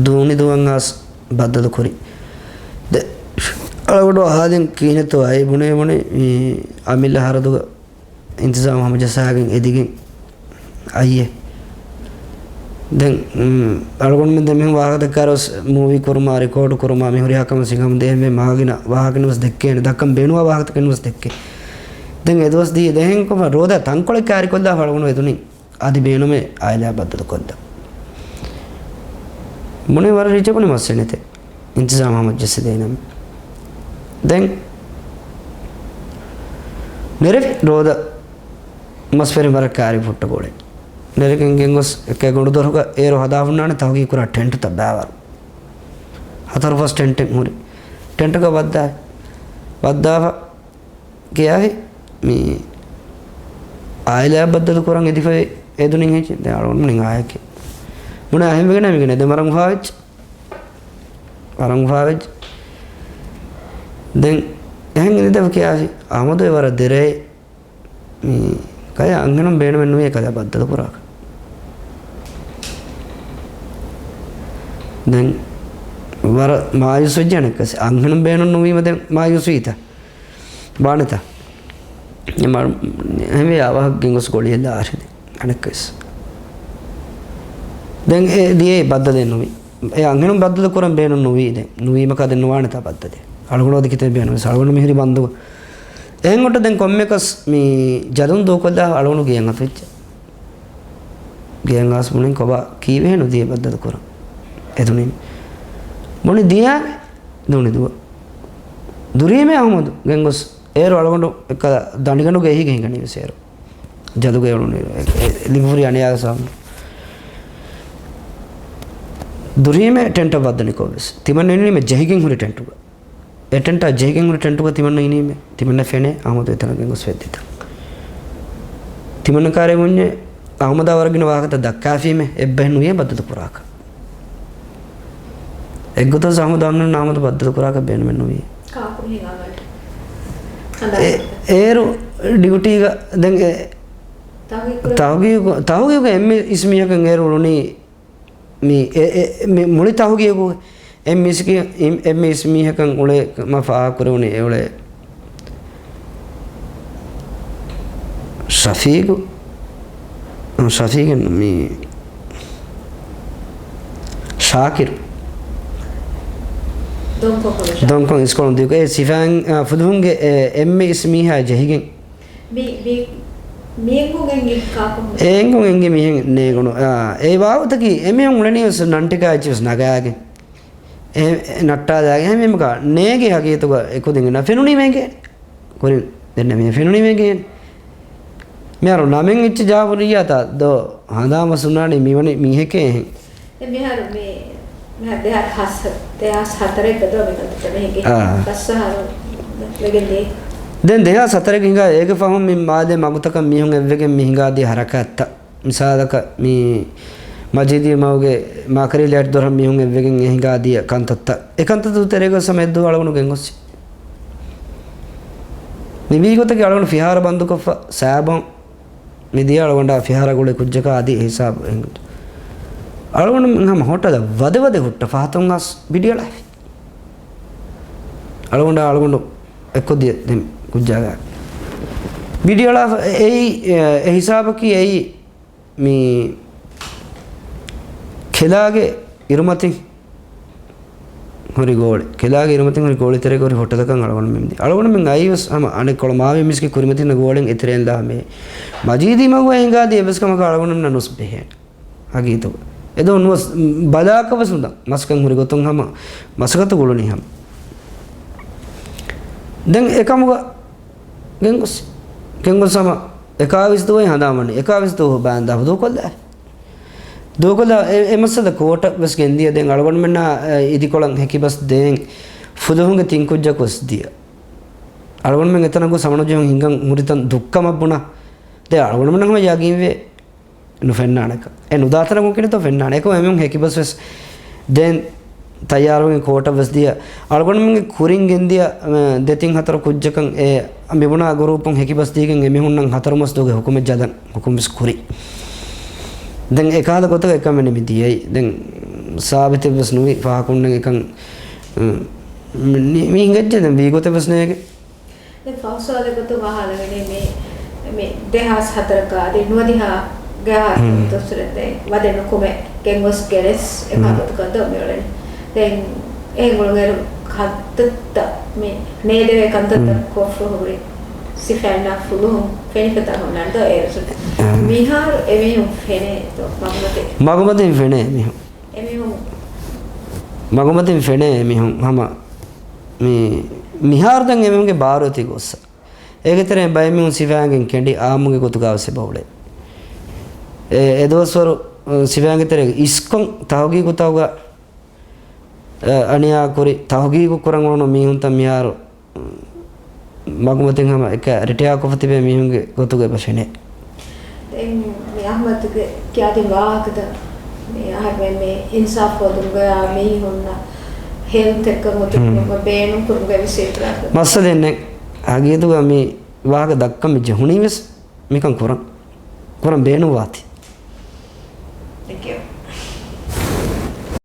ދޫނިދޫއަށް އައިސް ބައްދަލު ކުރި. ދެ އަޅުގަނޑު އަހާލިން ކިހިނެއްތޯ އައި ބުނޭ ބުނި މި އަމިއްލަ ހަރަދުގަ އިންތިޒާމް ހަމަޖައްސާގެން އެދިގެން އައްޔެ. ދެން، އުން، އަޅުގަނޑުމެން ދެމީހުން ވާހަކަ ދައްކާރަސް މޫވީ ކުރުމާ، ރިކޯޑު ކުރުމާ، މި ހުރިހާ ކަމަށް ސިނގަމުން ދޭހެންވެ މާގިނަ ވާހަކަ ނުވެސް ދެއްކޭނެ. ދައްކަން ބޭނުވާ ވާހަކަތަކެއް ނުވެސް ދެއްކޭ. ދެން އެދުވަސް ދީ ދެހެން ކޮށްފަ ރޯދަ ތަންކޮޅެއް ކާރިކޮށްލާފަ އަޅުގަނޑު އެދުނީ. އަދި ބޭނުމޭ އާއިލާ ބައްދަލުކޮށްލަން. ބުނި ވަރަށް ރިޖެކްޓް ބުނި މައްސަލަ ނެތޭ. އިންތިޒާމް ހަމަޖެއްސި ދޭނަމޭ. ދެން ނެރެފި ރޯދަ މަސްވެރިން ވަރަށް ކާރި ފުއްޓަ ގޮޅެ. ނެރެގެން ގެންގޮސް އެކޭ ގޮނޑުދޮރުގަ އޭރު ހަދާ ހުންނާނެ ތަހުގީ ކުރާ ޓެންޓްތައް ބައިވަރު. ހަތަރު ފަސް ޓެންޓެއް ހުރި. ޓެންޓްގަ ވައްދާ. ބައްދާފަ ކިޔާފި މި އާއިލާ ބައްދަލު ކުރަން އެދިފައި އެދުނިން ހެއްޗެއް. ދެން އަޅުގަނޑު މުޅިން އާޔަކެއް ބުނާ އެހެންވެގެން މިގެނެ ދެ މަރަން އުފާވެއްޖެ. ވަރަށް އުފާވެއްޖެ. ދެން އެހެން އިނދެފަ ކިޔާފި އަހުމަދު އެ ވަރަށް ދެރައޭ މި ކަޔަށް އަންހެނުން ބޭނުމެއް ނުވޭ ކަލާ ބައްދަލު ކުރާކަށް. ދެން ވަރަށް މާޔޫސް ވެއްޖެ އަނެއްކަސް. އަންހެނުން ބޭނުން ނުވީމަ ދެން މާޔޫސް ވީތަ؟ ބާނެތަ؟ އެ މާ-، އެހެންވެ އަވަހަށް ގެންގޮސް ގޮޅިއެއްލާ އަރިދެ އަނެއްކަސް. ދެން އެ ދިޔައީ ބައްދަލެއް ނުވީ. އެ އަންހެނުން ބައްދަލު ކުރަން ބޭނުން ނުވީ ދެން. ނުވީމަކާ ދެން ނުވާނެތާ ބައްދަލެއް. އަޅުގަނޑު އަދި ކިތައް ބޭނުން ވެސް އަޅުގަނޑު މިހުރި ބަންދު. އެހެން އޮއްޓަ ދެން ކޮންމެކަސް މި ޖަލުން ދޫކޮށްލާ އަޅުގަނޑު ގެޔަށް އަތުވެއްޖެ. ގެޔަށް އައިސް ބުނިން ކޮބާ ކީއްވެހޭ ނުދިޔަ ބައްދަލު ކުރަން. އެދުނިން. ބުނި ދިޔާ ދޫނި ދުވަ. ދުރީމެ އަހުމަދު ގެންގޮސް އޭރު އަޅުގަނޑު އެއްކަލަ ދަނޑިގަނޑުގެ އެހީގަ ހިނގަނީ ވެސް އޭރު. ޖަލުގަ އެޅުނީ އެ-، އެ-، ލިބިފުރި އަނިޔާގެ ސަބަބުން. ދުރީމެ ޓެންޓަށް ވައްދަނިކޮށް ވެސް. ތިމަން އިނީމެ ޖެހިގެން ހުރި ޓެންޓުގަ. އެ ޓެންޓާ ޖެހިގެން ހުރި ޓެންޓުގަ ތިމަންނަ އިނީމެ، ތިމަންނަ ފެނޭ އަހުމަދު އެތަނަށް ގެންގޮސް ފެއްދިތަން. ތިމަންނަ ކާރެ ބުންޏެ އަހުމަދާ ވަރަށް ގިނަ ވާހަކަތައް ދައްކާފީމެ، އެއްބަހެއް ނުވިޔޭ ބައްދަލު ކުރާކަށް. އެއްގޮތަސް އަހުމަދު އަންނަން އަހުމަދު ބައްދަލު ކުރާކަށް ބޭނުމެއް ނުވި. ކާކު މިހެން އަނގަނީ؟ އެ-، އޭރު ޑިއުޓީގަ ދެން އެ-، ތަހުގީގު، ތަހުގީގު އެންމެ އިސް މީހަކަށް އޭރު އުޅުނީ މި އެ-، އެ-، މި މުޅި ތަހުގީގު އެންމެ އިސް ކި-، އެން-، އެންމެ އިސް މީހަކަށް އުޅޭ މަ ފާހަގަކުރެވުނީ އެއުޅޭ ޝަފީގު، ޝަފީގެއް ނޫން، މި ޝާކިރު. ދޮންކޮށް ކޮން އިސްކޮޅުން ދިޔުކޮށް އެ ސިފައިން، އާ، ފުލުހުންގެ އެ-، އެންމެ އިސް މީހާ ޖެހިގެން. މި-، މި-، މި އެނގުން އެނގި ކާކު؟ އެ އެނގުން އެނގި މިހެން ނޭގުނު. އާ، އެ ވާހަކަތަކީ އެމީހުން އުޅެނީ ވެސް ނަންޓިކާ އެއްޗިވެސް ނަގާގެން. އެ، އެ ނައްޓާލާގެން އެހެންވީމަކާ ނޭގެ ހަގީގަތުގަ އެކުދިން އިންނަ ފެނުނީމޭގެ. ކުރިން ދެންނެވި ފެނުނީމޭގެ. މިހާރު ނަމެއް އެއްޗެއް ޖާހުރިއްޔާތާ ދޯ ހަނދާން ވެސް ހުންނާނީ މިވަނީ މީހެކޭ އެހެން. ދެން މިހާރު މި-، މިހާރު ދެހާސް ހަ-، ދެހާސް ހަތަރެއްގަ ދޯ މިކަންތައް މި ހިނގި. އާ. ފަސް އަހަރު ވެގެން ދިޔަ. ދެން ދެހާސް ހަތަރެއް ހިނގާ އޭގެ ފަހުން މި މާލޭ މަގުތަކަށް މީހުން އެއްވެގެން މި ހިނގާދިޔަ ހަރަކާތްތައް. މިސާލަކަށް މި މަޖީދީ މަގުގެ މާކަރީ ލޭޓް ދޮރަށް މީހުން އެއްވެގެން އެ ހިނގާދިޔަ ކަންތައްތައް. އެ ކަންތައް ދޫތެރޭގަސް ހަމަ އެއްދުވަހު އަޅުގަނޑު ގެންގޮއްސި. މި ވީގޮތަކީ އަޅުގަނޑު ފިހާރަ ބަންދުކޮށްފަ ސާބޮން މި ދިޔަ އަޅުގަނޑާ ފިހާރަ ގުޅި ކުއްޖަކާ އަދި ހިސާބު އެނގުން. އަޅުގަނޑު ހަމަ ހޮޓަލަށް ވަދެ ވަދެ ހުއްޓަ ފަހަތުން އަސް ބިޑިއަޅާފި. އަޅުގަނޑާ އަޅުގަނޑު އެއްކޮށްދިޔަ ދެން ކުއްޖާގާ ބިޑިއަޅާފަ އެއީ، އެ ހިސާބަކީ އެއީ މި ކެލާގެ އިރުމަތިން ހުރި ގޯޅި. ކެލާގެ އިރުމަތިން ހުރި ގޯޅި ތެރޭގަ ހުރި ހޮޓަލަކަށް އަޅުގަނޑުމެން ދި-، އަޅުގަނޑުމެން އައީވެސް ހަމަ އަނެއްކޮޅު މާވި މިސްކި ކުރިމަތިންނަ ގޯޅިން އެތެރެއިން ލާ ހަމަ މަޖީދީ މަގު ހިނގާދި އެއްވެސް ކަމަކަށް އަޅުގަނޑުމެންނަށް ނުސް ބެހޭނެ. ހަގީތު. އެދޯ ނުވަސް ބަލާކަށް ވެސް ނުދާ. މަސްކަން ހުރި ގޮތުން ހަމަ މަސަގަތު ގުޅުނީ ހަމަ. ދެން އެކަމުގަ ގެންގޮސް، ގެންގޮސް ހަމަ އެކާވީސް ދުވަހު ހަނދާން ވަނީ. އެކާވީސް ދުވަހު ބާންދާ ދޫކޮށްލާ. ދޫކޮށްލާ އެ، އެ މައްސަލަ ކޯޓަށް ވެސް ގެންދިޔަ. ދެން އަޅުގަނޑުމެންނާ، އެ، އިދިކޮޅަށް ހެކިބަސް ދޭން ފުލުހުންގެ ތިން ކުއްޖަކު ވެސް ދިޔަ. އަޅުގަނޑުމެން އެތަނަށް ގޮސް ހަމަނުޖެހުން ހިނގަން ހުރިތަން ދުއްކަމަށް ބުނާ. ދެން އަޅުގަނޑުމެންނަށް ހަމަ ޔަގީންވޭ. ނުފެންނާނެކަން. އެ ނުދާތަނަކުން ކިނިތޯ ފެންނާނެ. އެކަމަކު އެމީހުން ހެކިބަސް ވެސް ދެން ތައްޔާރުވެގެން ކޯޓަށް ވެސް ދިޔަ. އަޅުގަނޑުމެންގެ ކުރިން ގެންދިޔަ، އަ، ދެތިން ހަތަރު ކުއްޖަކަށް އެ މިބުނާ ގުރޫޕުން ހެކިބަސް ދީގެން އެމީހުންނަށް ހަތަރު މަސް ދުވަހުގެ ހުކުމެއް ޖަލަން ހުކުމް ވެސް ކުރި. ދެން އެކަހަލަ ގޮތަކަށް އެކަމެއް މި ދިޔައީ. ދެން ސާބިތެއް ވެސް ނުވި ފާހަކުންނެއް އެކަން، މި، މި ހިނގައްޖެ ދެން ވީގޮތެއް ވެސް ނޭގެ. ދެން ފަހު ސުވާލެއް ގޮތުން ވާހާލަވެނީ މި، މި ދެހާސް ހަތަރަކާ އަދި ނުވަދިހާ ގެ ހުން. ދުވަސްވަރު ދެން ވަދެ ނުކުމެ ގެންގޮސް ގެނެސް އެކާ ހުން. ގޮތަކަށް ދޯ މިއުޅެނީ. ދެން އެހެން އުޅުނުއިރު ކަންތައްތައް މި ނޭދެވޭ ކަންތައްތައް ހުން. ކޮށްފަ ހުރި ސިފައިންނާ ފުލުހުން ފެނިފަތާ ހުންނާނެ ދޯ އޭރު ސުން. އާ. މިހާރު އެމީހުން ފެނޭ ދޯ މަގުމަތި. މަގުމަތިން ފެނޭ އެމީހުން. އެމީހުން މަގުމަތިން ފެނޭ އެމީހުން ހަމަ މި، މިހާރު ދެން އެމީހުންގެ ބާރު އޮތީ ގޮއްސަ. އޭގެ ތެރެއިން ބައެއް މީހުން ސިފައިންގެން ކެނޑި އާއްމުގެ ގޮތުގަ ވެސް އެބަ އުޅޭ. އެ، އެ ދުވަސްވަރު، އަ، ސިފައިންގެ ތެރޭގަ އިސްކޮން ތަހުގީގުތަކުގަ، އަ، އަނިޔާ ކުރި ތަހުގީގު ކުރަން އުޅުނު މީހުންތައް މިހާރު، އަ، މަގުމަތިން ހަމަ އެކަ ރިޓަޔާ ކޮށްފަ ތިބޭ މީހުންގެ ގޮތުގަ އެބަ ފެނޭ. ދެން މި އަޙްމަދުގެ ކިޔާދިން ވާހަކަތައް މި އަހަރުމެން މި އިންސާފް ހޯދުމުގަ މީހުންނަށް ހެލްތެއްގަ މުދުކުރުމަށް ބޭނުން ކުރުމުގައި ވެސް އިތުރާ ކުރަން. މައްސަލައެއް ނެތް. ހަގީގަތުގަ މި ވާހަކަ ދައްކަން މި ޖެހުނީ ވެސް މިކަން ކުރަން. ކުރަން ބޭނުންވާތީ. ތެންކް ޔޫ.